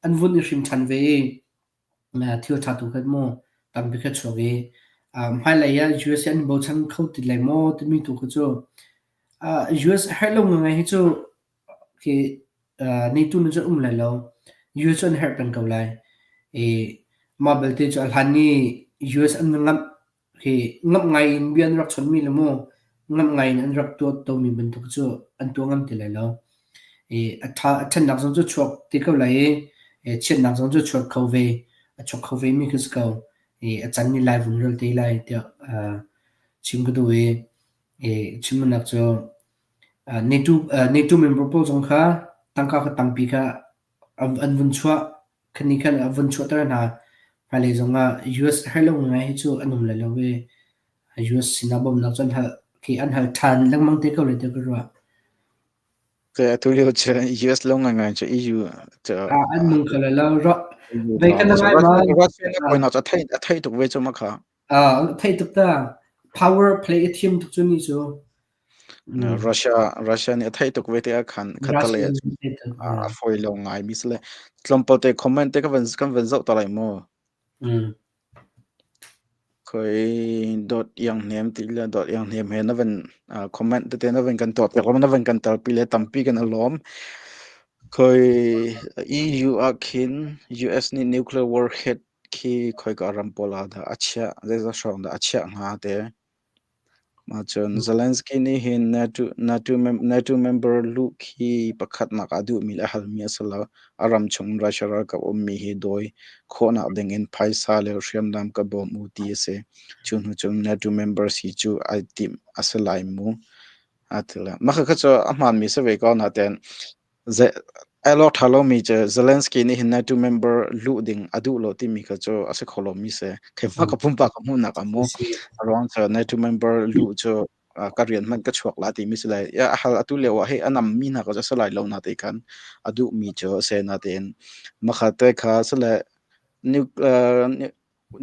an vun i hrim ṭhan ve i thil ṭha tu kha mu tampi kha chuak i hmailei ah US an bochan kho ti lai maw timi tu kha cu US herh lo ngai hi cu khi NATO nu cu um lai lo. US cu an herh peng ko lai. I mah belte cu a hlan i US an ngamh Hi ngamh ngai in bia an rak chawnhmi le mu ngamh ngai in an rak tuah tomi bantuk cu an tuah ngam ti lai lo. I a ṭha a ṭhatnak zong cu chuak te ko lai i chiatnak zong cu chuak kho ve a chuak kho ve mi khi si ko. I a can ni lai vun rel te lai tiah chim ka duh i i chimnak cu NATO NATO member pawl zong kha tangka kha tampi kha an vun chuah. Khani khan a vun chuahter hna. Hmailei zongah US a herh lo ngai hi cu an um lai lo i US sinah bawmhnak cu an hal khi an hal ṭhan lengmang te ko lai tiah ka ruah. Ke atu lio cu US lo ngai cu EU cu Ah, an nung kho lai lo. EU Vei kan ngai ma. Russia na koina cu a thei tuk ve cu ma kha. Ah, thei tuk ta. Power play a thiam tuk cu ni cu. Russia Russia nih a theih tuk ve te ah khan khatalei ah a fawi lo ngai mi sile tlawmpal te comment te kan van zoh ta lai mu. Khoi dot iang hnem ti le dot iang hnem he na van comment tete na van kan tuah piak na van kan tar pi le tampi kan alawm. Khoi EU ah khin US nih nuclear warhead khi khoi ka ram pawl ah dah a chiah zeizat hrawng dah a chiah hnga te. Cun Zelensky nih hin NATO member luh khi pakhatnak ah duhmi le a halmi a si lo. A ram chung Russia ralkap ummi hi dawi khawhnak dingin phaisa le hriamnam ka bawm u ti a si. Cu hnu cun NATO member si cu ai timh a si lai mu. A ti le. Mah kha cu a hmaanmi si ve ko natein Ai ṭha lomi cu Zelensky nih hin NATO member luh ding a duh lo timi kha cu a si kho lomi si. Keimah ka pumpak ka hmuhnak ah mu. A ruang cu NATO member luh cu ka rian hmanh ka chuak la timi si lai. A hal atu lio ah hei a nammi hna kha cu a si lai lo na ti khan a duhmi cu a si natein makha te kha sile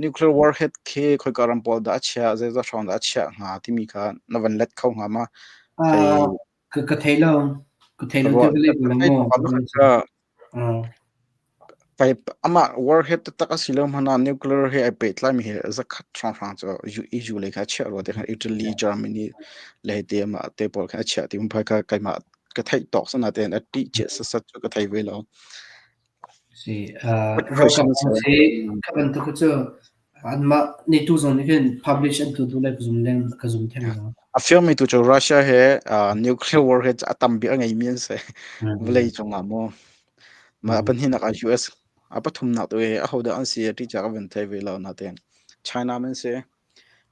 nuclear warhead khi khoika ram pawl dah a chiah, zeizat hrawng dah a chiah hnga timi kha na van let kho hnga ma? Hei Ka thei lo. Ka thei lo ti ka leh ko lo maw? Amah warhead taktak a si lo hmanh ah nuclear he ai pehtlaimi hi zakhat hrawnghrang cu EU lei kha a chiah rua ti khan Italy, Germany lei te amah te pawl kha a chiah ti phai kha keimah ka theih tawk sana tein a ṭih cia sasat cu ka thei ve lo. Si, ralkap si kha bantuk cu Anmah NATO zong nih khin publish an tuah duh lai ka zum leng ka zum theng lo. A fiangmi tu cu Russia he nuclear war he a tam bik a ngeimi an si. Vawlei cungah maw. Mah pahnihnak ah US a pathumnak tu hi ahodah an si ti ca ka van thei ve lo natein China man si.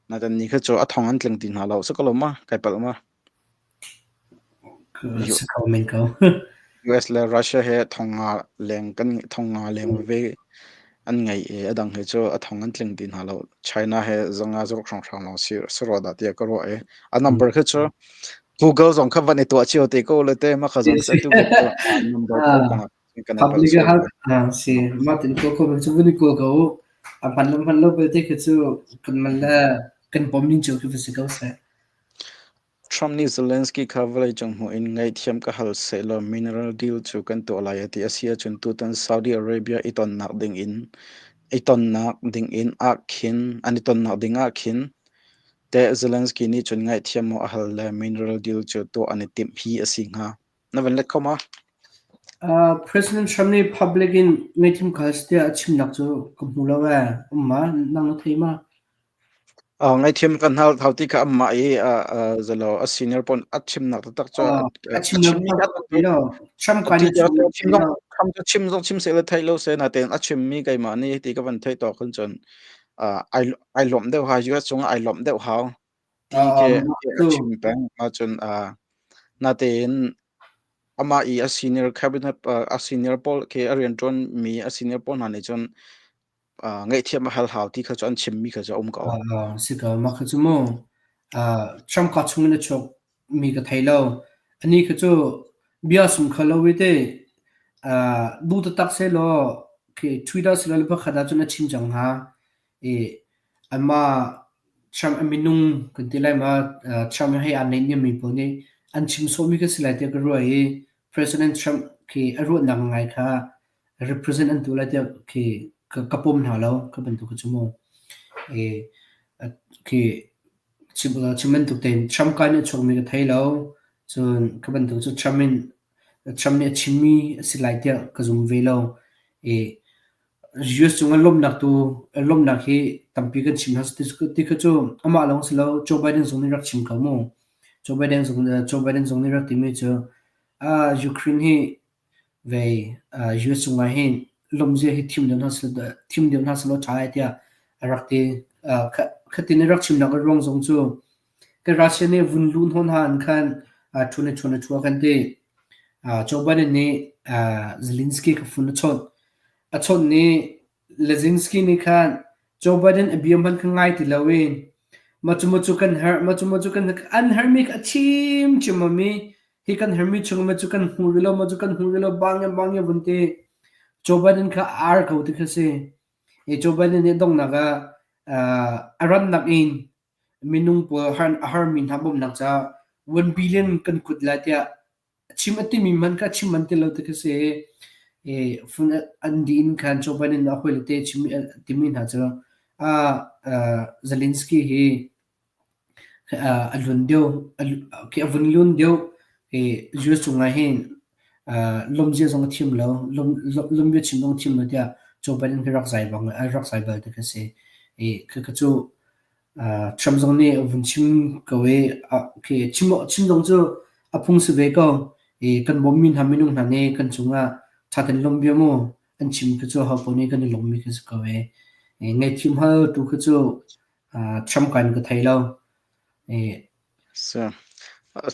Natein ni kha cu a thong an tling ti hna lo. Si ko lo ma? Kai palh ma? Si ko men ko. US le Russia he thonga leng kan thonga leng veve an ngei i a dang he cu a thong an tling ti hna lo. China he zanga zaruk hrawnghrang lawng si si rua dah tiah ka ruah i a number kha cu Google zong kha van i tuah cio te ko le te ma kha zong cu atu number pawl kong ah kan i Public ah si mah tin ko ko cu vun i kawl ko a hman lo hman lo belte khi cu kan man le kan pom ning cio khi va si ko seh. Trump nih Zelensky kha vawleicung hmuh in ngaihthiam ka hal sehlaw mineral deal cu kan tuah lai a ti. A si ahcun tutan Saudi Arabia i tonnak ding in i tonnak ding in ah khin an i tonnak ding ah khin teh Zelensky nih cun ngaihthiam maw a hal le mineral deal cu tuah an i timh hi a si hnga. Na van let kho ma? President Trump nih public in ngaihthiam ka hal tiah a chimnak cu ka hmu lo ee. Um ma? Nang na thei ma? Ngaihthiam kan hal thau ti kha amah i zalo a senior pawn a chimnak taktak cu a chimmi Trump kan chim zong chim zong chim seh le thei lo seh natein a chimmi keimah nih ti ka van theih tawk hin cun ai ai lawmh deuh ha US cungah ai lawmh deuh hau ti ke a chim peng ahcun natein amah i a senior cabinet a senior pawl ke a rianṭuan mi a senior pawl hna nih cun ngaihthiam a hal hau ti kha cu an chimmi kha cu a um ko. Si ko. Mah kha cu mu Trump ka chung in a chuak mi ka thei lo. Ani kha cu bia sum kha lo i te bu taktak se law khi Twitter si lo pakhat ah cun a chim cang hnga. I anmah Trump a minung kan ti lai ma Trump he aa neih mi pawl nih an chim sawhmi ka si lai tiah ka ruah i President Trump khi a ruahnak ngai kha represent an tuah lai tiah khi ka pom hna lo ka bantuk cu mu. I khi chim chim bantuk tein Trump kai nih a chuakmi ka thei lo. Cun ka bantuk cu Trump in Trump nih a chimmi a si lai tiah ka zum ve lo. I US cungah lawmhnak tu lawmhnak hi tampi kan chim hna ti kha cu amah lawng si lo Joe Biden zong nih rak chim ko mu. Joe Biden zong Joe Biden zong nih rak timi cu Ukraine hi Vei US cungah hin lawmzia hi thim deuh hna thim deuh hna sehlaw ṭha lai tiah a rak ti. Khatin i rak chimnak a ruang zong cu kan Russia nih vun luh hnawh hna an khan ṭhun i ṭhun a ṭhu a kan ti. Joe Biden nih. Zelensky kha phone a chawnh. A chawnh i Zelensky nih khan Joe Biden a bia hmanh kha ngai ti loin macu macu kan herh, macu macu kan herh, an herhmi kha a chim ciammam i hi kan herhmi chung macu kan hmu rih lo, macu kan hmu rih lo, bang in bang in vun ti. Joe Biden kha a ar ko ti kha si. I Joe Biden nih donghnak ah a rannak in minung pawl a harmi hna bawmhnak caah 1 billion kan kut lai tiah chim a timi hmanh kha chim an ti lo ti khi si. I phun an dih in khan Joe Biden a hawile te chim timi hna cu Zelensky hi a lun deuh, a vun lun deuh. I US cungah hin lawmzia zong a thiam lo, lawmbia chim zong a thiam lo tiah Joe Biden hi rak zai bang rak zai bal ti khi si. I khikha cu Trump zong nih a vun chim ko i khi chim chim zong cu a phung si ve ko. I kan bawmmi hna minung hna nih kan cungah ṭha tein lawmbia mu an chim khi cu ho paoh nih kan i lawmmi khi si ko i ngaihthiam hal tu khi cu Trump ka in ka thei lo. I So,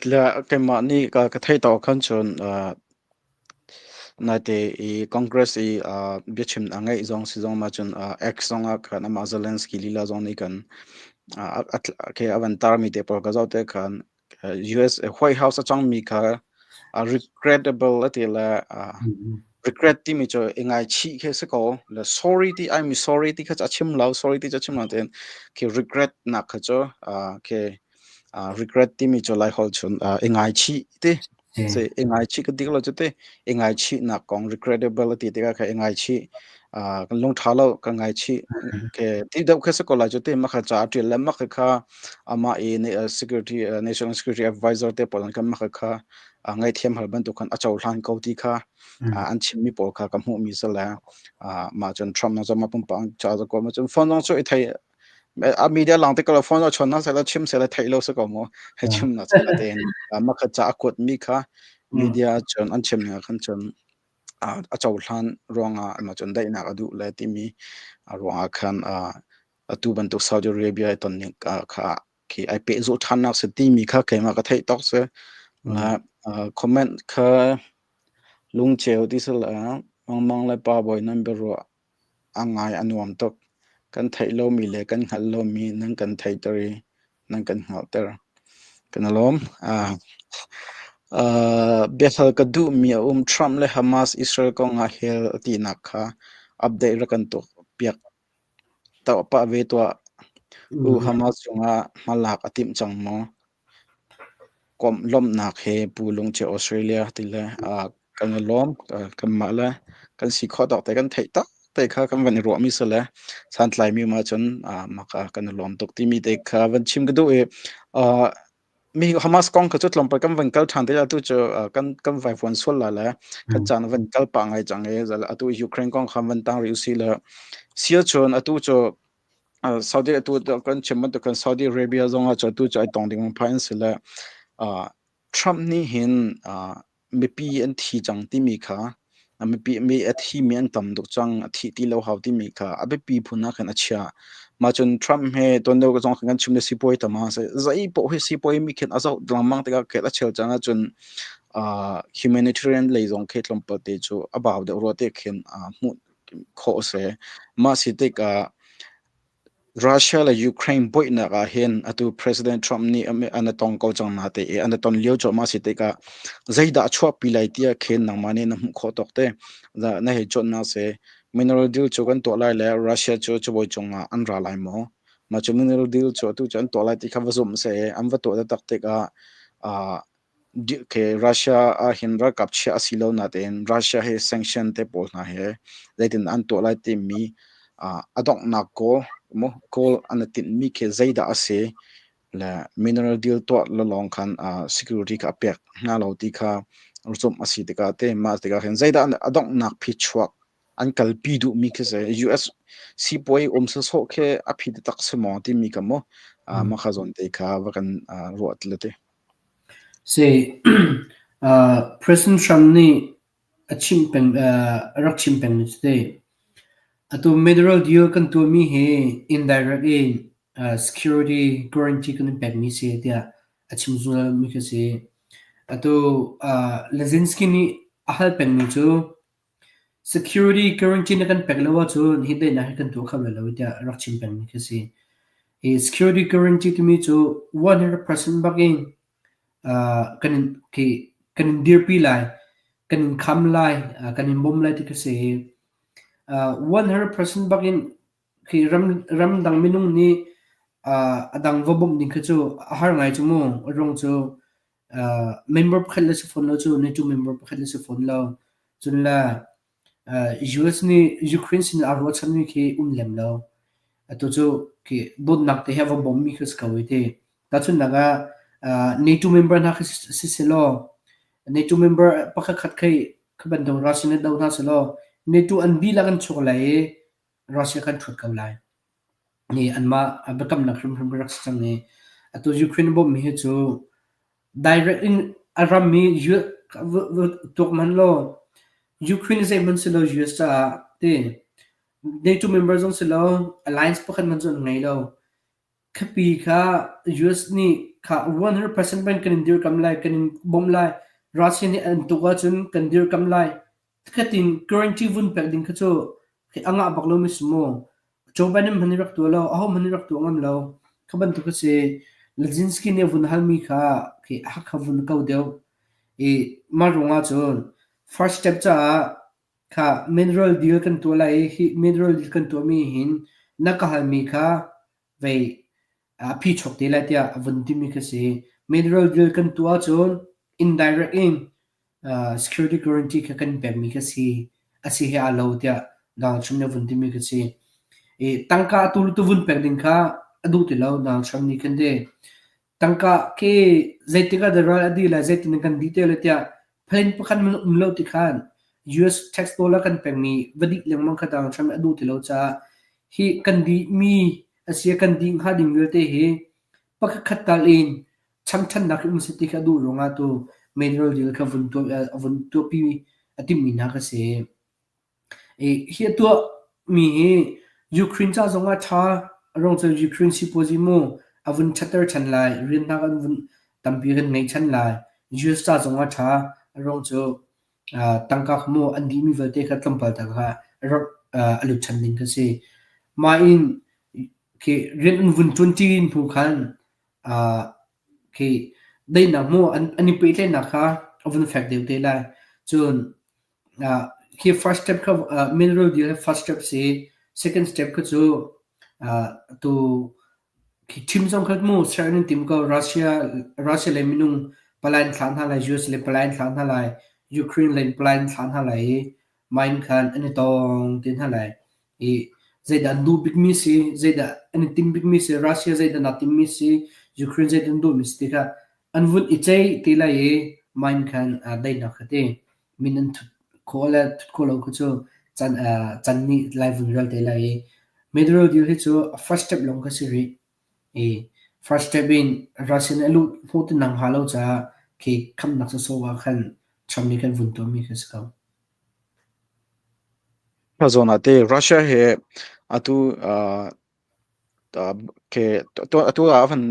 le keimah nih ka ka theih tawk khan cun naite i Congress i biachim a ngeih zong si zong ma cun X zong ah khan amah Zelensky lila zong nih kan a van tarmi te pawl ka zoh te khan US White House a cangmi kha regrettable a ti le regret timi cu i ngaichih khi si ko le sorry ti I'm sorry ti kha a chim lo sorry ti cu a chim lo tein khi regret nak kha cu khi regret timi cu Lai holh chun i ngaichih ti si i ngaichih ka dik lo cu ti i ngaichih nak kong regrettable ti tikah kha i ngaichih kan lung ṭha lo kan ngaichih ke ti deuh kha si ko lai cu ti mah kha ca a ṭial le mah kha amah i security national security advisor te pawl khan mah kha ngaihthiam hal bantuk khan a cohlan ko ti kha an chimmi pawl kha ka hmuhmi si le mah cun Trump na zong pumpak ca ko ma cun phone zong cu i thei a media lang te ko phone chon na sela chim sela thei lo se ko mo he chim na sela te ma kha cha a kuat mi kha media chon an chim ning khan chon a cohlan ruangah ma cun daihnak a duh le timi ruangah khan atu bantuk Saudi Arabia ton ning kha khi ai pehzulh ṭhannak si timi kha keimah ka theih tawk si. Comment kha lungcheu ti si le Mangmang le Pa Bawi nan biaruah a ngai a nuam tuk. Kan theih lomi le kan hngalh lomi nan kan theihter i nan kan hngalhter. Kan i lawm. Biahal ka duhmi a um. Trump le Hamas Israel kong ah hel a tinak kha update rak kan tuah piak pah ve tuah. U Hamas cungah hmalak a timh cang maw? Komh lawmhnak he Pu Lungche Australia ti le kan i lawm. Kanmah le kan si khawh tawk te kan theih tak te kha kan van i ruahmi si le santlaimi um ahcun maka kan i lawm tuk timi te kha van chim ka duh i mi Hamas kong kha cu tlawmpal kan van kal ṭhan te atu cu kan kan vaivuan sual la le kan caan van kal pah ngai cang i atu Ukraine kong kha van tang rih usih le sia cun atu cu Saudi atu kan chim bantuk kan Saudi Arabia zong ah cu atu cu ai tong ding phai an si le Trump nih hin mipi an thi cang timi kha mipi mi a thimi an tam tuk cang a thih ti lo hau timi kha a biapi phun ah khan a chiah. Mah cun Trump he tuan deuh zong kan chim le sipuai tam ah zei paoh hi sipuai mi khin a zoh lengmang tikah khet a chel cang ahcun humanitarian lei zong khi tlawmpal te cu a bau deuh rua te khin hmuh khawh a si. Mah si tikah Russia le Ukraine buainak ah hin atu President Trump nih an i tong ko cang na te i an i ton lio cuahmah si tikah zeidah a chuahpi lai tiah khin nangmah nih na hmuh khawh tawk te. Na hei cuanhnak si mineral deal cu kan tuah lai le Russia cu cabuai cungah an ra lai maw? Mah cu mineral deal cu atu cu an tuah lai ti kha va zumh seh i an va tuah taktak tikah Russia ah hin ralkap chiah a si lo natein Russia he sanction te pawl hna he zeitin an tuah lai timi a donghnak goal maw goal an i tinhmi khi zeidah a si le mineral deal tuah lawng khan security kha a pek hna lo ti kha zumh a si tikah te mah tikah hin zeidah a donghnak phichuak an kalpi duhmi khi si US sipuai um sawsawh khi a phi taktak si maw timi kha maw mah kha zawn te kha va kan ruah ti le ti. Si, President Trump nih a chim peng, a rak chim pengmi cu ti. Atu mineral deal kan tuahmi hi indirect in security guarantee kan in pekmi si tiah a chim zungzalmi khi si. Atu Zelensky nih a hal pengmi cu security guarantee na kan pek lo ahcun hi daihnak hi kan tuah kho lai lo tiah a rak chim pengmi khi si. Hi security guarantee timi cu 100% bak in kan in khi kan in dirpi lai, kan in kham lai, kan in bawm lai ti khi si. 100% bak in Khi ramdang minung nih a dang va bawmh ding khi cu a har ngai cu mu. A ruang cu member pakhat le si fawn lo cu NATO member pakhat le si fawn lo. Cun le US nih Ukraine sin aa ruahchanmi khi um lem lo. Atu cu khi dawtnak te he a va bawmmi khi si ko i ti. Tahchunhnak ah NATO member hna khi si selaw NATO member pakhat khat khi khi bantuk Russia nih do hna selaw NATO an dihlak an chuak lai i Russia kan ṭhut ko lai. Ni anmah biakamnak hrimhrim rak si cang i atu Ukraine bawmhmi hi cu direct in a rammi tuak hmanh law Ukraine zeihmanh si lo US caah ti NATO member zong si lo alliance pakhat hmanh cu an ngei lo. Khapi kha US nih kha 100% ban kan in dirkam lai kan in bawmh lai Russia nih an tuk ahcun kan dirkam lai Khatin guarantee vun pek ding kha cu a ngah bak lomi si mu. Joe Biden hmanh nih rak tuah lo, aho hmanh nih rak tuah ngam lo. Kha bantuk a si. Zelensky nih a vun halmi kha khi a kha vun ko deuh. I mah ruangah cun first step caah kha mineral deal kan tuah lai i hi mineral deal kan tuahmi hin na ka halmi kha vei a phichuak te lai tiah a vun timi kha si. Mineral deal kan tuah ahcun indirect in security guarantee kha kan pekmi kha si a si he aa lo tiah Donald Trump nih a vun timi kha si. I tangka atu le tu vun pek ding kha a duh ti lo Donald Trump nih khan ti. Tangka khi zeitik ah dah ral a dih lai zeitin kan dih te lai tiah plan pakhat man um lo ti khan US tax dollar kan pekmi va dih lengmang kha Donald Trump nih a duh ti lo caah hi kan dihmi a si kan dih hnga ding vialte hi pakhat khat tal in chamṭhannak hi um seh ti kha a duh ruangah tu mineral deal kha vun tuah vun tuahpi a timhmi hna kha si. I hi a tuahmi hi Ukraine ca zongah ṭha a ruang cu Ukraine sipuazi mu a vun ṭhatter ṭhan lai rian hna kan vun tampi kan ngei ṭhan lai. US ca zongah ṭha a ruang cu tangka kha mu an dihmi vialte kha tlawmpal ta kha rak a lut ṭhan ding kha si. Mah in khi rian an vun ṭuanṭi hnu khan khi daihnak mu an i pehtlaihnak kha a vun fek deuh te lai. Cun khi first step kha mineral deal first step si second step kha cu tu khi thim zong kha mu ser an tim ko Russia Russia le minung palai an thlah hna lai US le palai an thlah hna lai Ukraine le palai an thlah hna lai i mine khan an i tong te hna lai i zeidah an duh bikmi si zeidah an i tim bikmi si Russia zeidah na timmi si Ukraine zeidah an duhmi si ti kha an vun i ceih te lai i mine khan daihnak kha ti min an thut khawh le thut khawh lo kha cu can can nih lai vun rel te lai i mineral deal hi cu first step lawng kha si rih i first step in Russia nih a luh hmuh ti nang ha lo caah khi khamnak sawsawh ah khan Trump nih kan vun tuahmi khi si ko. Zawn ah te Russia he atu atu ah van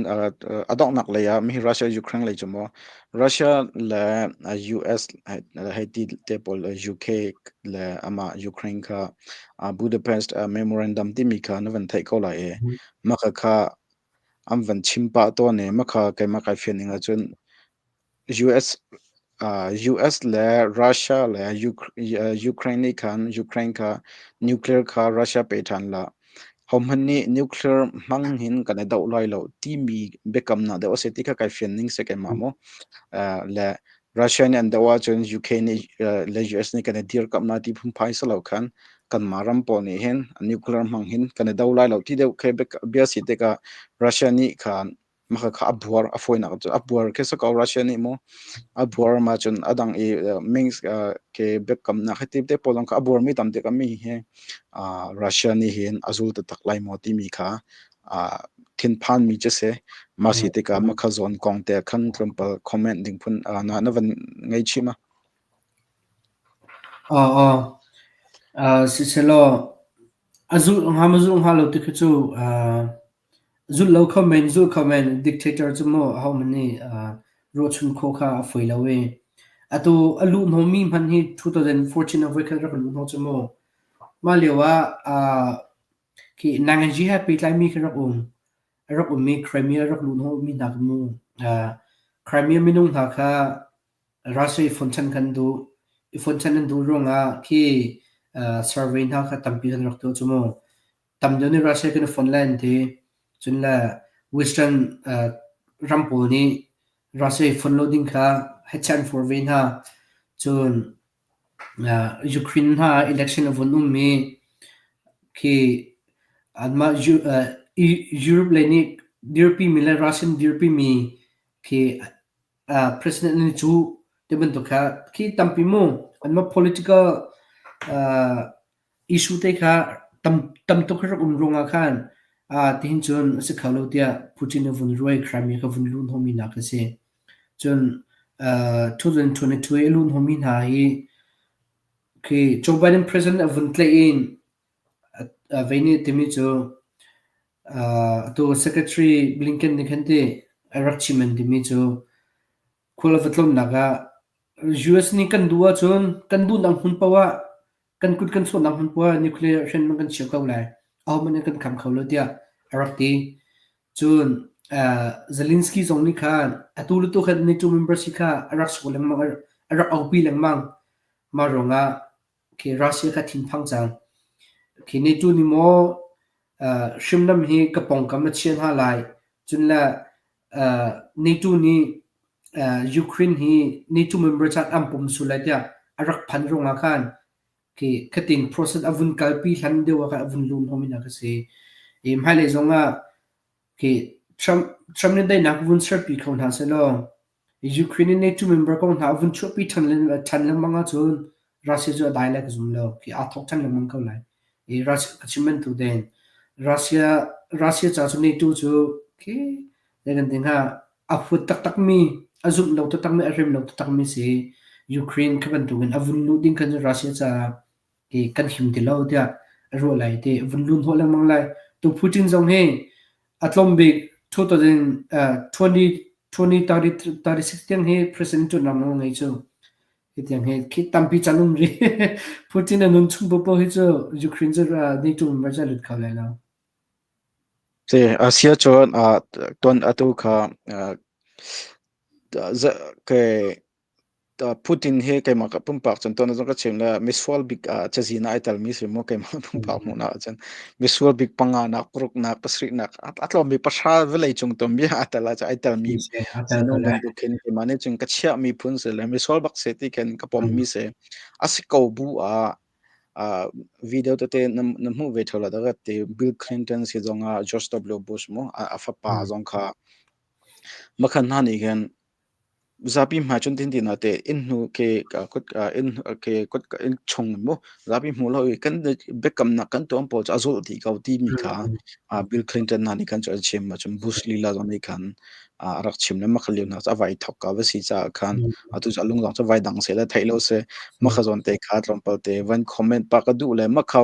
a donghnak lei ah mihi Russia Ukraine lei cu maw Russia le US hei ti te pawl UK le amah Ukraine kha Budapest Memorandum timi kha na van theih ko lai i maka kha an van chim pah tawn i maka keimah kai fian ning ahcun US US le Russia le Ukraine nih khan Ukraine kha nuclear kha Russia pe ṭhan la. Hohmanh nih nuclear hmang hin kan i doh lai lo timi biakamnak deuh a si ti kha kai fian ning si keimah mu. Le Russia nih an doh ahcun UK nih le US nih kan i dirkamh lai ti phunphai si lo khan kanmah ram pawl nih hin nuclear hmang hin kan i do lai lo ti deuh khi bia si tikah Russia nih khan mah kha a buar a fawinak cu a buar khi si ko Russia nih mu a buar ma cun a dang i Minsk ke biakamnak hi te pawl kha a buar mi tam tik mi hi Russia nih hin a zul taktak lai maw timi kha thinphan mi cu si mah si tikah mah kha zawn kong te khan tlawmpal comment ding phun na na van ngei chih ma? Aw aw siselaw a zulh hnga ma zulh hnga lo ti khi cu Zulh lo kho men, zulh kho men, dictator cu maw ahohmanh nih ruahchun khawh kha a fawi lo i. Atu a luhhnawhmi hmanh hi 2014 ah voikhat rak luhhnawh cu mu. Mah lio ah khi Nanganji he pehtlaimi khi rak um. A rak ummi Crimea rak luhhnawhmi hna kha mu. Crimea minung hna kha Russia i fonchan kha an duh. I fonchan an duh ruangah khi survey hna kha tampi kan rak tuah cu mu. Tam deuh nih Russia kan i fonh lai an ti. Cun le Western ram pawl nih Russia i fonh lo ding kha hechet an forh ve hna. Cun Ukraine hna election a vun um i khi anmah Europe lei nih dirpimi le Russian dirpimi khi president an i cuh ti bantuk kha khi tampi mu anmah political issue te kha tam tuk rak um ruangah khan tihin cun a si kho lo tiah Putin a vun ruai Crimea kha vun luh hnawhmi nak a si. Cun 2022 i a luh hnawhmi hna hi khi Joe Biden president a vun tlaih in vei nih timi cu atu Secretary Blinken nih khan ti a rak chim an timi cu khual a va tlonnak ah US nih kan duh ahcun kan duhnak hmun paoh ah kan kut kan sawhnak hmun paoh ah nuclear hriamnam kan chiah ko lai. Ahohmanh nih kan kham kho lo tiah a rak ti. Cun Zelensky zong nih khan atu le tu khan NATO member si kha a rak sawh lengmang, a rak aupi lengmang. Mah ruangah khi Russia kha thinphang cang. Khi NATO nih maw hriamnam hi ka pawngkam a chia hna lai. Cun le NATO nih Ukraine hi NATO member caan an pom sul lai tiah a rak phan ruangah khan khi khatin process a vun kalpi hlan deuh ah khan a vun lun hom in a si. I hmailei zong ah khi Trump Trump nih daihnak vun serpi kho hna sehlaw Ukraine in NATO member kong hna a vun chuahpi ṭhan ṭhan lengmang ahcun Russia cu a dai lai ka zum lo. Khi aa thawk ṭhan lengmang ko lai. I Russia ka chim bantuk tein Russia Russia ca cu NATO cu khi zei kan ti hnga a huat taktakmi a zumh lo taktakmi a rem lo taktakmi si. Ukraine kha bantukin a vun luh ding khan cu Russia caah hi kan him ti lo tiah a ruah lai ti vun lun hnawh lengmang lai. Tu Putin zong hi a tlawm bik 2020 2036 tiang hi president ṭuannak nawl ngei cu. Hi tiang hi khi tampi can um rih. Putin a nun chung popo hi cu Ukraine cu NATO member cu a lut kho lai lo. Si, Asia cun tuan atu kha ke Putin hi keimah ka pumpak cun tuan zong ka chim le misual bik ah cazin ah ai telmi si mu keimah pumpak hmuhnak ahcun misual bik panga nak paruk nak pasarih nak a tlawm bik pahra vawlei cung tom bia a tel ah ai telmi sinung bantuk khin keimah nih cun ka chiahmi phun si le misual bak se ti khin ka pommi si a si ko bu ah video tete na hmuh ve theu la da te Bill Clinton si zong ah George W Bush mu a fapa zong kha makhan hna nih khin Zapi hmai cun tin tin ah teh inn hnu ke kut inn ke kut inn chung mu zapi hmuh lo i kan biakamnak kan tuan pawl cu a zulh dih ko timi kha Bill Clinton hna nih khan cu an chim cun Bush lila zong nih khan a rak chim le makha lio hna cu a vai thok ka va si caah khan atu cu a lung zong cu vai dang seh le theih lo si makha zawn te kha tlawmpal te van comment pa ka duh le makha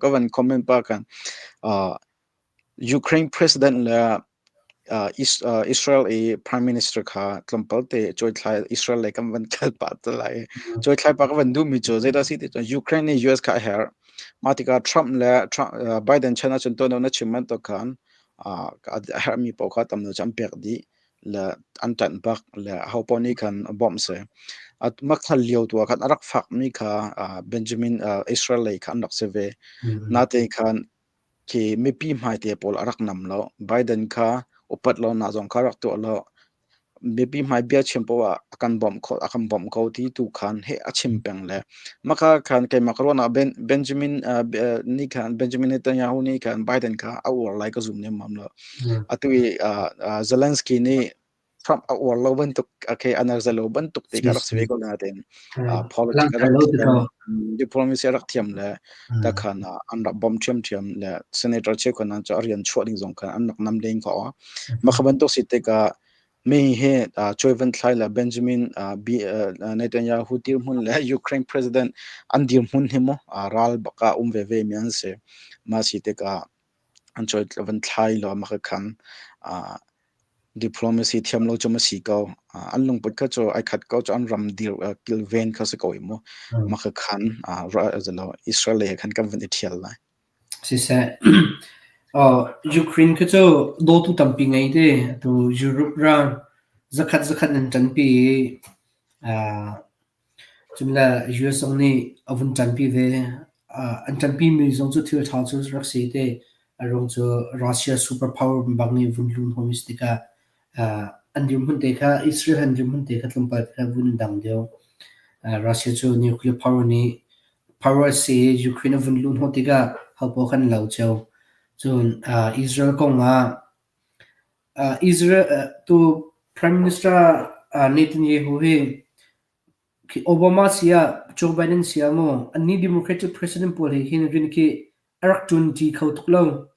ka van comment pa khan Ukraine president le Israel i prime minister kha tlawmpal te cuaithlai Israel lei kan van kal pah te lai. Cuaithlai pah ka van duhmi cu zeidah si ti cun Ukraine nih US kha a herh. Mah tikah Trump le Trump, Biden chan ahcun tuan na chim bantuk khan a herhmi paoh kha tam deuh cu an pek dih le an ṭanh bak le aho paoh nih khan bawmh si. Makhal lio tu ah khan a rak fakmi kha Benjamin Israel lei kha an rak si ve. Natein khan Khi mipi hmaite pawl a rak nam lo. Biden kha upat lonak zong kha rak tuah lo. Mipi hmai bia chim poah ah a kan bawmh kho a kan bawmh ko ti tu khan he a chim peng le maka khan keimah ka ruahnak Ben Benjamin nih khan Benjamin Netanyahu nih khan Biden kha a uar lai ka zum nemmam lo. Atu i Zelensky nih Trump a uar lo bantuk okay a nerza lo bantuk te ka rak si ve ko nain politics a rak thiam diplomacy a rak thiam le ta khan an rak bom ṭhiamṭhiam le senator cheukhat hna cu a rian chuah ding zong khan an rak nam deng ko. Mah kha bantuk si tikah mi hi Choi Van Thlai le Benjamin Netanyahu dirhmun le Ukraine president an dirhmun hi mu ral bak ah um veve mi an si. Mah si tikah an choi van thlai lo mah khan. Diplomacy thiam lo cu ma si ko. An lungput kha cu ai khat ko cu an ram dir kilven kha si ko i mu. Mah kha khan Israel lei he khan kan van i ṭhial lai. Siseh, Ukraine khi cu dawtu tampi ngei te. Atu Europe ram zakhat zakhat nan ṭanpi i cun le US zong nih a vun ṭanpi ve. An ṭanpimi zong cu thil ṭha cu rak si te. A ruang cu Russia super power bang nih vun lun hom si tikah an dirhmun te kha Israel an dirhmun te kha tlawmpal te kha vun dang deuh. Russia cu nuclear power nih power a si i Ukraine a vun luh hnawh tikah hopaoh kan lo cio. Cun Israel kong ah Israel tu Prime Minister Netanyahu hi Obama si ah Joe Biden si ah maw annih Democratic President pawl he hin rian khi a rak ṭuanṭi kho tuk lo.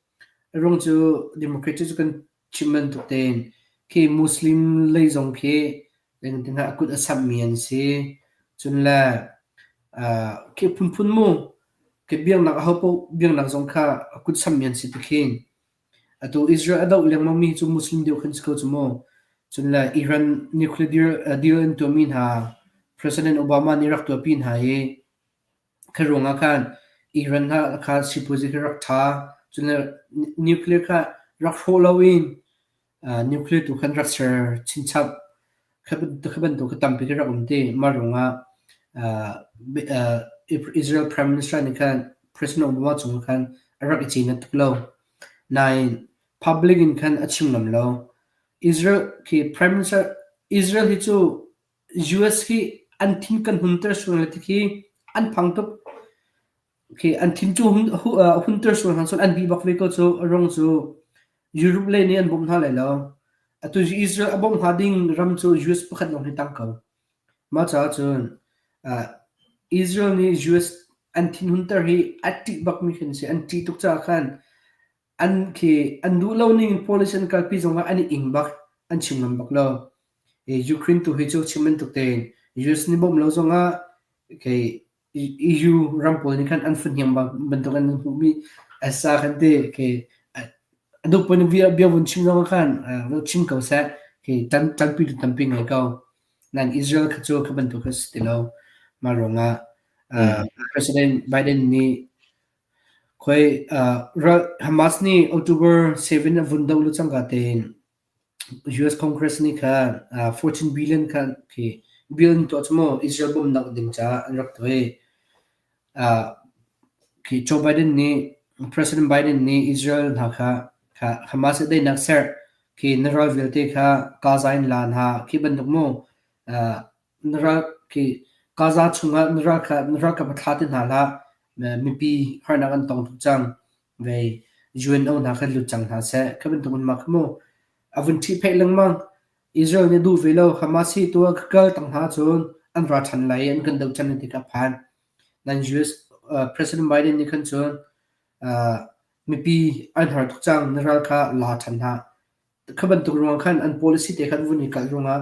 A ruang cu Democratic cu kan chim bantuk tein khi Muslim lei zong khi a kut a samhmi an si. Cun le khi phunphun mu khi biaknak ahopaoh biaknak zong kha a kut samhmi an si tikhin atu Israel a doh lengmangmi cu Muslim deuh khan si ko cu mu. Cun le Iran nuclear deal an tuahmi hna President Obama nih rak tuahpi hna i Kha ruangah khan Iran hna kha sipuazi kha rak ṭha. Cun nuclear kha rak hrawh loin nuclear tu khan rak ser chinchap. Kha bantuk kha tampi kha rak um ti. Mah ruangah Israel Prime Minister nih khan President Obama cungah khan a rak i cinat tuk lo. Nain public in khan a chim ngam lo. Israel khi Prime Minister Israel hi cu US hi an thin kan hunter sual lai tikhi an phang tuk. Khi an thin cu hunter sual hna cun an bih bak ve ko cu. A ruang cu Europe lei nih an bawmh hna lai lo. Atu Israel a bawmh hnga ding ram cu US pakhat lawng hi tang ko. Mah caah cun Israel nih US an thin hunter hi a ṭih bakmi khi an si. An ṭih tuk caah khan an khi an duh lo ning policy an kalpi zongah an i ing bak, an chim ngam bak lo. Ukraine tu hi cu chim bantuk tein US nih bawmh lo zongah kei EU ram pawl nih khan an fahniang bantuk an hmuhmi asa kan ti kei a duk pun bia bia vun chim zongah khan chim ko seh kei tan tanpi tu tampi ngei ko nan Israel kha cu kha bantuk kha si ti lo mah ruangah President Biden nih khoi Hamas nih October 7 a vun doh lu cangka tein US Congress nih khan 14 billion khan khi bill an tuah cu mu Israel bawmhnak ding caah an rak tuah i khi Joe Biden nih President Biden nih Israel hna kha kha Hamas i daihnak serh khi na ral vialte kha Gaza in la hna khi bantuk mu na ral khi Gaza chungah na ral kha na ralkap a thla ti hna hlah mipi harnak an tong tuk cang Vei UNO hna kha lut cang hna seh. Kha bantuk in mah kha mu a vun ṭhihpheih lengmang. Israel nih duh ve lo Hamas hi tu ah kal tang hna cun an ra ṭhan lai i an kan doh ṭhan ti kha phan. Nan US President Biden nih khan cun mipi an har tuk cang na ral kha la ṭhan hna. Kha bantuk ruang khan an policy te khan vun i kalh ruangah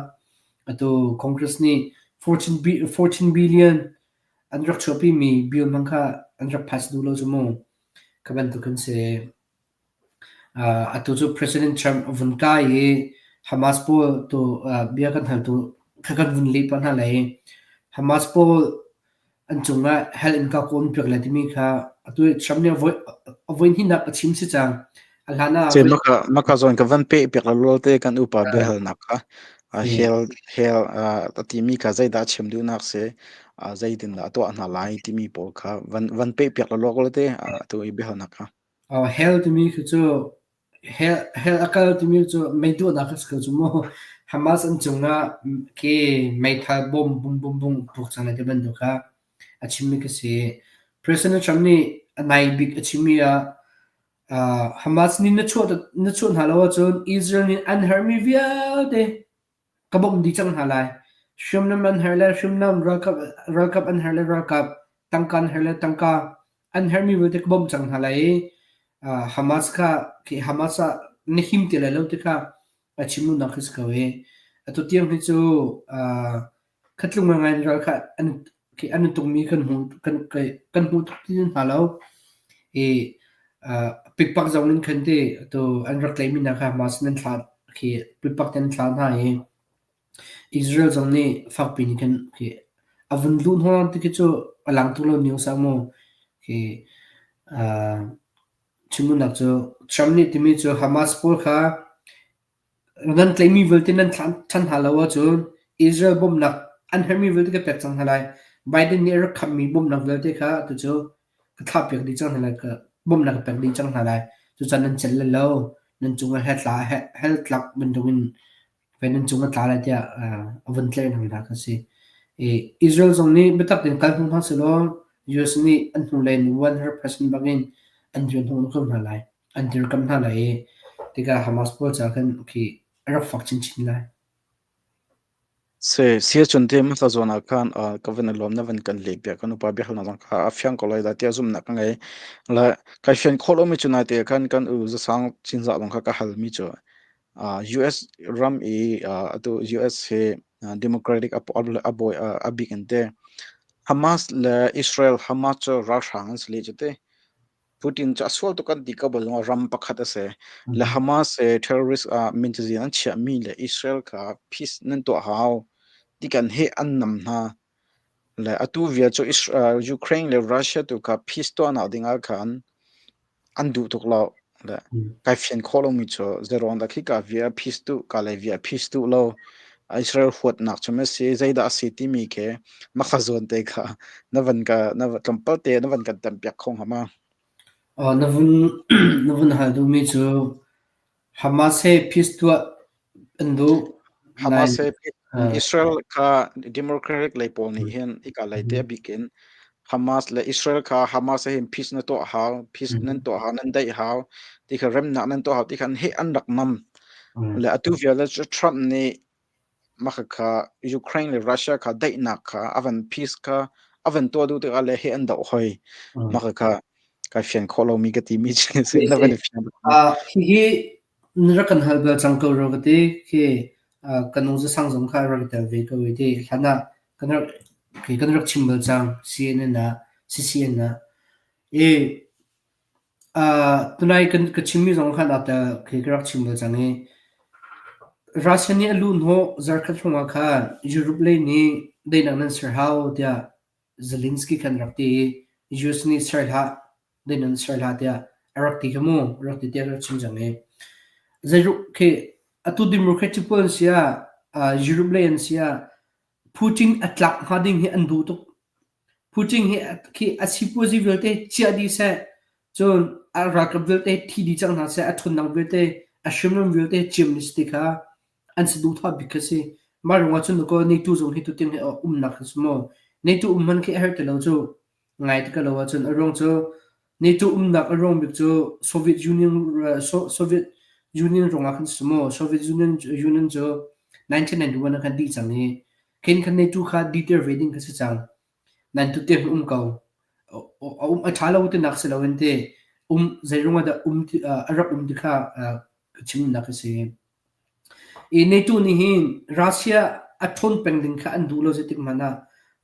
atu Congress nih 14 billion an rak chuahpimi bill hmang kha an rak pass duh lo cu mu. Kha bantuk an si. Atu cu President Trump a vun kai i Hamas pawl tu bia kan haltu kha kan vun leh pah hna lai. Hamas pawl an cungah hell in ka kawn piak lai timi kha atu Trump nih a voi hnihnak a chim si cang. A hlan ah Ce maka maka zawn ka van pe piak la lol te kan upa biahalnak kha hell hell a timi kha zeidah chim duhnak si zeitin dah a tuah hna lai timi pawl kha van van pe piak la lok te atu i biahalnak kha. Hell timi khi cu hell hell a kal timi cu meiduahnak a si ko cu mu. Hamas an cungah ke meithal bom bum bum bum puk cang lai ti bantuk kha a chimmi ka si. President Trump nih a nai bik a chimmi ah Hamas nih na chuah na chuah hna lo ahcun Israel nih an herhmi vialte ka bawmh dih cang hna lai. Hriamnam an herh le hriamnam, ralkap ralkap an herh le ralkap, tangka an herh le tangka, an herhmi vialte ka bawmh cang hna lai i Hamas kha khi Hamas ah na him ti lai lo ti kha a chim duhnak khi si ko i atu tiang hi cu khatlung ngai ral kha an khi an tukmi kan hmu kan kan hmu tuk ti hna lo i pikpak zong in khan ti atu an rak tlaihmi hna kha Hamas nan thlah. Khi pipak ten thla hna i Israel zong nih fakpi nih khan khi a vun luh hna ti khi cu a lang tuk lo news ah mu. Khi uh, chimnak cu Trump nih timi cu Hamas pawl kha Nan tlaihmi vialte nan ṭhan hna lo ahcun Israel bawmhnak an herhmi vialte ka pek cang hna lai. Biden nih a rak khammi bawmhnak vialte kha tucu ka thlahpiak dih cang hna lai, ka bawmhnak ka pek dih cang hna lai. Cucaah nan celh lai lo. Nan cungah hell tla hell tlak bantukin nan cung a tla lai tiah a vun tlaih hna kha si. Israel zong nih biatak tein kal hnu hna sehlaw US nih an hnulei in 100% bangin an rian hnawh ko hna lai. An dirkamh hna lai i tikah Hamas pawl caah khan khi a rak fak chinchin lai. Se sia chun te hmasa zawn ah khan ka van i lawm na van kan leh piak kan upa biahalnak zong kha a fiang ko lai dah tiah zumhnak ka ngei. Le kai fian khawh lomi cu naite khan kan u zasang cinzah zong kha ka halmi cu US ram i atu US hi Democratic a bawi a bik in te Hamas le Israel Hamas cu ralhrang an si leh cu te. Putin cu a sual tuk an ti ko bal ram pakhat a si. Le Hamas he terrorist ah min cazin an chiahmi le Israel kha peace nan tuah hau ti kan he an nam hna. Le atu vial cu Ukraine le Russia tu kha peace tuahnak ding ah khan an duh tuk lo. Le kai fian khawh lomi cu zeruang dah khika via peace duh ka le via peace duh lo. Israel huatnak cu ma si zeidah a si timi khi makha zawn te kha na van ka na tlawmpal te na van kan tampiak kho hnga ma? Na vun na vun hal duhmi cu Hamas he peace tuah an duh. Hamas he Israel kha Democratic lei pawl nih hin ika lei te a bik in Hamas le Israel kha Hamas he hin peace na tuah hau, peace nan tuah hau, nan daih hau, ti kha remnak nan tuah hau ti kha he an rak nam. Le atu vial cu Trump nih mah kha Ukraine le Russia kha daihnak kha a van peace kha a van tuah duh tikah le he an doh hoi. Mah kha kai fian khawh lomi ka timi cu si na van i fian. Hihi na rak kan hal bal cang ko rua ka ti. Khi kan ung zasang zong kha rak i tel ve ko i ti. Hlan ah kan rak kan rak chim bal cang CNN ah CCN ah. I Tunai ka chimmi zong khan aa tel khi ka rak chim bal cang i Russia nih a luhhnawh zarkhat hrawngah khan Europe lei nih daihnak nan ser hau tiah Zelensky khan rak ti i US nih ser hlah, daihnak nan ser hlah tiah a rak ti kha mu, a rak ti tiah ka rak chim cang i zeiruk khi atu Democratic pawl an si ah Europe lei an si ah Putin a tlak hnga ding hi an duh tuk. Putin hi khi a sipuazi vialte chiah dih seh, cun a ralkap vialte thi dih cang hna seh, a ṭhawnnak vialte, a hriamnam vialte ciam dih seh ti kha an saduhthah bik kha si. Mah ruangah cun dakaw NATO zong hi tutin hi a umnak hi si mu. NATO um hmanh khi a herh ti lo cu. Ngai ti ka lo ahcun a ruang cu NATO umnak a ruang bik cu Soviet Union Soviet Union ruangah khan si mu. Soviet Union Union cu 1991 ah khan dih cang i Khin khan NATO kha diter ve ding kha si cang. Nan tu te um ko. A um a ṭha lo tinak si loin te um zeirung ah dah um a rak um ti kha ka chimnak a si. I NATO nih hin Russia a ṭhawn peng ding kha an duh lo zeitik hmanh ah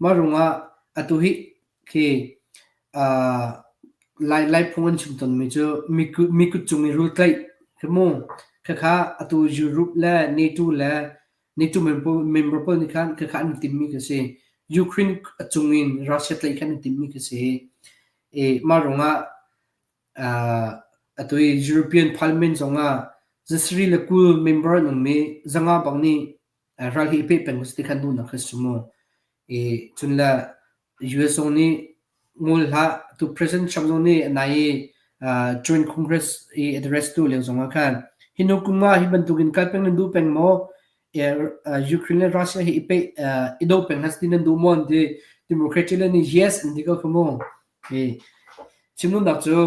mah ruangah atu hi khi Lai Laiphung an chim tawnmi cu mi kut cung i rul tlaih khi mu khakha atu Europe le NATO le NATO member pawl nih khan khakha an timmi khi si. Ukraine a cung in Russia tlaih khan an timmi khi si. I mah ruangah atu i European Parliament zongah zasarih le 20 member an um i 500 bang nih ral hi i peh peng ti khan duhnak khi si mu. I cun le US zong nih ngol hlah tu President Trump zong nih nai i Joint Congress i address tu lio zong ah khan hi nu kum ah hi bantukin kal peng nan duh peng maw Ukraine le Russia hi i pe i do peng hna ti nan duh maw an ti Democratic le nih yes an ti ko kha mu hi chimduhnak cu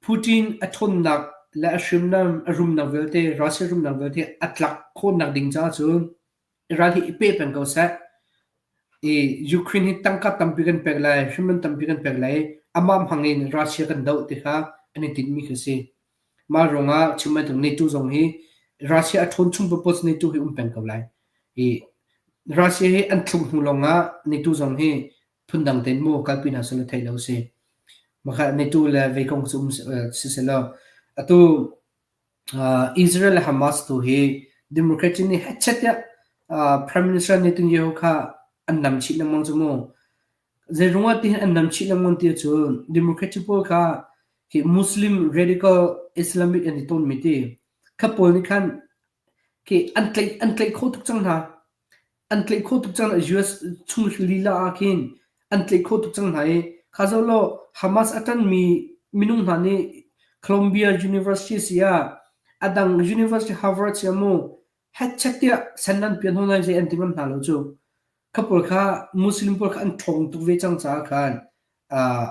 Putin a ṭhawnnak le a hriamnam a rumnak vialte Russia rumnak vialte a tlak khawhnak ding caah cun ral hi i pe peng ko seh. I Ukraine hi tangka tampi kan pek lai, hriamnam tampi kan pek lai, amah hmang in Russia kan doh ti kha an i tinhmi khi si. Mah ruangah chim bantuk NATO zong hi Russia a ṭhawn chung paohpaoh cu NATO hi um peng ko lai. I Russia hi an thluk hnu lawngah NATO zong hi phundang tein mu kalpi hna seh law theih lo si. Makha NATO le vei kong cu um si selaw atu. Israel le Hamas tu hi Democratic nih hetchet tiah Prime Minister Netanyahu kha an nam chih lengmang cu mu. Zeiruangah tihin an nam chih lengmang ti ahcun Democratic pawl kha hi Muslim radical Islamic an i tawnmi ti kha pawl nih khan khi an tlaih kho tuk cang hna. An tlaih khawh tuk cang US chung lila ah khin an tlaih khawh tuk cang hna i kha zoh law Hamas a ṭanmi minung hna nih Columbia University si ah a dang University Harvard si ah mu hetchet tiah sen an pian hna zei an ti ngam hna lo cu. Kha pawl kha Muslim pawl kha an ṭhawng tuk ve cang caah khan uh,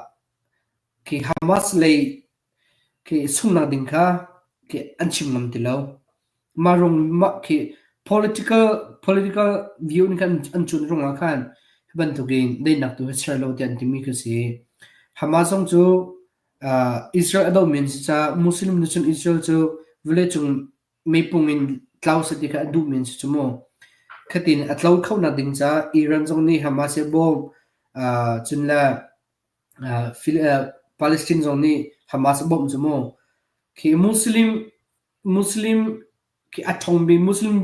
khi Hamas lei Khi sunghnak ding kha khi an chim ngam ti lo. Mah rung mah khi political political view in khan an cun rungah khan hi bantukin daihnak tu hi ser lo tiah an timi khi si. Hamas zong cu uh, Israel a dohmi an si caah Muslim nih cun Israel cu vawleicung meipung in tlau seh ti kha a duhmi an si cu mu. Khatin a tlo khonak ding caah Iran zong nih Hamas hi a bawm. Uh, cun le Palestine zong nih Hamas a bawmh cu mu. Khi Muslim Muslim khi a ṭhawngmi Muslim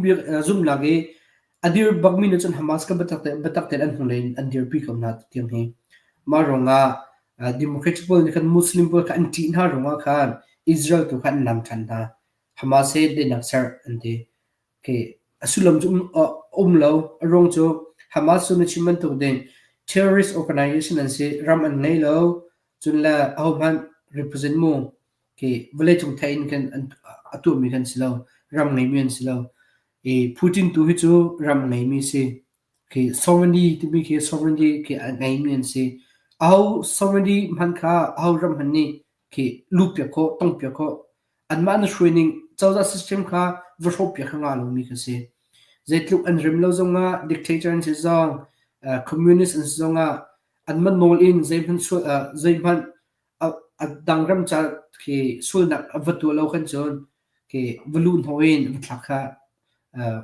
zumhnak i a dir bakmi nih cun Hamas kha biatak tein biatak tein an hnulei in an dirpi ko hna tiang hi. Mah ruangah Democratic pawl nih khan Muslim pawl kha an ṭih hna ruangah khan Israel tu kha an nam ṭhan hna. Hamas he daihnak ser an ti. Khi a sullam cu um lo. A ruang cu Hamas cu na chim bantuk ding terrorist organization an si. Ram an ngei lo. Cun le ahohmanh represent mu khi vawleicung theih in khan a tuahmi kan si lo. Ram ngeimi an si lo. I Putin tu hi cu ram ngeimi si. Khi sovereignty timi khi sovereignty khi a ngeimi an si. Aho sovereignty hmanh kha aho ram hmanh nih khi luh piak khawh, tong piak khawh Anmah na hruai ning cozah system kha va hrawhpiak kha ngah lomi kha si. Zeitluk an rem lo zongah dictator an si zong, communist an si zongah anmah nawl in zeihmanh sual zeihmanh a dang ram ca khi sualnak a va tuah lo khan cun khi va luh hnawh in va thlak kha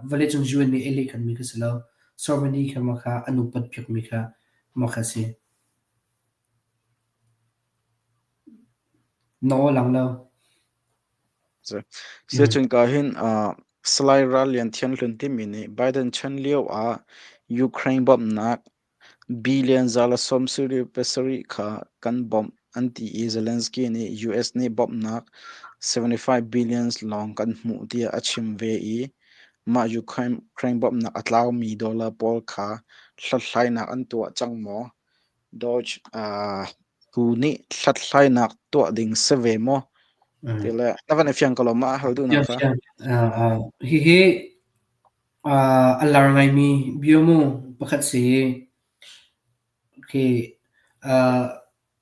vawleicung UN nih a leh khanmi kha si lo. Sovereignty kha mah kha an upat piakmi kha mah kha si. Na aw lang lo. Siacun ka hin Salai Ral Lian Thian Hlun timi nih Biden chan lio ah Ukraine bawmhnak billion 177 kha kan bawmh an ti i Zelensky nih US nih bawmhnak 75 billions lawng kan hmuh tiah a chim ve i mah Ukraine bawmhnak a tlaumi dollar pawl kha hlathlainak an tuah cang maw? Doge tu nih hlathlainak tuah ding si ve maw? Ti le na van i fiang ko lo ma hal duhnak kha? Hihi a lar ngaimi bia mu pakhat si. Okay.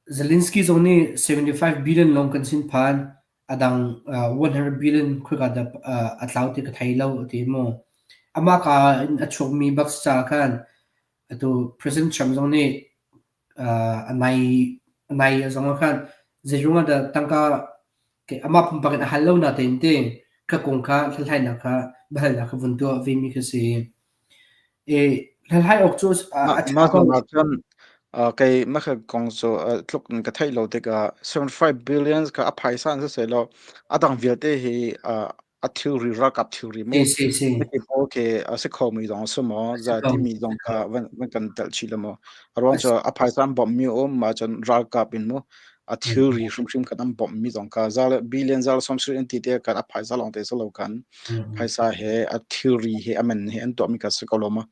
Zelensky zong nih 75 billion lawng kan sin phan. A dang 100 billion khoika dah a tlau ti ka thei lo a ti mu. Amah ka in a chuakmi bak si caah khan Atu President Trump zong nih a nai a nai zong ah khan zeiruang ah dah tangka amah pumpak in a hal lo natein ti kha kong kha hlathlainak kha biahalnak kha vun tuah vemi kha si. I hlathlai awk cu a ṭha Mah ko. kong ah cun kei mah kong cu tluk in ka theih lo tikah 75 billions kha a phaisa in siseh law a dang vialte hi a thilri ralkap thilri mu Si si si. hiti pawl khi a si khomi zong a si maw A si za ko. timi zong kha van van kan telh chih le maw a ruang cu a phaisa an bawmhmi a um ma cun ralkap in mu a thilri hrimhrim khan an bawmhmi zong kha za le billion za le sawmsarih an ti te kan a phaisa lawng te si lo kan phaisa he a thilri he a man he an tuahmi kha si ko lo ma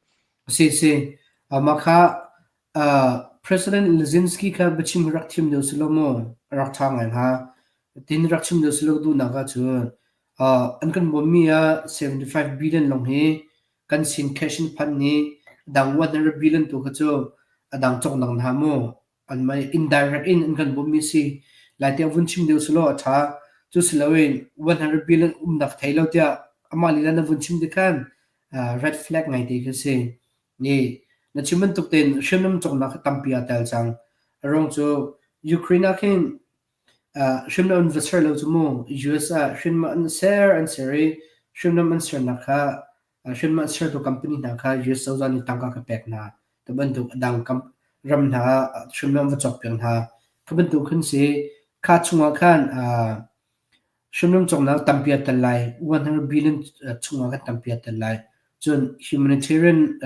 Si si. Mah kha President Zelensky kha biachim rak thim deuh si lo maw? A rak ṭha ngai hnga. Tin rak chim deuh si lo duhnak ahcun an kan bawmmi ah 75 billion lawng hi kan sin cash in phanh i a dang 100 billion tu kha cu a dang cawknak hna mu. Anmah indirect in an kan bawmmi si. Lai tiang vun chim deuh si law a ṭha. Cu si loin 100 billion umnak thei lo tiah amah lila na vun chim tikhan red flag ngai te khi si. Nih na chim bantuk tein hriamnam cawknak kha tampi aa tel cang. A ruang cu Ukraine ah khin hriamnam an va ser lo cu mu. US ah hriamnam an ser an ser i hriamnam an sernak kha hriamnam an sertu company hna kha US cozah nih tangka kha pek hna. Ti bantuk a dang ram hna ah hriamnam va cawkpiak hna. Kha bantuk khin si. Kha chungah khan. Hriamnam cawknak tampi a tel lai. 100 billion chungah khan tampi a tel lai. Cun humanitarian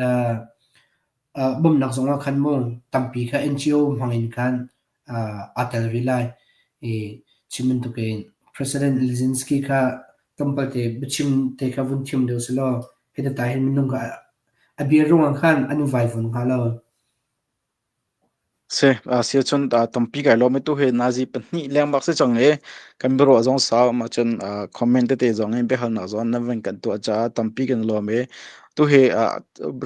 bawmhnak zongah khan mu tampi kha NGO hmang in khan aa tel rih lai. I chim bantukin President Zelensky kha tlawmpal te biachim te kha vun thiam deuh selaw hi tata hin minung kha a bia ruangah khan an i vaivun hnga lo. Si, si ahcun tampi kai lawm i tu hi nazi pahnih lengmang si cang i kan biaruah zong sau ahcun comment tete zong in biahalnak zong nan van kan tuah caah tampi kan lawm i tu hi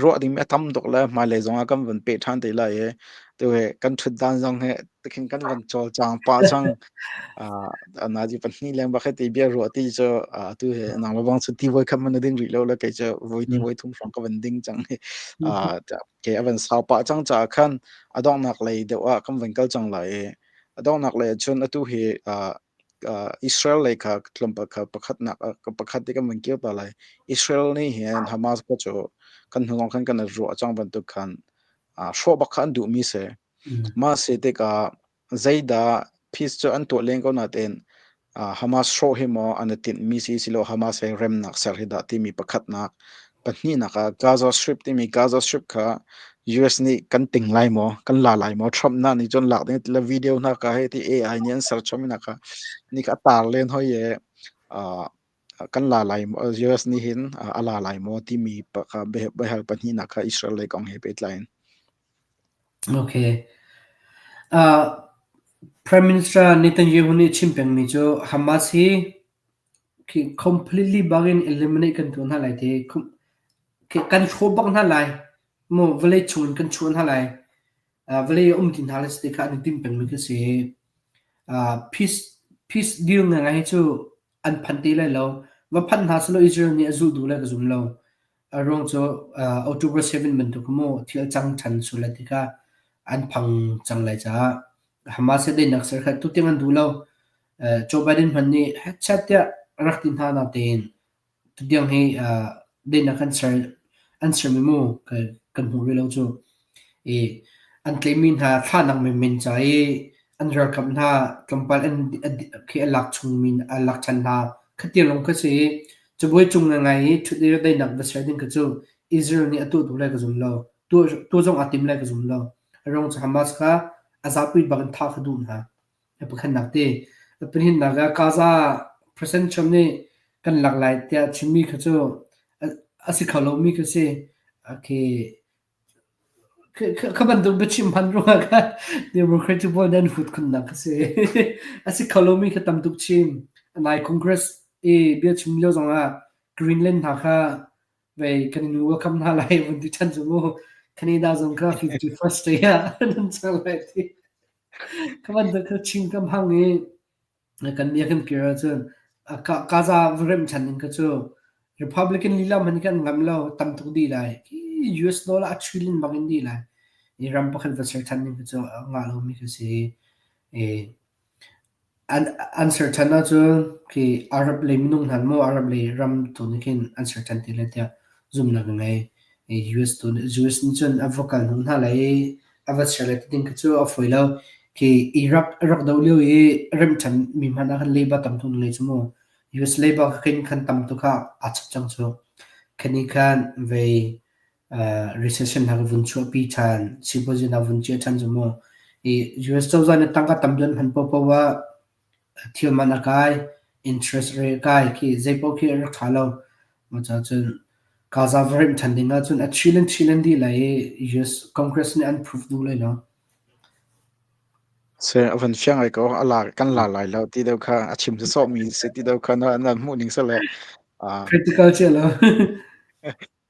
ruah dingmi a tam tuk le hmailei zong ah kan van peh ṭhan te lai i tu hi kan ṭhutdan zong hi tikhin kan van cawlcang pah cang. Nazi pahnih lengmang hi ti bia ruah ti cu tu hi nang le bang cu ti voi khat man na ding rih lo le kei cu voi hnih voi thum hrawng ka van ding cang hi. Ke a van sau pah cang caah khan a donghnak lei deuh ah kan van kal cang lai i a donghnak lei ahcun atu hi Israel lei kha tlawmpal kha pakhatnak pakhat te kan van kir ta lai. Israel nih hin Hamas kha cu kan hnu lawng khan kan ruah cang bantuk khan hrawh bak kha an duhmi si. Mah si tikah Zeidah peace cu an tuah len ko nain Hamas hrawh hi maw an i tinhmi si silo Hamas he remnak ser hi dah timi pakhatnak. Pahnihnak ah Gaza Strip timi Gaza Strip kha US nih kan ting lai maw, kan la lai maw? Trump na nih cun lak ding ti le video hna ka hei ti AI nih an ser chom hna kha ni kha a tar len hoi i kan la lai maw, US nih hin a la lai maw timi kha biahal pahnihnak kha Israel lei kong he pehtlai in. Okay. Prime Minister Netanyahu nih chim pengmi cu Hamas hi khi completely bangin eliminate kan tuah hna lai ti kan hrawh bak hna lai mu vawlei chung in kan chuah hna lai vawlei a um ti hna lai ti kha an i tim pengmi khi si. Peace peace deal ngai hi cu an phan te lai lo. Va phan hna selaw Israel nih a zulh duh lai ka zum lo. A ruang cu October 7 bantuk mu thil cang ṭhan sual lai tikah an phang cang lai caah Hamas he daihnak ser kha tutiang an duh lo. Joe Biden hmanh nih hetchat tiah rak ti hna natein tutiang hi daihnak an ser an sermi mu kan hmuh rih lo cu. I an tlaihmi hna thlahnak menmen ca i an ralkap hna tlawmpal an khi a lak chungmi a lak ṭhan hna khatiang lawng kha si i cabuai cung ngaingai i ṭhut i daihnak va ser ding kha cu Israel nih a tuah duh lai ka zum lo. Tuah zong aa tim lai ka zum lo. A ruang cu Hamas kha a zapi bak in thah kha duh hna. A pakhatnak te. A pahnihnak ah Gaza President Trump nih kan lak lai tiah a chimmi kha cu a si kho lomi kha si. Okay. Kha bantuk biachim hman ruangah khan Democratic pawl nih an hut khunnak a si. A si kho lomi kha tam tuk chim. Nai Congress i biachim lio zongah Greenland hna kha vei kan in welcome hna lai vun ti ṭhan cu mu. Canada zong kha 51st state ah nan cang lai ti. Kha bantuk kha chim ka hmang i Kan bia kan kir ahcun Gaza va remh ṭhan ding kha cu Republican lila hmanh kan ngam lo tam tuk dih lai. US dollar a trillion bak in dih lai. I ram pakhat va ser ṭhan ding kha cu a ngah lomi kha si. I an ser ṭhan ahcun khi Arab lei minung hna maw Arab lei ram tu nih khin an ser ṭhan ti lai tiah zumhnak ka ngei. US tu nih US nih cun a va kal hnu hna lai i a va ser lai ti ding kha cu a fawi lo. Khi Iraq a rak doh lio i remh ṭhan mi hmanh ah khan leiba tam tuk na ngei cu mu. US leiba kha khin khan tam tuk ah aa chap cang cu. Khani khan vei recession hna ka vun chuahpi ṭhan, sipuazi hna vun chiah ṭhan cu mu. I US cozah nih tangka tam deuh an hman paohpaoh ah thil man a kai, interest rate a kai khi zeipaoh khi a rak ṭha lo. Cucaah cun Gaza va remh ṭhan ding ahcun a trillion trillion dih lai i US Congress nih an prove duh lai lo. Se a van fiang ai ko a la kan la lai lo ti deuh kha a chim sawh mi si ti deuh kha na na hmuh ning se le Critical cia lo.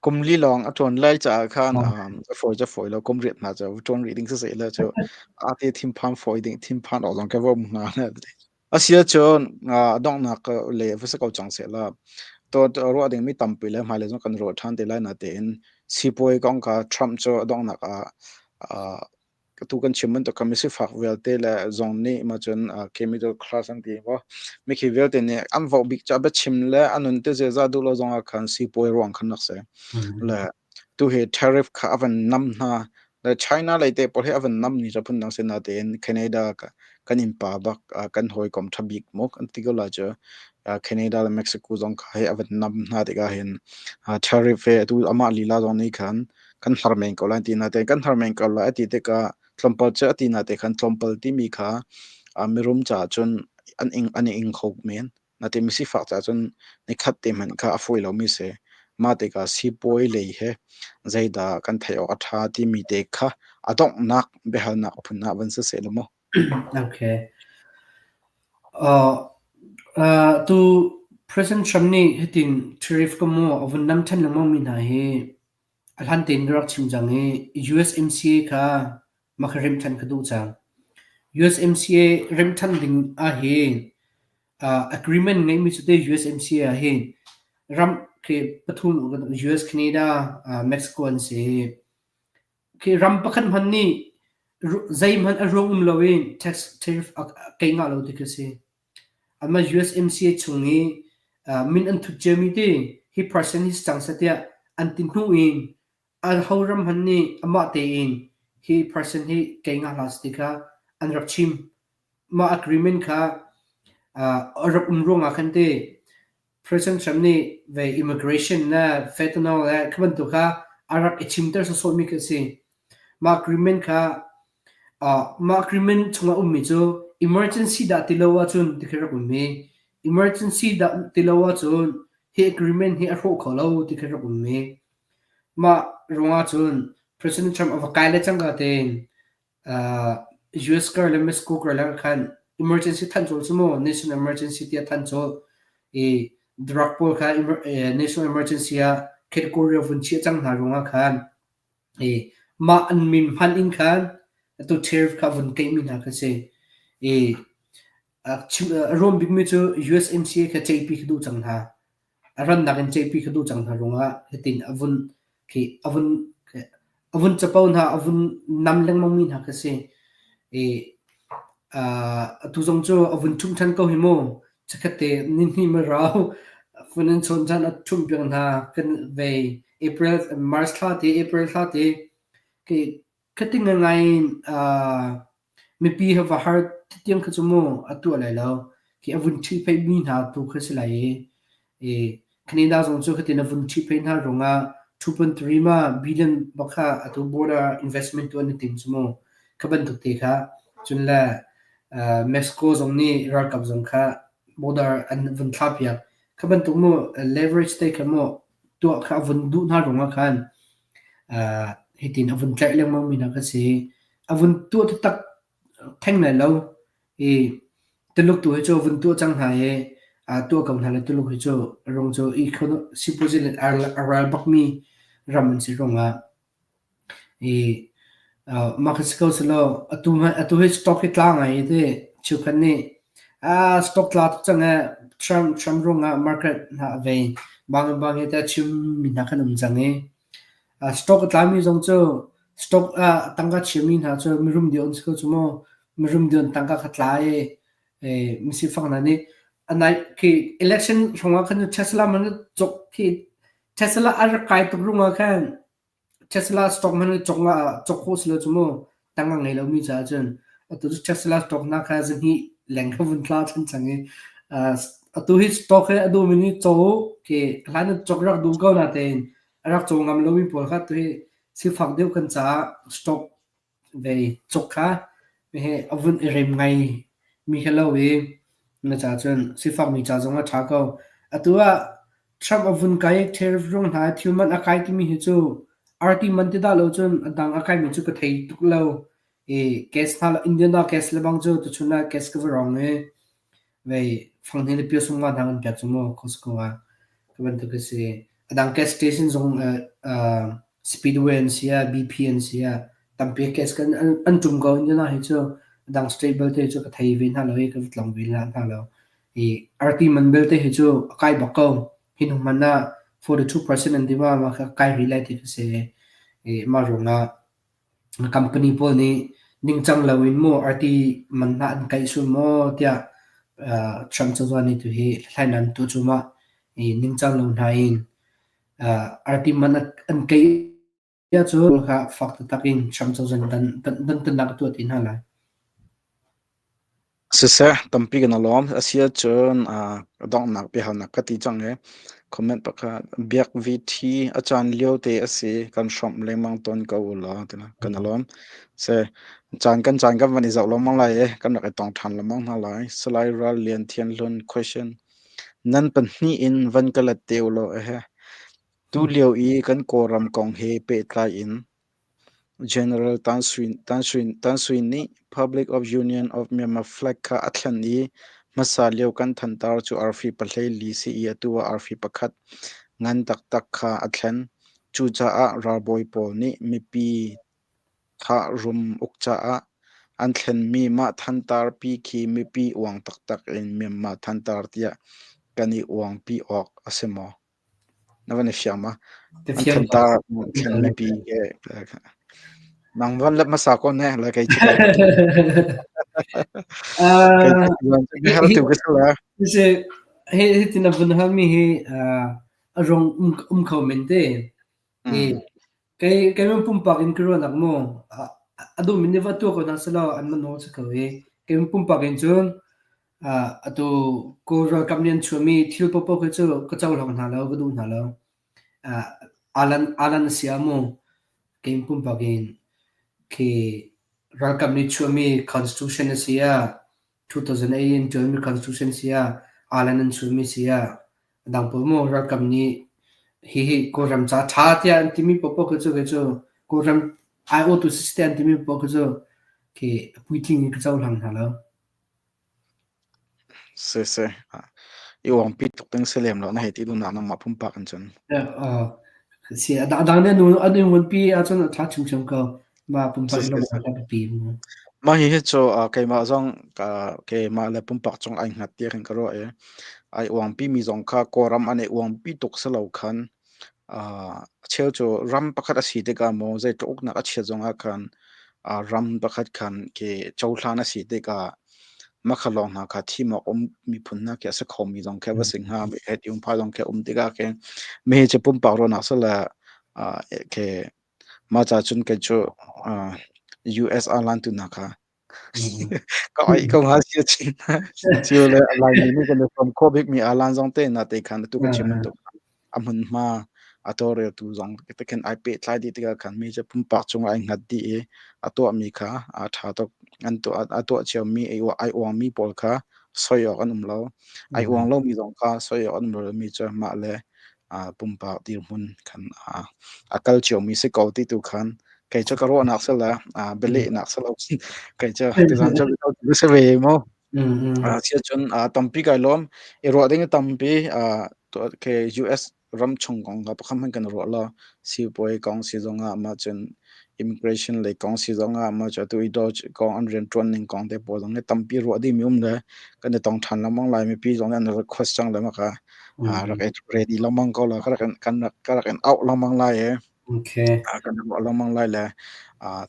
Kum li lawng a ṭuan lai caah khan a fawi cu a fawi lo. Kum riat hna cu ṭuan rih ding siseh law cu aa te thinphan fawi ding thinphan awk zong ka va um hnga. A si ahcun a donghnak le va si ko cang sehla ruah dingmi tampi le hmailei zong kan ruah ṭhan te lai natein sipuai kong kha Trump cu a donghnak ah tu kan chim bantuk kha misifak vialte le zong nih ma cun chemical class an ti maw mikhi vialte nih an voh bik cu a biachim le a nun te ziaza duh lo zong ah khan sipuai ruang khan rak si le tu hi tariff kha a van nam hna le China lei te pawl hi a van nam ni cu phundang si natein Canada. Kan innpa bak kan hawikom ṭha bik maw kan ti ko lai cu. Canada le Mexico zong kha hei a van nam hna tikah hin tariff he atu amah lila zong nih khan kan har men ko lai ti na te kan har men ko lai a ti tikah tlawmpal cu a ti na te khan tlawmpal timi kha mirum caah cun an ing an i ing kho men. Natin misifak caah cun nikhat te hmanh kha a fawi lomi si. Mah tikah siibawi lei he zeidah kan theih awk a ṭha timi te kha a donghnak biahalnak phun ah van si seh law mu. Okay. Uh, uh, tu President Trump nih hitin tariff ka mu a vun nam ṭhan lengmang mi hna hi a hlan tein ka rak chim cang i USMCA kha mah kha remh ṭhan ka duh cang. USMCA remh ṭhan ding ah hin agreement ngeihmi cu te USMCA ah hin ram khi pathum US, Canada, Mexico an si. Khi ram pakhat hmanh nih zeihmanh a ruang um loin tax tariff kei ngah lo ti khi si. Anmah USMCA chung i min an thut ciami ti hi person hi si cang seh tiah an ti hnu in aho ram hmanh nih amah tein hi person hi kei ngah hlah seh ti kha an rak chim. Mah agreement kha a rak um ruangah khan ti President Trump nih ve immigration le fentanyl le khi bantuk kha a rak i chimter sawsawhmi khi a si. Mah agreement kha mah agreement chungah ummi cu emergency dah ti lo ahcun ti khi rak um i emergency dah ti lo ahcun hi agreement hi a hrawh kho lo ti khi rak um i mah ruangah cun President Trump a va kai le cangka tein US kar le Mexico karlak khan emergency thanh cawl cu mu national emergency tiah thanh cawl i drug pawl kha national emergency ah category vun chiah cang hna ruangah khan i mah an min hman in khan atu tariff kha vun keih mi hna kha si i a ruam bikmi cu USMCA kha ceihpi kha duh cang hna. A rannak in ceihpi kha duh cang hna ruangah hitin a vun khi a vun a vun capo hna a vun nam lengmang mi hna kha si. I atu zong cu a vun ṭhumh ṭhan ko hi mu. Chikkhat te nihnih ma rau phun in chawn chan a ṭhumh piak hna kan vei April March thla te April thla te khi Khati ngaingai in mipi he va har tiang kha cu mu a tuah lai lo. Khi a vun ṭhihpheihmi hna tu kha si lai i Canada zong cu khatin a vun ṭhihpheih hna ruangah 2.3 ma billion bak kha atu border investment tuah an i tim cu mu. Kha bantuk te kha. Cun le Mexico zong nih ralkap zong kha border an vun thlahpiak. Kha bantuk mu leverage te kha mu tuah kha a vun duh hna ruangah khan hitin a vun tlaih lengmang mi hna ka si. A vun tuah taktak theng lai lo i Tuluk tu hi cu a vun tuah cang hna i tuah ko hna le Tuluk hi cu rung cu sipuazi le a ral bakmi ram an si ruangah i mah khi si ko selaw atu atu hi stock hi tla ngai i ti cheukhat nih stock tla tuk cang ee Trump Trump ruangah market hna a vei bang bang hi tiah chim mi hna kan um cang i stock a tlami zong cu stock ah tangka chiami hna cu mirum deuh an si ko cu mu mirum deuh an tangka kha tla i misifak hna nih anai khi election hrawngah khan Tesla man cok khi Tesla a rak kai tuk ruangah khan Tesla stock hmanh cawk cawk khawh si lo cu mu tang a ngei lomi caah cun atu cu Tesla stock hna kha zahnih leng kha vun tla than cang i atu hi stock hi a duhmi nih caw khi hlan in cawk rak duh ko na tein a rak caw ngam lomi pawl kha tu hi sifak deuh kan caah stock Vei cuk kha hihi a vun i rem ngai mi kha lo i na ca cun sifakmi ca zong a ṭha ko. Atu ah Trump a vun kai tariff ruang hna i thil man a kai timi hi cu arti man ti dah lo cun a dang a kaimi cu ka thei tuk lo. I gas hna Indian ah gas lebang cu tuchun ah gas ka va rong i vei fanghni le pio sung nga hna kan pek cu mu Costco ah ka bantuk a si. A dang gas station zong Speedway an si ah, BP an si ah tampi gas kan an ṭum ko in hi cu a dang state belte cu ka thei ve hna lo i ka va tlong ve hna lo. I arti man belte hi cu a kai bak ko. Hi hnu hmanh ah 42% an ti ma ma kha kai rih lai ti ka si. I mah ruangah company pawl nih ningcang loin maw arti man hna an kaih sul maw tiah Trump cozah nih tu hi hlathlainak an tuah cuahmah. I ningcang lo hna in arti man an keih ahcun kha fak taktak in Trump cozah nih dantatnak a tuah te hna lai. Siseh, tampi kan i lawm. A si ahcun a donghnak biahalnak ka ti cang i comment pakhat Biak VT a caan lio te a si kan hrawmh lengmang tawn ko u law tina kan i lawm. Se caan kan caan kan van i zoh lengmang lai i kan rak i tong ṭhan lengmang hna lai. Salai Ral Lian Thian Hlun question Nan pahnih in van ka let te u law ehe. Tu lio i kan Kawlram kong he pehtlai in General Tan Sui nih Public of Union of Myanmar flag kha a thlen i hmasa lio kan thantar cu arfi 14 si i atu ah arfi pakhat ngan taktak kha a thlen. Cucaah ralbawi pawl nih mipi thah rum uk caah an thlenmi mah thantar pi khi mipi uang taktak in Myanmar thantar tiah kan i uangpi awk a si maw? Na van i fiang ma? Ka An fiang ko. thantar thlen mipi ke nang van lep hmasa ko ne la kei cu kei Uh, cu biahal tu ka si la. si hi hi tin a vun halmi hi a rong um kho men te. I kei kei mun pumpak in ka ruahnak mu a duh min nih va tuah ko hna selaw an man nawl si ko i kei mun pumpak in cun atu Kawl ralkap nih an chuahmi thil paohpaoh khi cu ka cohlang hna lo, ka duh hna lo. Alan alan a si ah mu kei pumpak in khi ralkap nih chuahmi constitution a si ah 2008 in ṭuanmi constitution si ah alan an chuahmi si ah a dang pawl mu ralkap nih hihi Kawlram ca ṭha tiah an timi paohpaoh khi cu kei cu Kawlram aiawhtu si tiah an timi paoh khi cu khi a puitling in ka cohlang hna lo. Si si. I uangpi tuk ding si lem lo na hei ti duhnak nangmah pumpak in cun. Si a dang nih an in pi ahcun a ṭha chinchin ko. Mah pumpak Si in si si. a biapi. Mah hihi cu keimah zong keimah le pumpak cung ai hngat tiah khin ka ruah i ai uangpi mi zong kha Kawlram an i uangpi tuk si lo khan a cheu cu ram pakhat a si tikah maw zeitluk uknak a chiat zongah khan ram pakhat khan khi cohlan a si tikah makha lawng hna kha thim awk um miphun hna khi a si khomi zong khi a va si hnga hei ti umphai zong khi a um tikah khin mi cu pumpak ruahnak si le khi mah ca cun kei cu US airline tu hna kha ka oih ko hnga si chin cio le Laimi nih kan i hrawm khawh bikmi alan zong te na te khan atu ka chim bantuk a hmunhma a tawlreltu zong te khin ai pehtlai dih tikah khan mi cu pumpak cungah ai hngat dih i a tuahmi kha a ṭha tuk. An tuah a tuah ciomi ai uangmi pawl kha soi awk an um lo. Ai uang lomi zong kha soi awk an um lomi cu mah le pumpak dirhmun khan a kal ciomi si ko ti tu khan kei cu ka ruahnak si le bialehnak si lo kei cu tuzaan cu si ve mu. Sia cun tampi kai lawm. I ruah ding tampi US ram chung kong kha pakhat hmanh kan ruah lo. Sipuai kong si zongah mah cun immigration lei kong si zongah mah cu atu i Dodge kong an rianṭuan ning kong te pawl zong hi tampi ruah dingmi um le kan i tong ṭhan lengmang lai. Mipi zong nih an request cang le maka rak i ready lengmang ko la ka rak in kan rak ka rak in auh lengmang lai i. Okay. Kan ruah lengmang lai le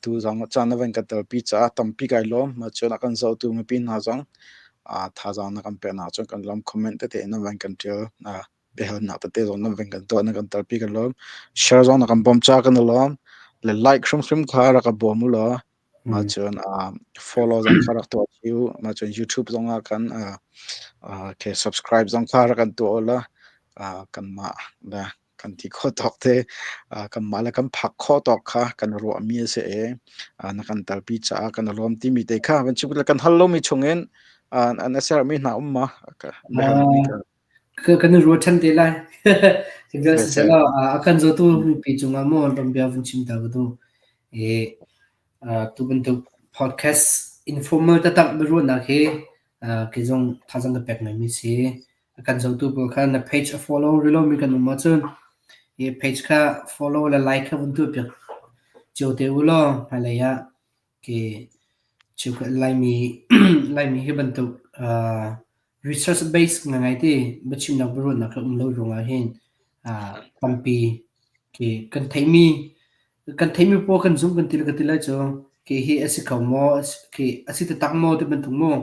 tu zong caan na van kan telpi caah tampi kai lawm. Mah cun a kan zohtu mipi hna zong thazaang na kan peknak cun kan lawm. Comment tete na van kan ṭial. Biahalnak tete zong na van kan tuah na kan telpi kan lawm. Share zong na kan bawm caah kan i lawm. Le like hrimhrim kha rak ka bawm u law mah cun follow zong kha rak tuah u. Mah cun YouTube zong ah khan okay, subscribe zong kha rak kan tuah u law kanmah le kan ti khawh tawk te kanmah le kan phak khawh tawk kha kan ruahmi a si i na kan telpi caah kan i lawm timi te kha van chim kan hal lomi chungin an sermi hna um ma biahalmi ka Kan i ruat ṭhan te lai. Sihmanhsehlaw siselaw a kan zawtu mipi cungah maw ram bia vun chim ta ka duh. I tu bantuk podcast informal taktak biaruahnak hi kei zong thazaang ka pek ngaimi si. A kan zohtu pawl kha na page a follow rih lomi kan um ahcun hi page kha follow le like kha vun tuahpiak cio te u law hmailei ah khi cheukhat Laimi Laimi hi bantuk research base ngai te biachimnak biaruahnak kha um lo ruangah hin tampi khi kan theihmi kan theihmi pawl kan zumh kan ti le ka ti lai cu khi hi a si kho maw khi a si taktak maw ti bantuk maw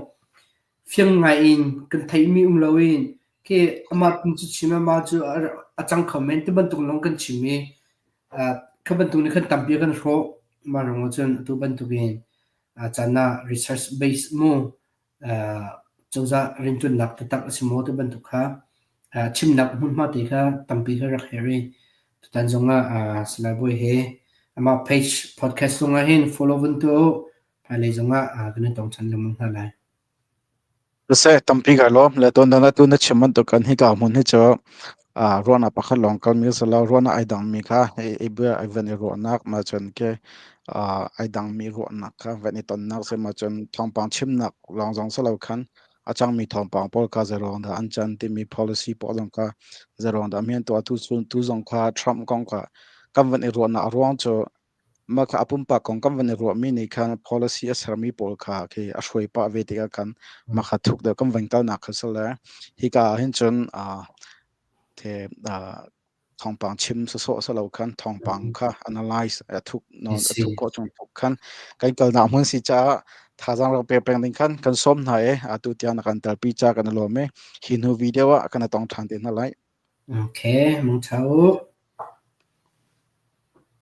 Fiang ngai in kan theihmi um loin khi amah pum cu chim amah cu a cang kho men ti bantuk lawng kan chim i kha bantuk nih khan tampi a kan hrawh. Mah ruangah cun atu bantukin caan ah research base mu. Cozah rianṭuannak taktak a si maw ti bantuk kha chimnak hmunhma te kha tampi kha rak herh i tutan zongah Salai Bawi he amah page podcast zongah hin follow vun tuah u. Hmailei zongah kan i tong ṭhan lengmang hna lai. Siseh, tampi kai lawm. Le tuan dang tu na chim bantuk kan hika hmun hi cu ruahnak pakhat lawng kalmi a si lo. Ruahnak ai dangmi kha i bia ai van i ruahnak ma cun ke ai dangmi ruahnak kha van i tonnak si ma cun thawngpang chimnak lawng zong si lo khan a cangmi thawngpang pawl kha zeiruang dah an can timi policy pawl zong kha zeiruang dah mi an tuah tu tu zong kha Trump kong kha kan van i ruahnak a ruang cu Mah kha a pumpak kong kan van i ruahmi nih khan policy a sermi pawl kha khi a hruai pah ve tikah khan mah kha thuk deuh kan van kalnak kha si le hika ah hin cun the thawngpang chim sawsawh si lo khan thawngpang kha analyze a thuk nawn a thuk khawh chung thuk khan kan kalnak hmun si caah thazaang rak pe peng ding khan kan sawm hna i atu tiang na kan telpi ca kan i lawm i hi hnu video ah kan i tong ṭhan te hna lai. Okay, mangṭha u.